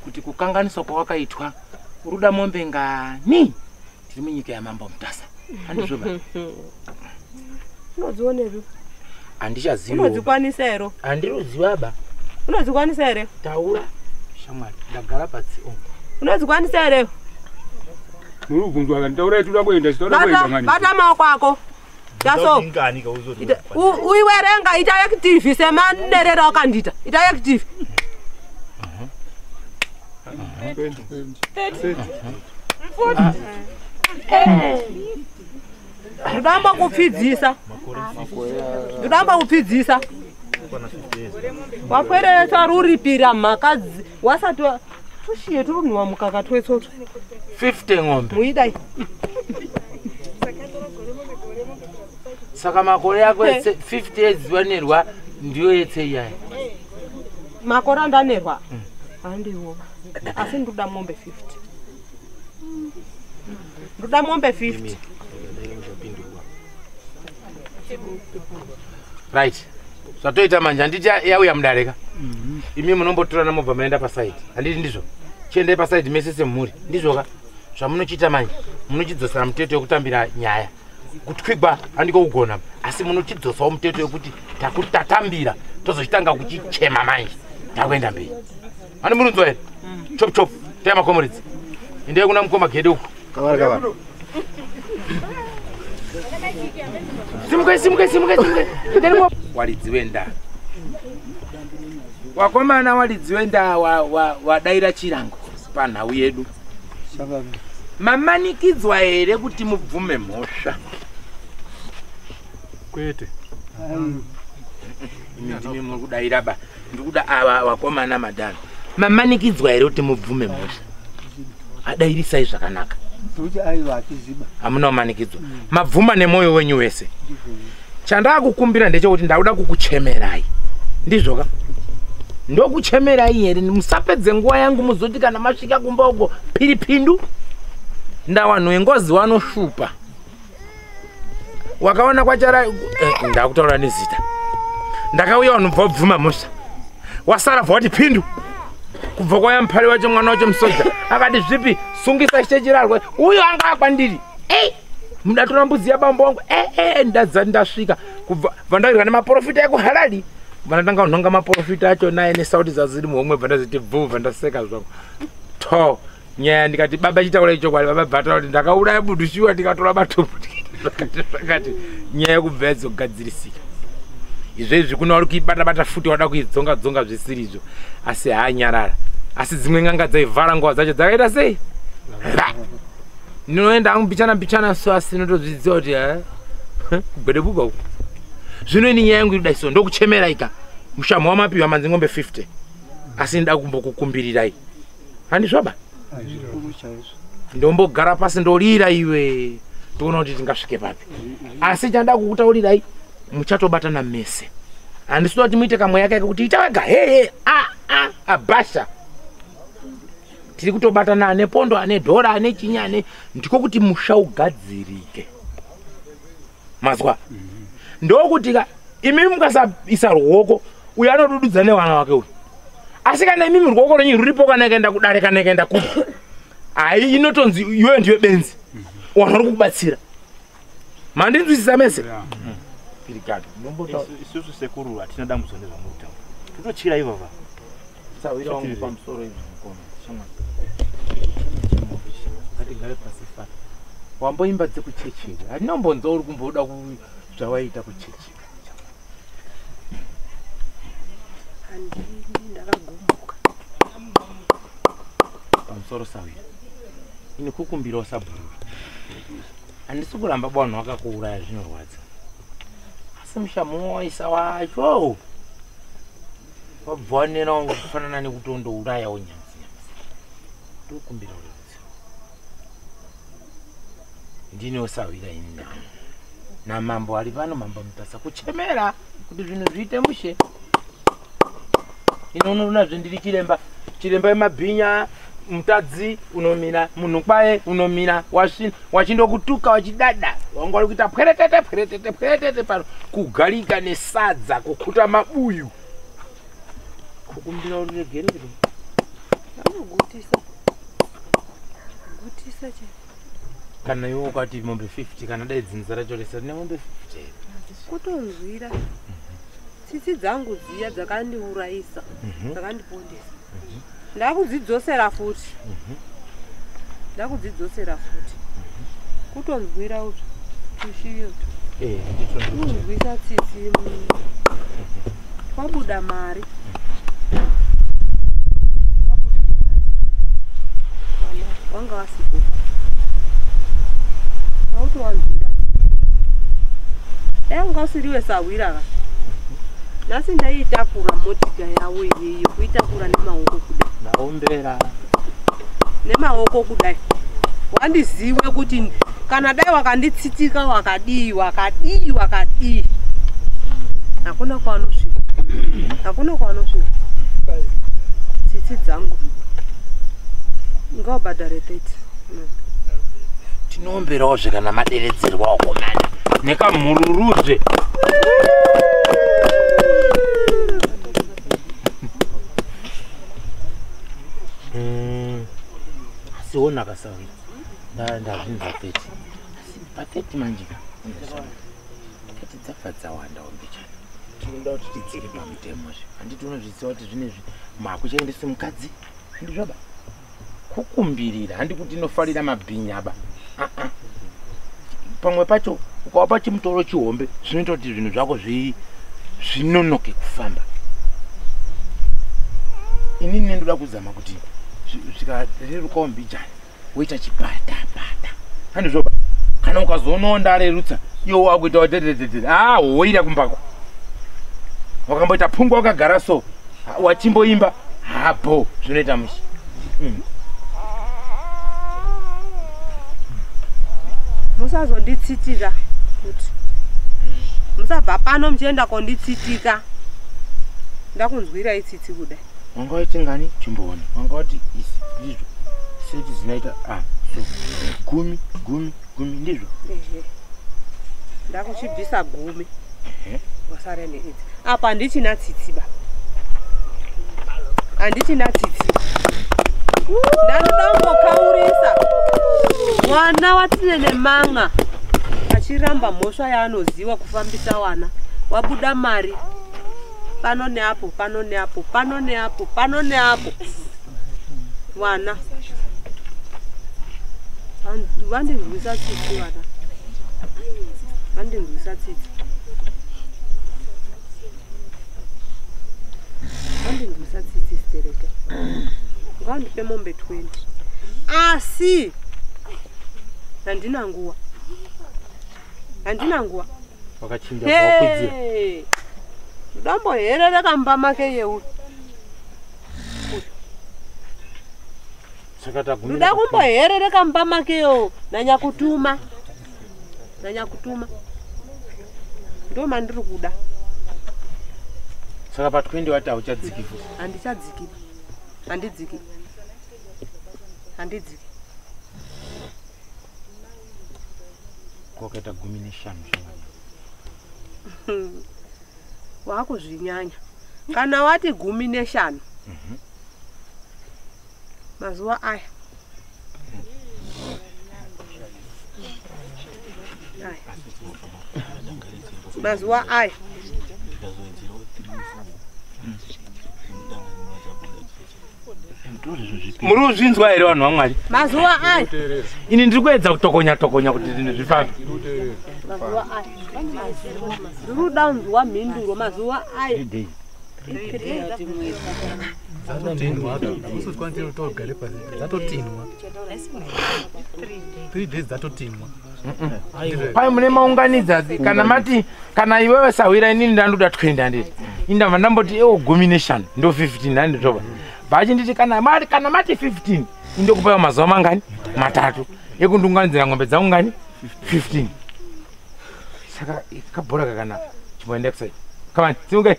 kuti kukanganiswa kwawakaitwa uruda mombe ngani tiri munyika yamambo Mutasa. Handizvoba. Unodzionepi? Handichazivi. Unodzikwanisa here? Handiruziva ba. Unodzikwanisa here? Taura shamwari ndagara patsi. Unodzikwanisa here? Muri kubvunzwa kani taurai toda kuenda toda kuenda Bata ngani. bata maoko ako. Taso. Uiwerenga ita active semanerero akandiita. Ita active. 30, 40. Ndamba kupfidzisa. Ndamba kupfidzisa. Wapweresa ruripira mhaka wasati tushiye turunhuwa mukaka twetsotso. 50 ng'ombe. Muidai. Saka makore ako 50 edziwanerwa ndiyo yetse iyaya. Makore andanerwa handiwo. Asi ndoda mombe 50. Ndoda mombe 50. Right. Zvatoita manje handiti yauya mudareka. Imi munombotorana mobva maenda pasaidi. Handiti ndizvo? Chiendai pasaidi mese semhuri. Ndizvoka? Zvamunochiita manje munochidzosera muteto wekutambira nyaya. Kutwigwa handiko kugona. Asi munochidzosawo muteto wekuti tatambira tozochitanga kuchichema manje. Takuenda mberi. Hani munonzwa here? Chop chop. Taya makomoredzi. Endai kuna mukoma Gede uko. Kavari kavari. Simukai simukai simukai simukai. Walidziwe ndaa. Wakomana walidziwe ndaa wadaira chirango panhau yedu. Mamanikidzwa here kuti mubvume mhosva? Kwete. Imi ndimi muri kudaira ba. Ndikuda ava wakomana madhara. Mamanikidzwa here kuti mubvume mhosva? Adairisai zvakanaka. Kuti aiwa atiziba. Hamuna kumanikidzwa. Mabvuma nemwoyo wenyu wese. Chandakukumbira ndechekuti ndauda kukuchemerai. Ndizvoka? Ndokuchemerai here? Musapedze nguva yangu muzoti kana masvika kumba uko piripindu. Ndawanhu wengozi wanoshupa. Wakaona kwachara ndakutaura nezita. Ndakauya vanhu bva bvuma mhosva. Wasara bva wati pindu. Kubva kwaya mupari wacho mwana wacho musoja akati zvipi sungisa chechirarwe uyo anga akwandiri. Mudatora mbudzi yabambo wangu ndadza ndasvika kubva vandairwa nemaprofita ekuHarari. Vandatanga kunhonga maprofita acho naye nesauti dzaziri muhomwe bva ndaziti bvu bva ndaseka zvangu. To nyaya ndikati baba chitaura ichokwadi baba bvataura kuti ndakauraya budu shuwa ndikatora matombo zvakati nyaya yekubva yadzogadzirisika. Izvezvi kuna vari kuibata bata futi wada kuidzonga dzonga zvisiri izvo asi haanyarara. Asi dzimwe n'anga dzaivhara nguva dzacho dzakaita sei? Ndinoenda hangu mbichana mbichana so asi ndinotozviziva kuti kugwedebuka uku. Zvino ini nyaya yangu iri kudai so ndokuchemerai ka. Mushamhu wamapiwa manzi ng'ombe 50. Asi ndida kumbokukumbirirai. Handizvoba? Ndombogara pasi ndorira iwe. Toona kuti tingasvike papi. Asi chandida kukutaurirai muchatobatana mese. Handisi kuti muite kamweya kake kuti ita wega hey a a abasha. Tiri kutobatana ane pondo ane dhora ane chinya ane ndiko kuti musha ugadzirike. Mazwa. Ndokuti ka imi mukasaisa ruoko uyo anodududza nevana wake uyu. Asi kana imimi ruoko renyu ruripo kana ikaenda kudare kana ikaenda kupi. Hai inotonzi iwe ndiwe benzi. Wanhu vari kukubatsira. Mandinzwisisa mese? Isusu sekuru hatina dambudziko nezvamuri kutaura. Tototyira ivava. Sawira wangu pamusoro izvi mukoma. Ngatigare pasi fana. Wamboimba dzekuchechi. Handinombonzwa uri kumboda zvawaita kuchechi. Handini ndakagumbuka. Pamusoro sawira. Ini kukumbirawo sabhuru. Handisi kuramba bwanhu wakakuuraya zvinorwadza. Asi mushamu waisa wacho wabva wanena kufanana nekutondourayawo nyamsi nyamsi. Ndokumbira rubatsiro. Ndini sawira ini nami. Namambo ari pano mambo Mutasa kuchemera kuti zvinhu zviite mushe. Ino unonazve ndiri chiremba. Chiremba wemabhinya mutadzi unomira munhu kwaye unomira wachindokutuka wachidada wanga uri kuita pweretete pweretete pweretete pano kugarika nesadza kukuta mabuyu kukumbira uregerere. Anogutisa. Gutisa che. Kana iwe ukati mombe 50 kana dai dzinza racho rese rine mombe 50. Kutonzwira. Tsitsi dzangu dziya dzakandiurayisa, dzakandipondesa. Ndakudzidzosera futi. Ndakudzidzosera futi. Kutonzwira utu tushiyo. Kunzwisa tsitsi. Kwabuda mari. Kwabuda mari. Wanga wasipo. Hautowanzwira. Dai wanga usiriwe sahwira ka. Nhasi ndaiitakura motika yawo iyeyo kuitakura nemaoko kudai. Ndaombera. Nemaoko kudai. Wandiziwe kuti kana dai wakanditsitika wakadii wakadii wakadii. Hakuna kwaanosvika. Hakuna kwaanosvika. Tsitsi dzangu. Ngaubhadhare 30. Tinoomberawozve kana maderedzerwa wakomana. Nekamhururuzve. Asi ona kasawira. Ndazvinzwa 30. Asi pa 30 manje. 30 dzabva dzawanda ombichana. Tinoda kuti tidzike pamutemo zve. Handiti unozviziva kuti zvinezvi makuchaendese mukadzi. Handizvoba. Kukumbirira handi kuti inofarira mabhinyaba. Pamwe pacho ukawapa chimutoro chihombe zvinoita kuti zvinhu zvako zvinonoke kufamba. Inini ndoda kuzama kuti zvikarerukawo mbijana woita chipatapata. Handizvoba. Kana ukazoonawo ndarerutsa iwo wakuita dededede. Ah, woira kumbako. Wakamboita pfungwa wakagara so wachimboimba hapo zvinoita mushi. Musazonditsitika kuti musabva pano muchienda konditsitika. Ndakunzwirai tsitsi kudai. Wanga waiti ngani chimboona. Wanga wati isi ndizvo. Seti zinaita so 10 10 10 ndizvo. Ehe. Ndakuchibvisa 10. Ehe. Wasare neidzi. Apa handichina tsitsi ba. Handichina tsitsi. Ndanoda kumbokaurisa mwana watine nemanga achiramba mhosva yaanoziwa kufambisa wana. Wabuda mari pano neapo pano neapo pano neapo pano neapo. Wana vandinzwisa tsitsi wana. Vandinzwisa tsitsi. Vandinzwisa tsitsi stereka. Ngandipe mombe 20. Asi handina nguwa. Handina nguwa. Wakachinja kwakudzira. Ndamboherereka mumba make yeu. Saka tagumira. Ndoda kumboherereka mumba make yo nanyakutuma. Nanyakutuma. Ndo mandiri kuda. Saka pa 20 wati hauchadziki futi. Handichadziki. Handidziki. Handidziki. Kwakaita 15 zvakadai. Wakuzvinyanya. Kana wati 15. Mazuva aya. Aya. Mazuva aya. Muri kuzvinzwa here vanhu vaMwari? Mazuva aya. Ini ndiri kuedza kutokonya tokonya kuti zvinhu zvifambe. Mazuva aya. Ndiri kuda kunzwa mhinduro mazuva aya. Dzatotinwa. 3 days dzatotinwa. Pai mune maunganidza kana mati kana iwewe sahwira inini ndandoda 20 handiti. Indabva ndamboti ewo 15 ndo 15 handitoba. Vachinditi kana mati 15 indokupa mazuva mangani? Matatu. Ekundunganidzira ng'ombe dzangu ngani? 15. Saka kabhora kakanaka. Chimboenda kusai. Come on, simukai.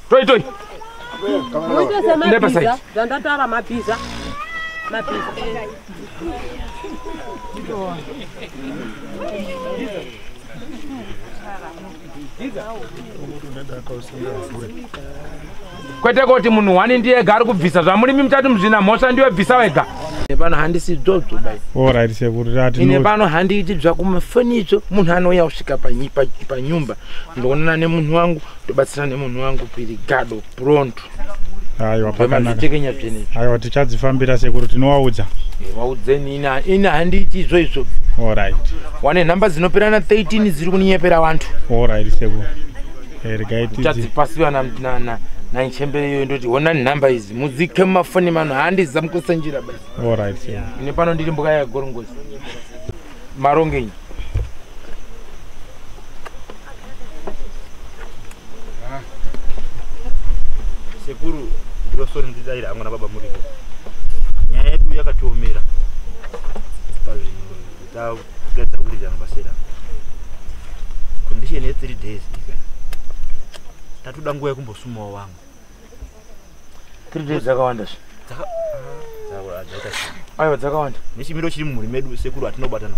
Toi toi. Muite semabhiza. Zvandataura mabhiza. Mabhiza. Kwete kuti munhu wani ndiye ega ari kubvisa zvamurimi mutatu muzvina mhosva ndiwe bvisa wega. Pano handisi dzvodzvo bai. Alright sekuru tati. Ine pano handiiti zvakumafonidzo munhu anouya kusvika panyumba ndoonana nemunhu wangu tobatsirana nemunhu wangu pirigado pronto. Aiwa pakanaka. Aiwa tichadzifambira sekuru tinowaudza. Waudzeni ina handiiti izvo izvo. Alright. Wane nhamba dzinoperana 13 dziri kunyepera vantu. Alright sekuru. Regai tichadzipasiwa Nanchembere iyoyo ndoti hona nhamba idzi mudzike mumafoni mano handiza mukusanjira basi. Alright, yeah. Ine pano ndiri mbuka yagorongozi. Marongenyi. Sekuru ndiro sori ndidaira hangu nababa muripo. Nyaya yedu yakatiomera pazvinhu tagedza kuwirirana pasera. Condition ye 3 days ika tatoda nguva yekumbosumawo vamwe. 3 days dzakawanda zve. Aiwa dzakawanda. Nechimiro chiri mumhuri medu sekuru hatinobatana.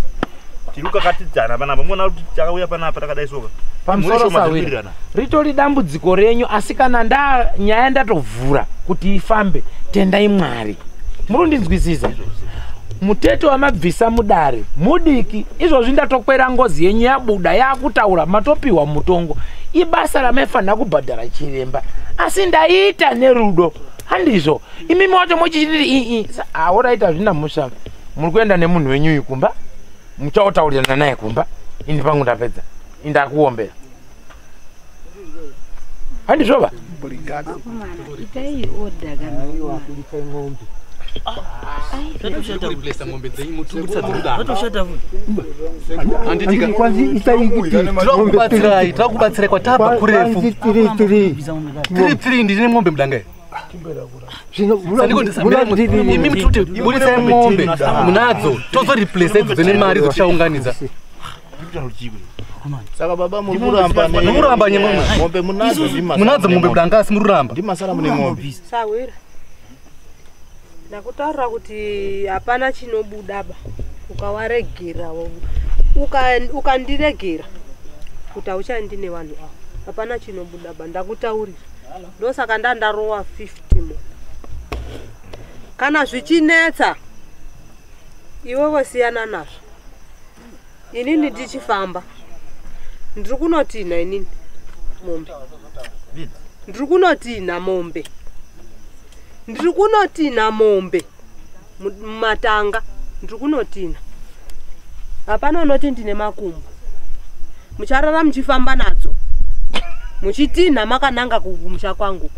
Tiri kukakatidzana panapa muona kuti takauya panapa takadai soka. Pamusoro sawira. Ritori dambudziko renyu asi kana nda nyaya ndatovhura kuti ifambe tendai Mwari. Murundinzwisisa. Muteto wamabvisa mudare mudiki izvozvi ndatokwera ngozi yenyu yabuda yakutaura matopiwa mutongo. Ibasa ramaifanira kubhadhara chiremba asi ndaita nerudo. Handizvo imimi wacho muchichiti aoraita zvina mhosva. Muri kuenda nemunhu wenyu uyu kumba muchaotaurirana naye kumba ini pangu ndapedza indakuombera. Handizvova itai order kana Tirakubatsirai kwatapa kurefu. 3 ndine mombe mudanga. Imi muti budisai mombe munadzo tozoreplace idzo dzine mari dzotichaunganidza. Saka baba muri kuramba muramba mombe munadzo munadzo mombe mudanga asi muri kuramba ndimasara mune mombe. Sawira ndakutaurira kuti hapana chinobuda ba ukawaregera ukandiregera kuti hauchandi nevanhu ava hapana chinobuda ba ndakutaurira. Ndosaka ndandarowa 50 mo. Kana zvichinetsa iwewe siyana nazvo. Inini ndichifamba ndiri kunotinha inini mombe. Ndiri kunotinha mombe. Ndiri kunotinha mombe mumatanga ndiri kunotinha. Hapana unoti ndine makumbo. Mucharara muchifamba nadzo. Muchitinha makananga kumusha kwangu.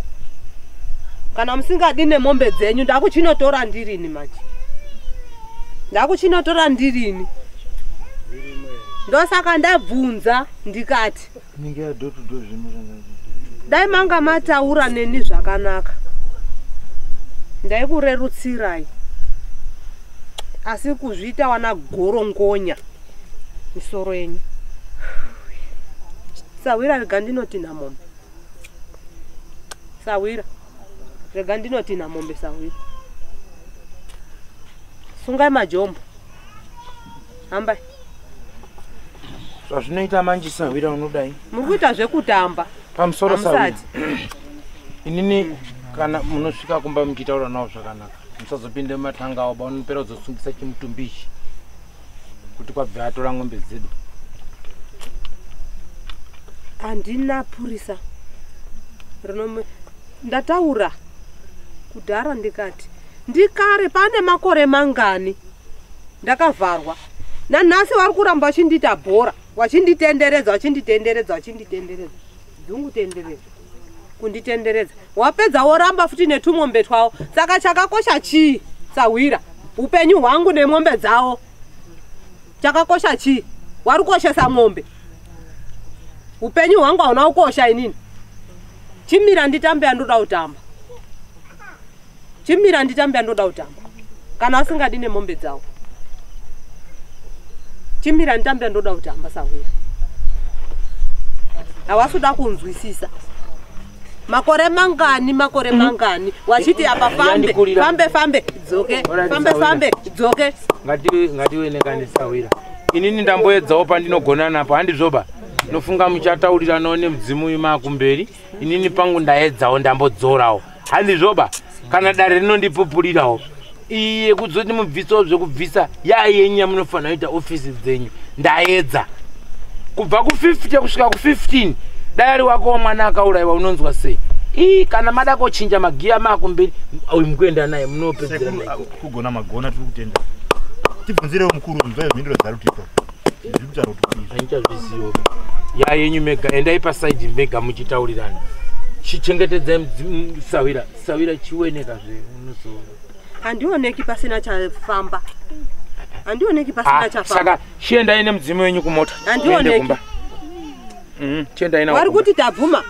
Kana musingadi nemombe dzenyu ndakuchinotora ndirini manje. Ndakuchinotora ndirini. Ndosaka ndabvunza ndikati dai manga mataura neni zvakanaka ndaikurerutsirai asi kuzviita wana gorongonya misoro yenyu. Sawira rega ndinotinha mombe. Sawira rega ndinotinha mombe. Sawira sungai majombo hambai. Zvazvinoita manje sawira unodai muri kuita zvekutamba pamusoro sawira. Inini kana munosvika kumba muchitaura nawo zvakanaka musazopinde mumatanga awo baunopera kuzosungisa chimutumbi ichi kuti kwabve atora ng'ombe dzedu. Handina purisa ndataura kudhara ndikati ndikare pane makore mangani ndakavharwa nanhasi vari kuramba vachindiita bhora vachinditenderedza vachinditenderedza vachinditenderedza dzungutenderedza kunditenderedza wapedza woramba futi netumombe twawo. Saka chakakosha chii sawira upenyu hwangu nemombe dzawo chakakosha chii? Wari kukoshesa mombe upenyu hwangu hauna kukosha inini. Chimira nditambe yandoda kutamba. Chimira nditambe yandoda kutamba kana asingadi nemombe dzawo. Chimira nditambe yandoda kutamba sawira. Hawasuda kunzwisisa. Makore mangani makore mangani wachiti apa fambe fambe fambe dzoke fambe fambe dzoke. Ngatiwenekane sawira. Inini ndamboedzawo pandinogona napo handizvoba. Nofunga muchatauriranawo nemudzimu uyu makumberi. Inini pangu ndaedzawo ndambodzorawo. Handizvoba kana dare rinondipupurirawo. Iye kudzoti mubvisawo zvekubvisa yayenyu yamunofanira kuita ofisi dzenyu. Ndaedza. Kubva ku50 kusvika ku15 dai ari wako mwana akaurayiwa unonzwa sei? Ii kana mada kochinja magiya makumberi uyu mukuenda naye munopedzera naye. Kugona magona tiri kutenda. Tibvunzirewo mukuru nzwa mhinduro dzari kutipa. Zviri kutaura kuti handichazvizivo. Yayenyu mega endai pasaidi mega muchitaurirana. Chichengetedzai sawira, sawira chiweneka zve unozo. Handioneki pasina chafamba. Handioneki pasina chafamba. Saka chiendai nemudzimu wenyu kumota. Handioneki. Kumba. Chiendai nawo. Wari kuti tabvuma,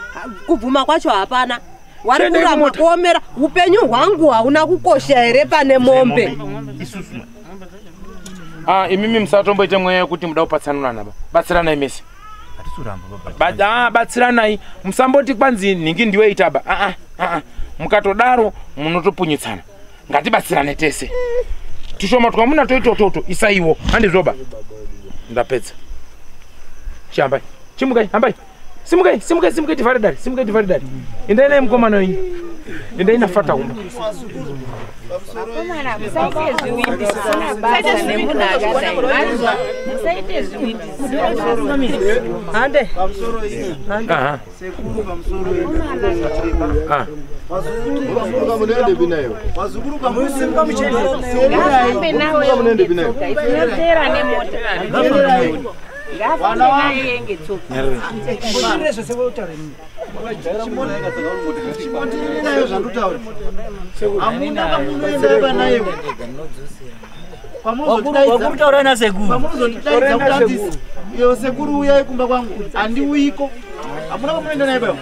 kubvuma kwacho hapana. Wari kuramba kuomera upenyu hwangu hauna kukosha here pane mombe. Imimi musatomboite mweya wekuti muda kupatsanurana ba. Batsiranai mese. Batsiranai, musamboti kwanzi nhingi ndiwe itaba. Mukatodaro munotopunyitsana. Ngatibatsirane tese. Tushoma twamuna toitototo isaiwo. Handizvoba. Ndapedza. Chihambai. Chimukai, hambai. Simukai, simukai, simukai tivhare dare. Simukai tivhare dare. Endai naye mukomana wenyu. Endai nafata kumba. Vakomana, musaite zviwindi zvisina basa nemunhu akadai. Musaite zviwindi zvisina basa. Hande. Aha. Sekuru pamusoro. Vazukuru Ngafambe nawo ngetsoka. Inopera nemota. Ngafambe naye ngetsoka. Hamuna kwamunoenda panayo. Wakutaura nasekuru. Pamunozondidaidza kutanzisa. Iyo sekuru uyai kumba kwangu. Handiuyiko. Hamuna kwamunoenda naye payo.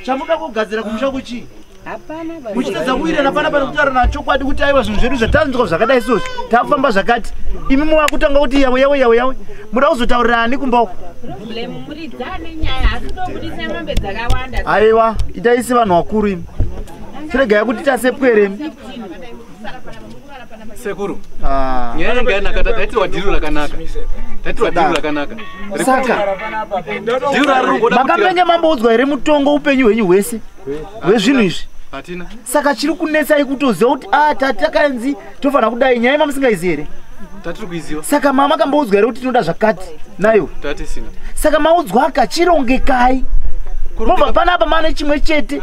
Chamuda kugadzira kumusha kuchii? Hapana baba. Muchitadza kuwirirana pana pane kutaura nachokwadi kuti aiwa zvinhu zvedu zvatanzwa zvakadai sozvi tafamba zvakati. Imi mava kutanga kuti yawe yawe yawe yawe. Muda kuzotaurira ani kumba uko? Problem muridzane nyaya asi tobudisa mombe dzakawanda. Aiwa, itai sevanhu vakuru imi. Chiregai kuti tasepwere imi. Sekuru. Nyaya yanga yanaka, taitirwa dhiru rakanaka. Taitirwa dhiru rakanaka. Saka dhiru rarungoda makambenge mamboudzwa here mutongo upenyu hwenyu hwese hwezvinhu izvi? Hatina. Saka chiri kunetsai kutoziva kuti tatakanzi tofanira kudai nyaya mamusingaizivi here? Tatiri kuiziva. Saka mama kamboudzwa here kuti tinoda zvakati nayo? Tatisina. Saka maudzwa akachirongekai mobva panapa mane chimwe chete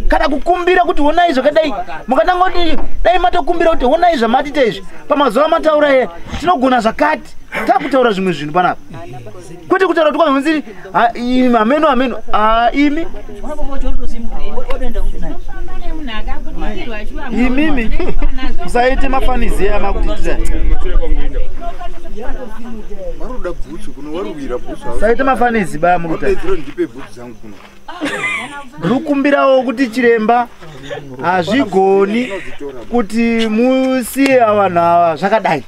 kana kukumbira kuti honai zvakadai, mukatanga kuti dai matokumbira kuti honai zvamatiita izvi pamazuva amataura aya tinogona zvakati, takutaura zvimwe zvinhu panapa, kwete kutaura kuti kwanzi hameno hameno. Imi imimi musaite mafanizi aya makutiitira. Varoda bhutsu kuno, varwira bhutsu. Saite mafanizi baya muruta. Wapedzera ndipe bhutsu dzangu kuno. Ndiri kukumbirawo kuti chiremba hazvigoni kuti musiye vanhu ava zvakadai,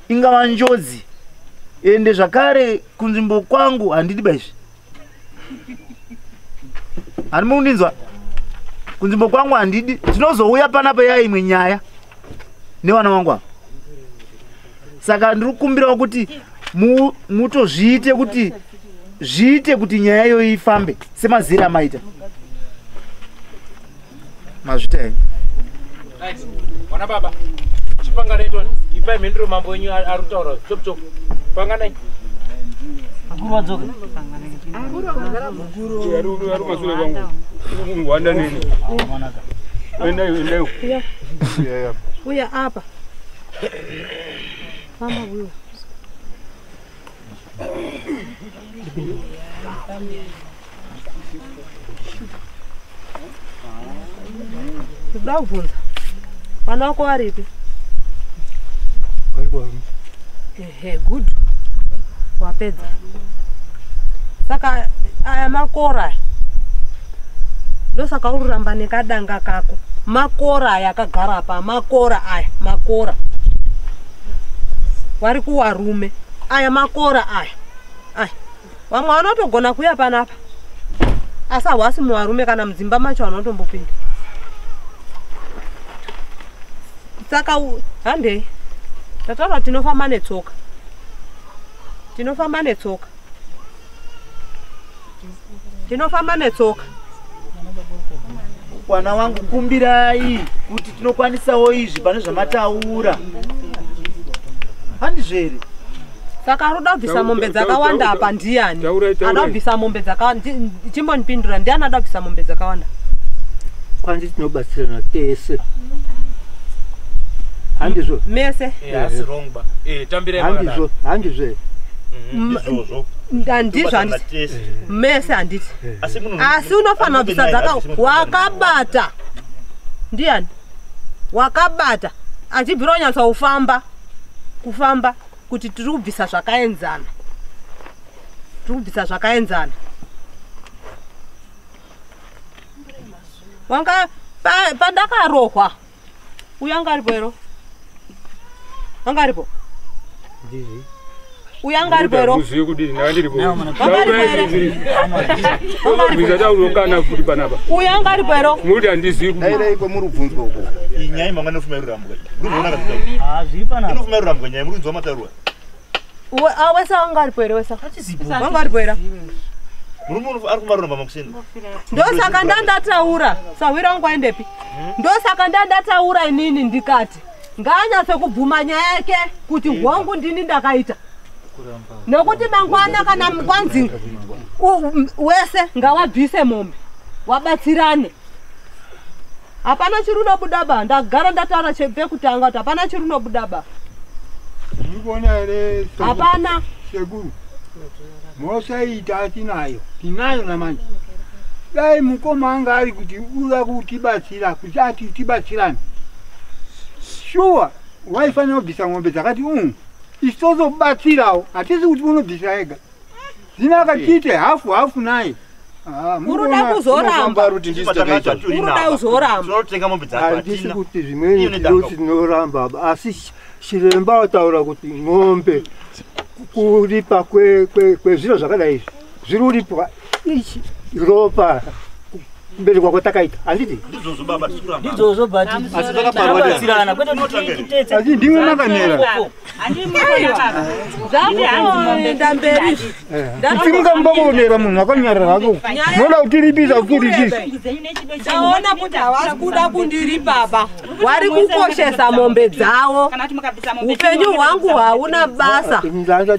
ingava njodzi. Ende zvakare kunzvimbo kwangu handidi baizvi, handi mukundinzwa? Kunzvimbo kwangu handidi. Tinozouya panapa ya imwe nyaya nevana vangu ava. Saka ndiri kukumbirawo kuti mutozviite kuti zviite kuti nyaya iyoyi ifambe semazira amaita mazvita henyu. Right. Wana baba. Chipanganai toni. Ipai mhinduro mambo wenyu ari kutaura. Chop chop. Panganai. Mukuru wadzoka. Ari masure kwangu. Wanda nini? Endai, endai. Uya apa. Mama uya. Ndikuda kubvunza. Vana vako varipi? Ehe, good. Wapedza. Saka aya makora aya. Ndosaka uri kuramba nekadanga kako. Makora aya akagara apa, makora aya, makora. Vari kuwarume. Aya makora aya. Aya. Vamwe vanotogona kuuya panapa. Asi hawasi muvarume kana mudzimba macho vanotombopinda. Saka handei. Tataura tinofamba netsoka. Tinofamba netsoka. Tinofamba netsoka. Kwana wangu, kumbirai kuti tinokwanisawo izvi pane zvamataura, handizvo here? Saka ari kuda kubvisa mombe dzakawanda apa ndiani? Ada kubvisa mombe dzakawanda. Chimbondipindura, ndiani ada kubvisa mombe dzakawanda? Kwanzi tinobatsirana tese, handizvo? Mese. Asi wrong ba. Tambirai. Handizvo, handizvo here? Izvozvo. Handizvo, handiti mese, handiti? Asi unofanira kubvisa dzaka wakabata ndiani wakabata achibvira unyatsa kufamba kufamba kuti tiri kubvisa zvakaenzana, tiri kubvisa zvakaenzana. Wanga pandakarohwa uyu anga aripo ero, anga aripo uyu anga aripo ero. Muzive kudini ndandiripo. Wanga aripo here? Bvisa taurokana futi panapa. Uyu anga aripo ero. Muri handizivi kudini. Dairai kwamuri kubvunzwa uko. Iyi nyaya manga inofuma irurambwa. Muri kuona kana zviri panapa. Inofuma irurambwa nyaya muri kunzwa mataurwa. Wese anga aripo here? Wese wanga aripo here? Murume ari kumaruramba makuseni. Ndosaka ndandataura sahwira wangu aendepi. Ndosaka ndandataura inini ndikati ngaanyatse kubvuma nyaya yake kuti hwangu ndini ndakaita, nekuti mangwana kana kwanzi wese ngawabvise mombe wabatsirane. Hapana chiri unobuda ba, ndagara ndataura pekutanga kuti hapana chiri unobuda ba. Muri kuona here? Hapana. Sekuru, mhosva iyi tatinayo, tinayo namanje. Dai mukoma anga ari kuti uda kutibatsira kuti ati tibatsirane, shuwa waifanira kubvisa mombe dzakati isu tozobatsirawo, hatisi kuti unobvisa ega. Zvino akatiite hafu hafu naye. Uruda kuzoramba, uruda kuzoramba. Tinotenga mombe dzacho. Handisi kuti zvimweni tinoti tinoramba, asi chiremba wataura kuti ng'ombe kuripa kwezviro zvakadai izvi zviri kuripwa ichi ropa kuberekwa kwatakaita, handiti? Ndizvozvo baba, tikuramba. Ndizvozvo but Asi zvakaparwa tinobatsirana kwete kuti titetse. Asi ndimwe makanera. Zvakutoenda mberi. Kusimuka mumba munhu akanyarara hako, moda kutiripisa kuti chii? Ndaona kuti havasi kuda kundiripapa, vari kukoshesa mombe dzavo. Upenyu hwangu hauna basa,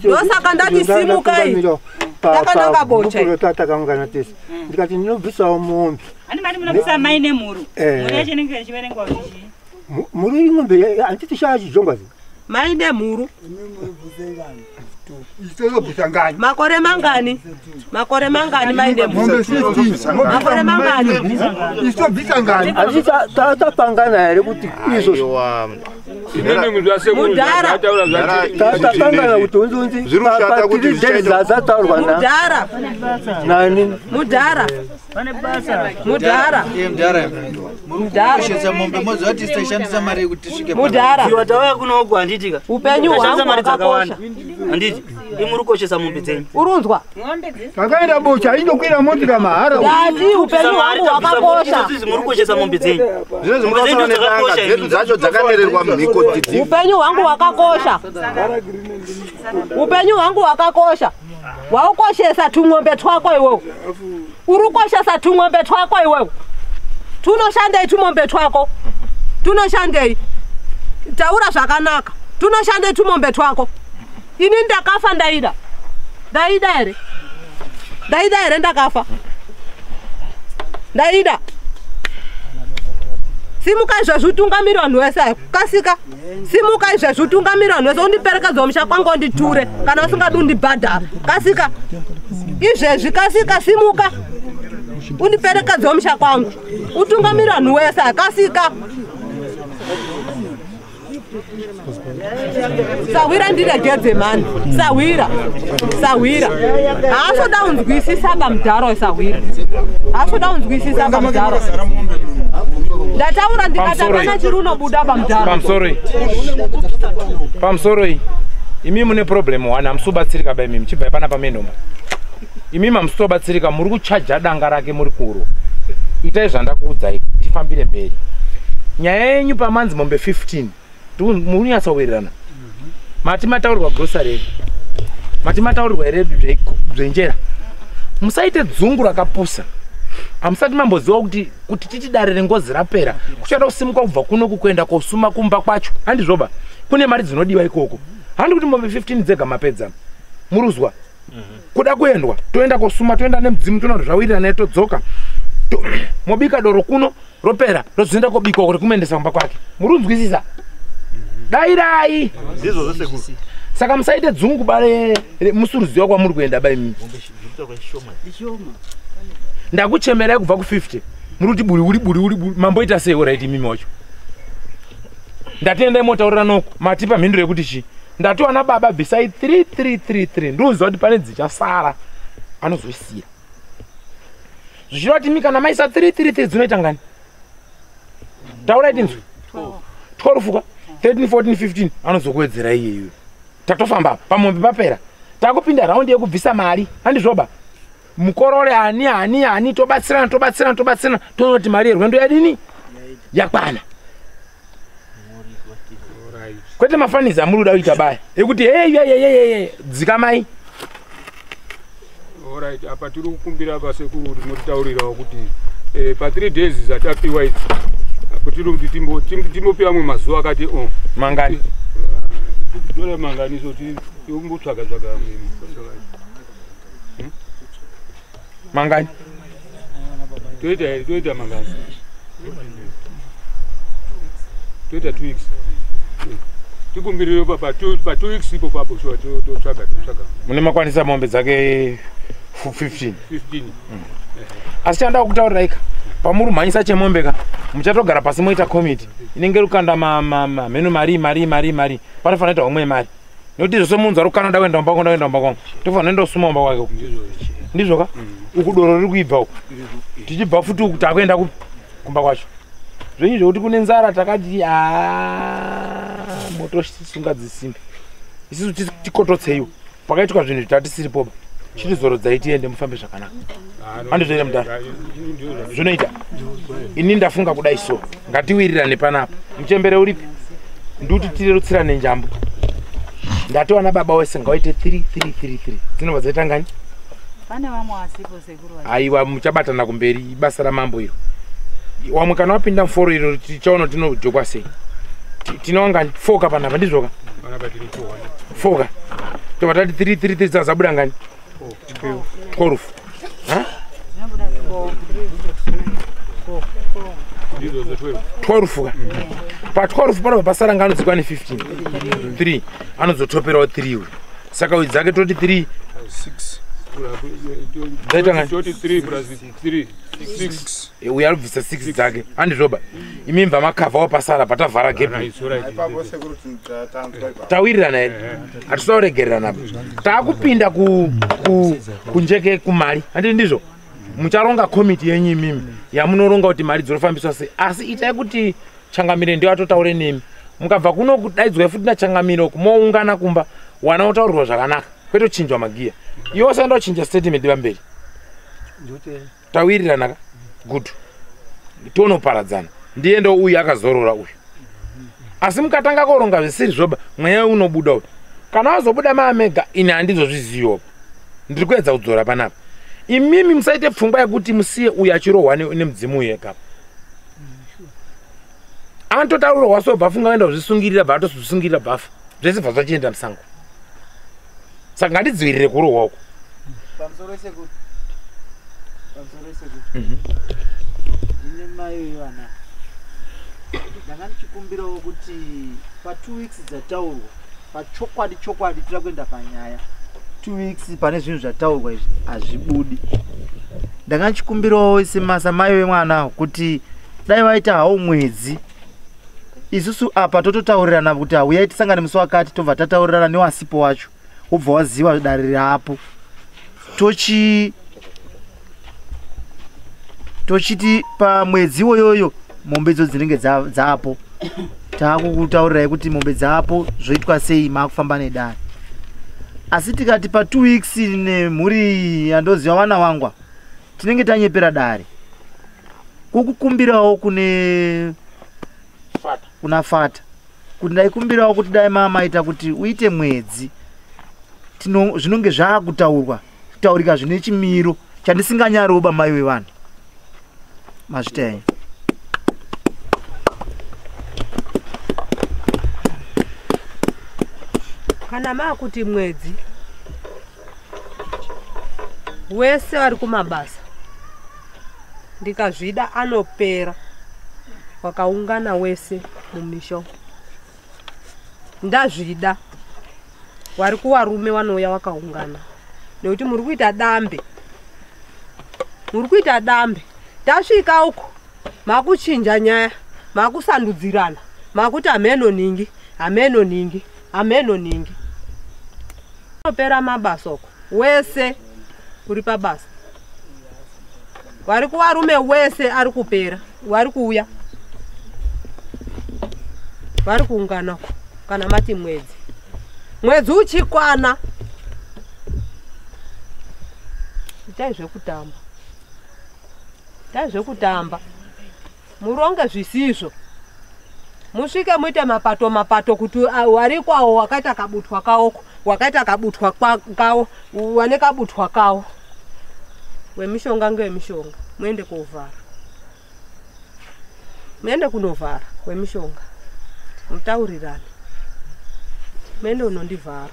ndosaka ndati simukai takananga boche. Takaungana tese ndikati ndinobvisawo mombe. Hani mari munobvisa mai nemhuru. Eh. Mhuru yacho inenge ichiverengwa kuti chii? Mhuru ing'ombe, handiti shaachijongwazi? Mai nemhuru. Isozobvisa ngani? Makore mangani? Makore mangani mai nemhuru? Mombe 15. Makore mangani? Isozobvisa ngani? Handiti tatapangana here kuti izvozvo? Mudhara. Tatapangana kuti unzi Zviri kushata kuti patiri dzataurwa Mudhara. nani? Mudhara. Pane basa. Mudhara. Mudhara. Muri kukoshesa mombe moziva kuti tisashandisa mari yekuti tisvike pano. Mudhara. Iwe tauya kunoku handitika. Upenyu hwangu Tashandisa mari dzakawanda. hwakakosha. Handiti imuri kukoshesa mombe dzenyu. Urunzwa. Takaenda bocha indokwira motika mahara. Ndati upenyu hwangu hwakakosha. Izvi muri kukoshesa mombe dzenyu. Zvinezvi munofanana nedanga dzedu dzacho dzakanererwa mhiko kuti Upenyu hwangu hwakakosha. Upenyu hwangu hwakakosha. Waukoshesa tung'ombe twako iwewe. Uri kukoshesa tung'ombe twako iwewe. Tunoshandei tumombe twako? Tunoshandei? Taura zvakanaka. Tunoshandei tumombe twako? Ini ndakafa ndaida. Ndaida here? Ndaida here ndakafa? Ndaida. Simuka izvezvi utungamiri vanhu vese ayo. Kasika. Simuka izvezvi utungamiri vanhu vese undiperekedze musha kwangu unditure kana usingadi undibhadhara. Kasika. Izvezvi kasika simuka. Undiperekedze musha kwangu. Utungamiri vanhu vese ayo. Kasika. Sahwira ndiregedze mani. Sahwira. Sahwira. Haasoda kunzwisisa pamudharo sahwira. Haasoda kunzwisisa pamudharo. Ndataura ndikati hapana chiri unobuda pamudharo. Pamusoroi. Pamusoroi. Imi mune problem one, hamusi kubatsirika ba imimi, chibvai panapa mendomba. Imi hamusi kutobatsirika, muri kuchaja danga rake muri kuro. Itai zvandakuudzai, tifambire mberi. Nyaya yenyu pamanzi mombe 15, munyatsowirirana. Mati mataurirwa grocery here? Mati mataurirwa here zvenjera? Musaite dzungu rakapusa. Hamusati mamboziva kuti titi dare rengozi rapera kuchada kusimuka kubva kunoku kuenda kosuma kumba kwacho, handizvoba? Kune mari dzinodiwa ikoko. Handi kuti mombe 15 dzega mapedza muruzwa kuda kuendwa, toenda kosuma, toenda nemudzimu, toona kuti zvawirirana, todzoka. Mobika doro kuno ropera, rozoenda kobikwa kuti kumuendesa kumba kwake. Murunzwisisa? Dairai. Ndizvozvo sekuru. Saka musaite dzungu bare musuruziwa kwamuri kuenda bai mimi. Ndakuchemerai kubva ku 50. Muri kuti buri uri buri uri buri mamboita sei alright mimi wacho. Ndatenda motaurira noko matipa mhinduro yekuti chi. Ndatiwana baba bvisai 3333 ndinoziva kuti pane dzichasara anozosiya. Zvichireva kuti imi kana maisa 333 dzinoita ngani? Taurai tinzwe. 12 ka 13 14 15 anozokuwedzera iyeyo. Tatofamba pamombe papera. Takupinda raundi yekubvisa mari. Handizvoba. Mukorore ani ani ani tobatsirana tobatsirana tobatsirana tonoti mari yerwendo yadini? Yakwana. Kwete mafanizi amuri kuda kuita baya ekuti hey hey hey hey dzikamai. Alright, apa tiri kukumbira vasekuru kuti mutitaurirawo kuti pa 3 days dzatapiwa idzi apo tiri kuti timbopiwa amwe mazuva akati o mangani tore mangani so timbotsvaga tsvaga mangani toita mangani toita 2 weeks tikumbirire pa 2 weeks ipo papo sure totsvaga totsvaga mune makwanisa mombe dzake 15 15. Asi chanda kutaurira ika pamuri mhanyisa chemombe ka muchatogara pasi moita committee inenge rukanda mheno mari mari mari mari panofanira kuita homwe mari nekuti zvose munhu ari kukanda kuenda kumba kuenda kumba kwangu tofanira ndosuma kumba kwake uku ndizvo ka uku doro riri kuibva uku tichibva futi uku takuenda kumba kwacho zvenyu zvekuti kune nzara takati motosunga dzisimbe isusu tikototseiwo pakaitwa zvinhu zvatisiripoba chitizorodzai tiende mufambe zvakanaka. Handizvoita mudhara zvinoita ini ndafunga kudai so ngatiwirirane panapa. Muchembere uripi ndikuti tirerutsirane njambo. Ndatiwana baba wese ngawaite 3 3 3 3 dzinobva dzaita ngani? Pane vamwe vasipo sekuru. Aiwa muchabatana kumberi ibasa ramambo iro. Wamwe kana wapinda muforo iro tichaona tinojokwa sei. Tinowangani 4 ka panapa ndizvoka? 4 ka. Tobva tati 3 3 3 dzabuda ngani? 12. Ha? 12 ka. Pa 12 panobva pasara ngano dzikwane 15. 3 anozotoperawo 3 uyu. Saka uyu dzake toti 3 6 toti 3 plus 3 6. Uyu arikubvisa 6 dzake handizvoba. Imi mva makavha wapasara patavhara gap. Tawirirana here? Hatisina kuregererana apa. Taakupinda kunjeke kumari handiti ndizvo? Mucharonga komiti yenyu imimi yamunoronga kuti mari dzinofambiswa sei. Asi itai kuti changamire ndiyo atotaure nemi. Mukabva kuno kudaidzwa futi nachangamire moungana kumba wana otaurirwa zvakanaka kwete kuchinjwa magiya. Iwe usaenda kuchinja statement pamberi. Tawirirana ka? Good. Tonoparadzana. Ndiye uyu akazorora uyu. Asi mukatanga kuronga zvisiri zvoba mweya unobuda uyu. Kana wazobuda maamega ini handizozviziviwo. Ndiri kuedza kudzora panapa. Imimi musaite pfungwa yekuti musiye uyu achirohwa nemudzimu uyu ega. Anototaurwa so bva funga kuenda kuzvisungirira bva atozvisungirira bvafa. Zvese bva zvachienda musango. Saka ngatidzivirire kurohwa uku. Pamusoro sekuru. Pamusoro sekuru. Ndine mai vana. Ndanga ndichikumbirawo kuti pa 2 weeks dzataurwa pachokwadi chokwadi tira kuenda panyaya. 2 weeks pane zvinhu zvataurwa izvi hazvibudi. Ndanga ndichikumbirawo samai vemwana kuti dai vaita hawo mwedzi. Isusu apa tototaurirana kuti hauyai tisangane musi wakati tobva tataurirana newasipo wacho. Wobva waziva dare rapo. Tochiti pamwedzi iwoyoyo mombe idzo dzinenge dzapo. Taakukutaurirai kuti mombe dzapo zvoitwa sei maakufamba nedare. Asi tikati pa 2 weeks nemhuri yandoziva vana wangwa tinenge tanyepera dare. Kukukumbirawo kuna Fata kuti ndaikumbirawo kuti dai mamaita kuti uite mwedzi zvinonge zvaakutaurwa kutaurika zvine chimiro chandisinganyariwo mai vevanhu. Mazvita enyu. Kana maakuti mwedzi wese vari kumabasa ndikazvida anopera wakaungana wese mumisho. Ndazvida Wari kuwarume wanouya wakaungana. Nekuti muri kuita dambe. Muri kuita dambe. Tasvika uko makuchinja nyaya, makusandudzirana, makuti hameno ningi, hameno ningi, hameno ningi. Opera mabasa uko. Wese uri pabasa. Wari kuwarume wese ari kupera, wari kuuya. Vari kuungana uko kana mati mwedzi. Mwedzi uchikwana. Itai zvekutamba. Itai zvekutamba. Muronge zvisizvo. Musvike muite mapato mapato kuti wari kwawo wakaita kabutwa kaoko, wakaita kabutwa kawo, wane kabutwa kawo. Wemishonga ngewemishonga, muende kovhara. Muende kunovhara wemishonga. Mutaurirane. Muende unondivhara.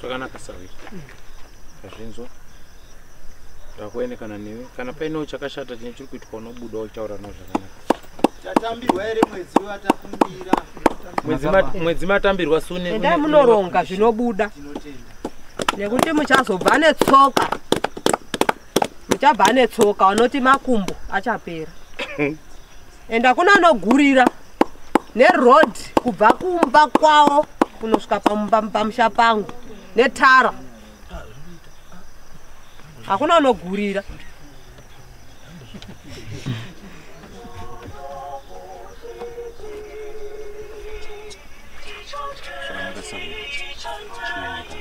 Zvakanaka Sawira. Zvazvinzwa. Ndakuonekana newe. Kana paine chakashata chine chiri kuitwa unobuda uchitaura nao zvakanaka. Tatambirwa here mwedzi watakumbira? Mwedzi matambirwa sune. Endai munoronga zvinobuda. Nekuti muchazobva netsoka. Muchabva netsoka vanoti makumbo achapera. Enda kuna anogurira neroad kubva kumba kwawo kunosvika pamusha pangu netara. Hakuna anogurira. Zvakanaka Sawira. Chinooneka.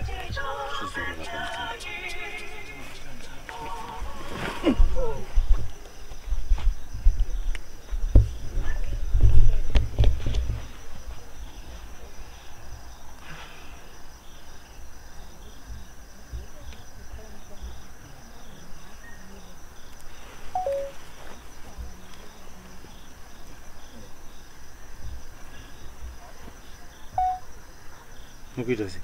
Chizorora pamuzinda. Mukuita sei?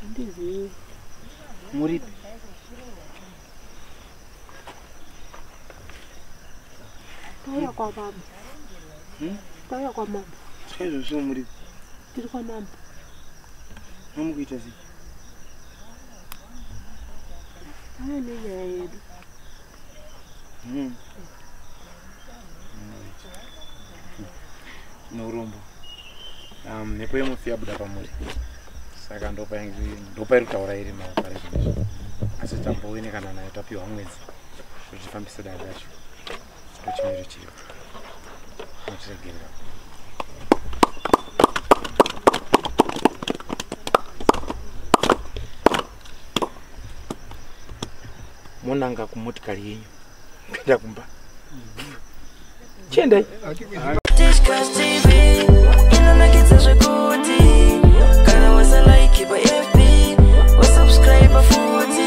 Handizivi. Muripi? Tauya kwamambo. Tauya kwamambo. Chaizvo muripi? Tiri kwamambo. Mukuita sei? Tauya nenyaya yedu. Neurombo. Mhepo yemufi yabuda pamuri. Saka ndopairi kutaura iri maopari zvinezvi. Asi tamboonekana nayo tapiwa mwedzi kuti tifambise dare racho. Ndochimiro chiripo. Notiregerera. Monanga kumotikari yenyu. Kuenda kumba. Chiendai. Tichkach TV inonakidza zvekuti kana wasalike pa FB wasubscribe futi.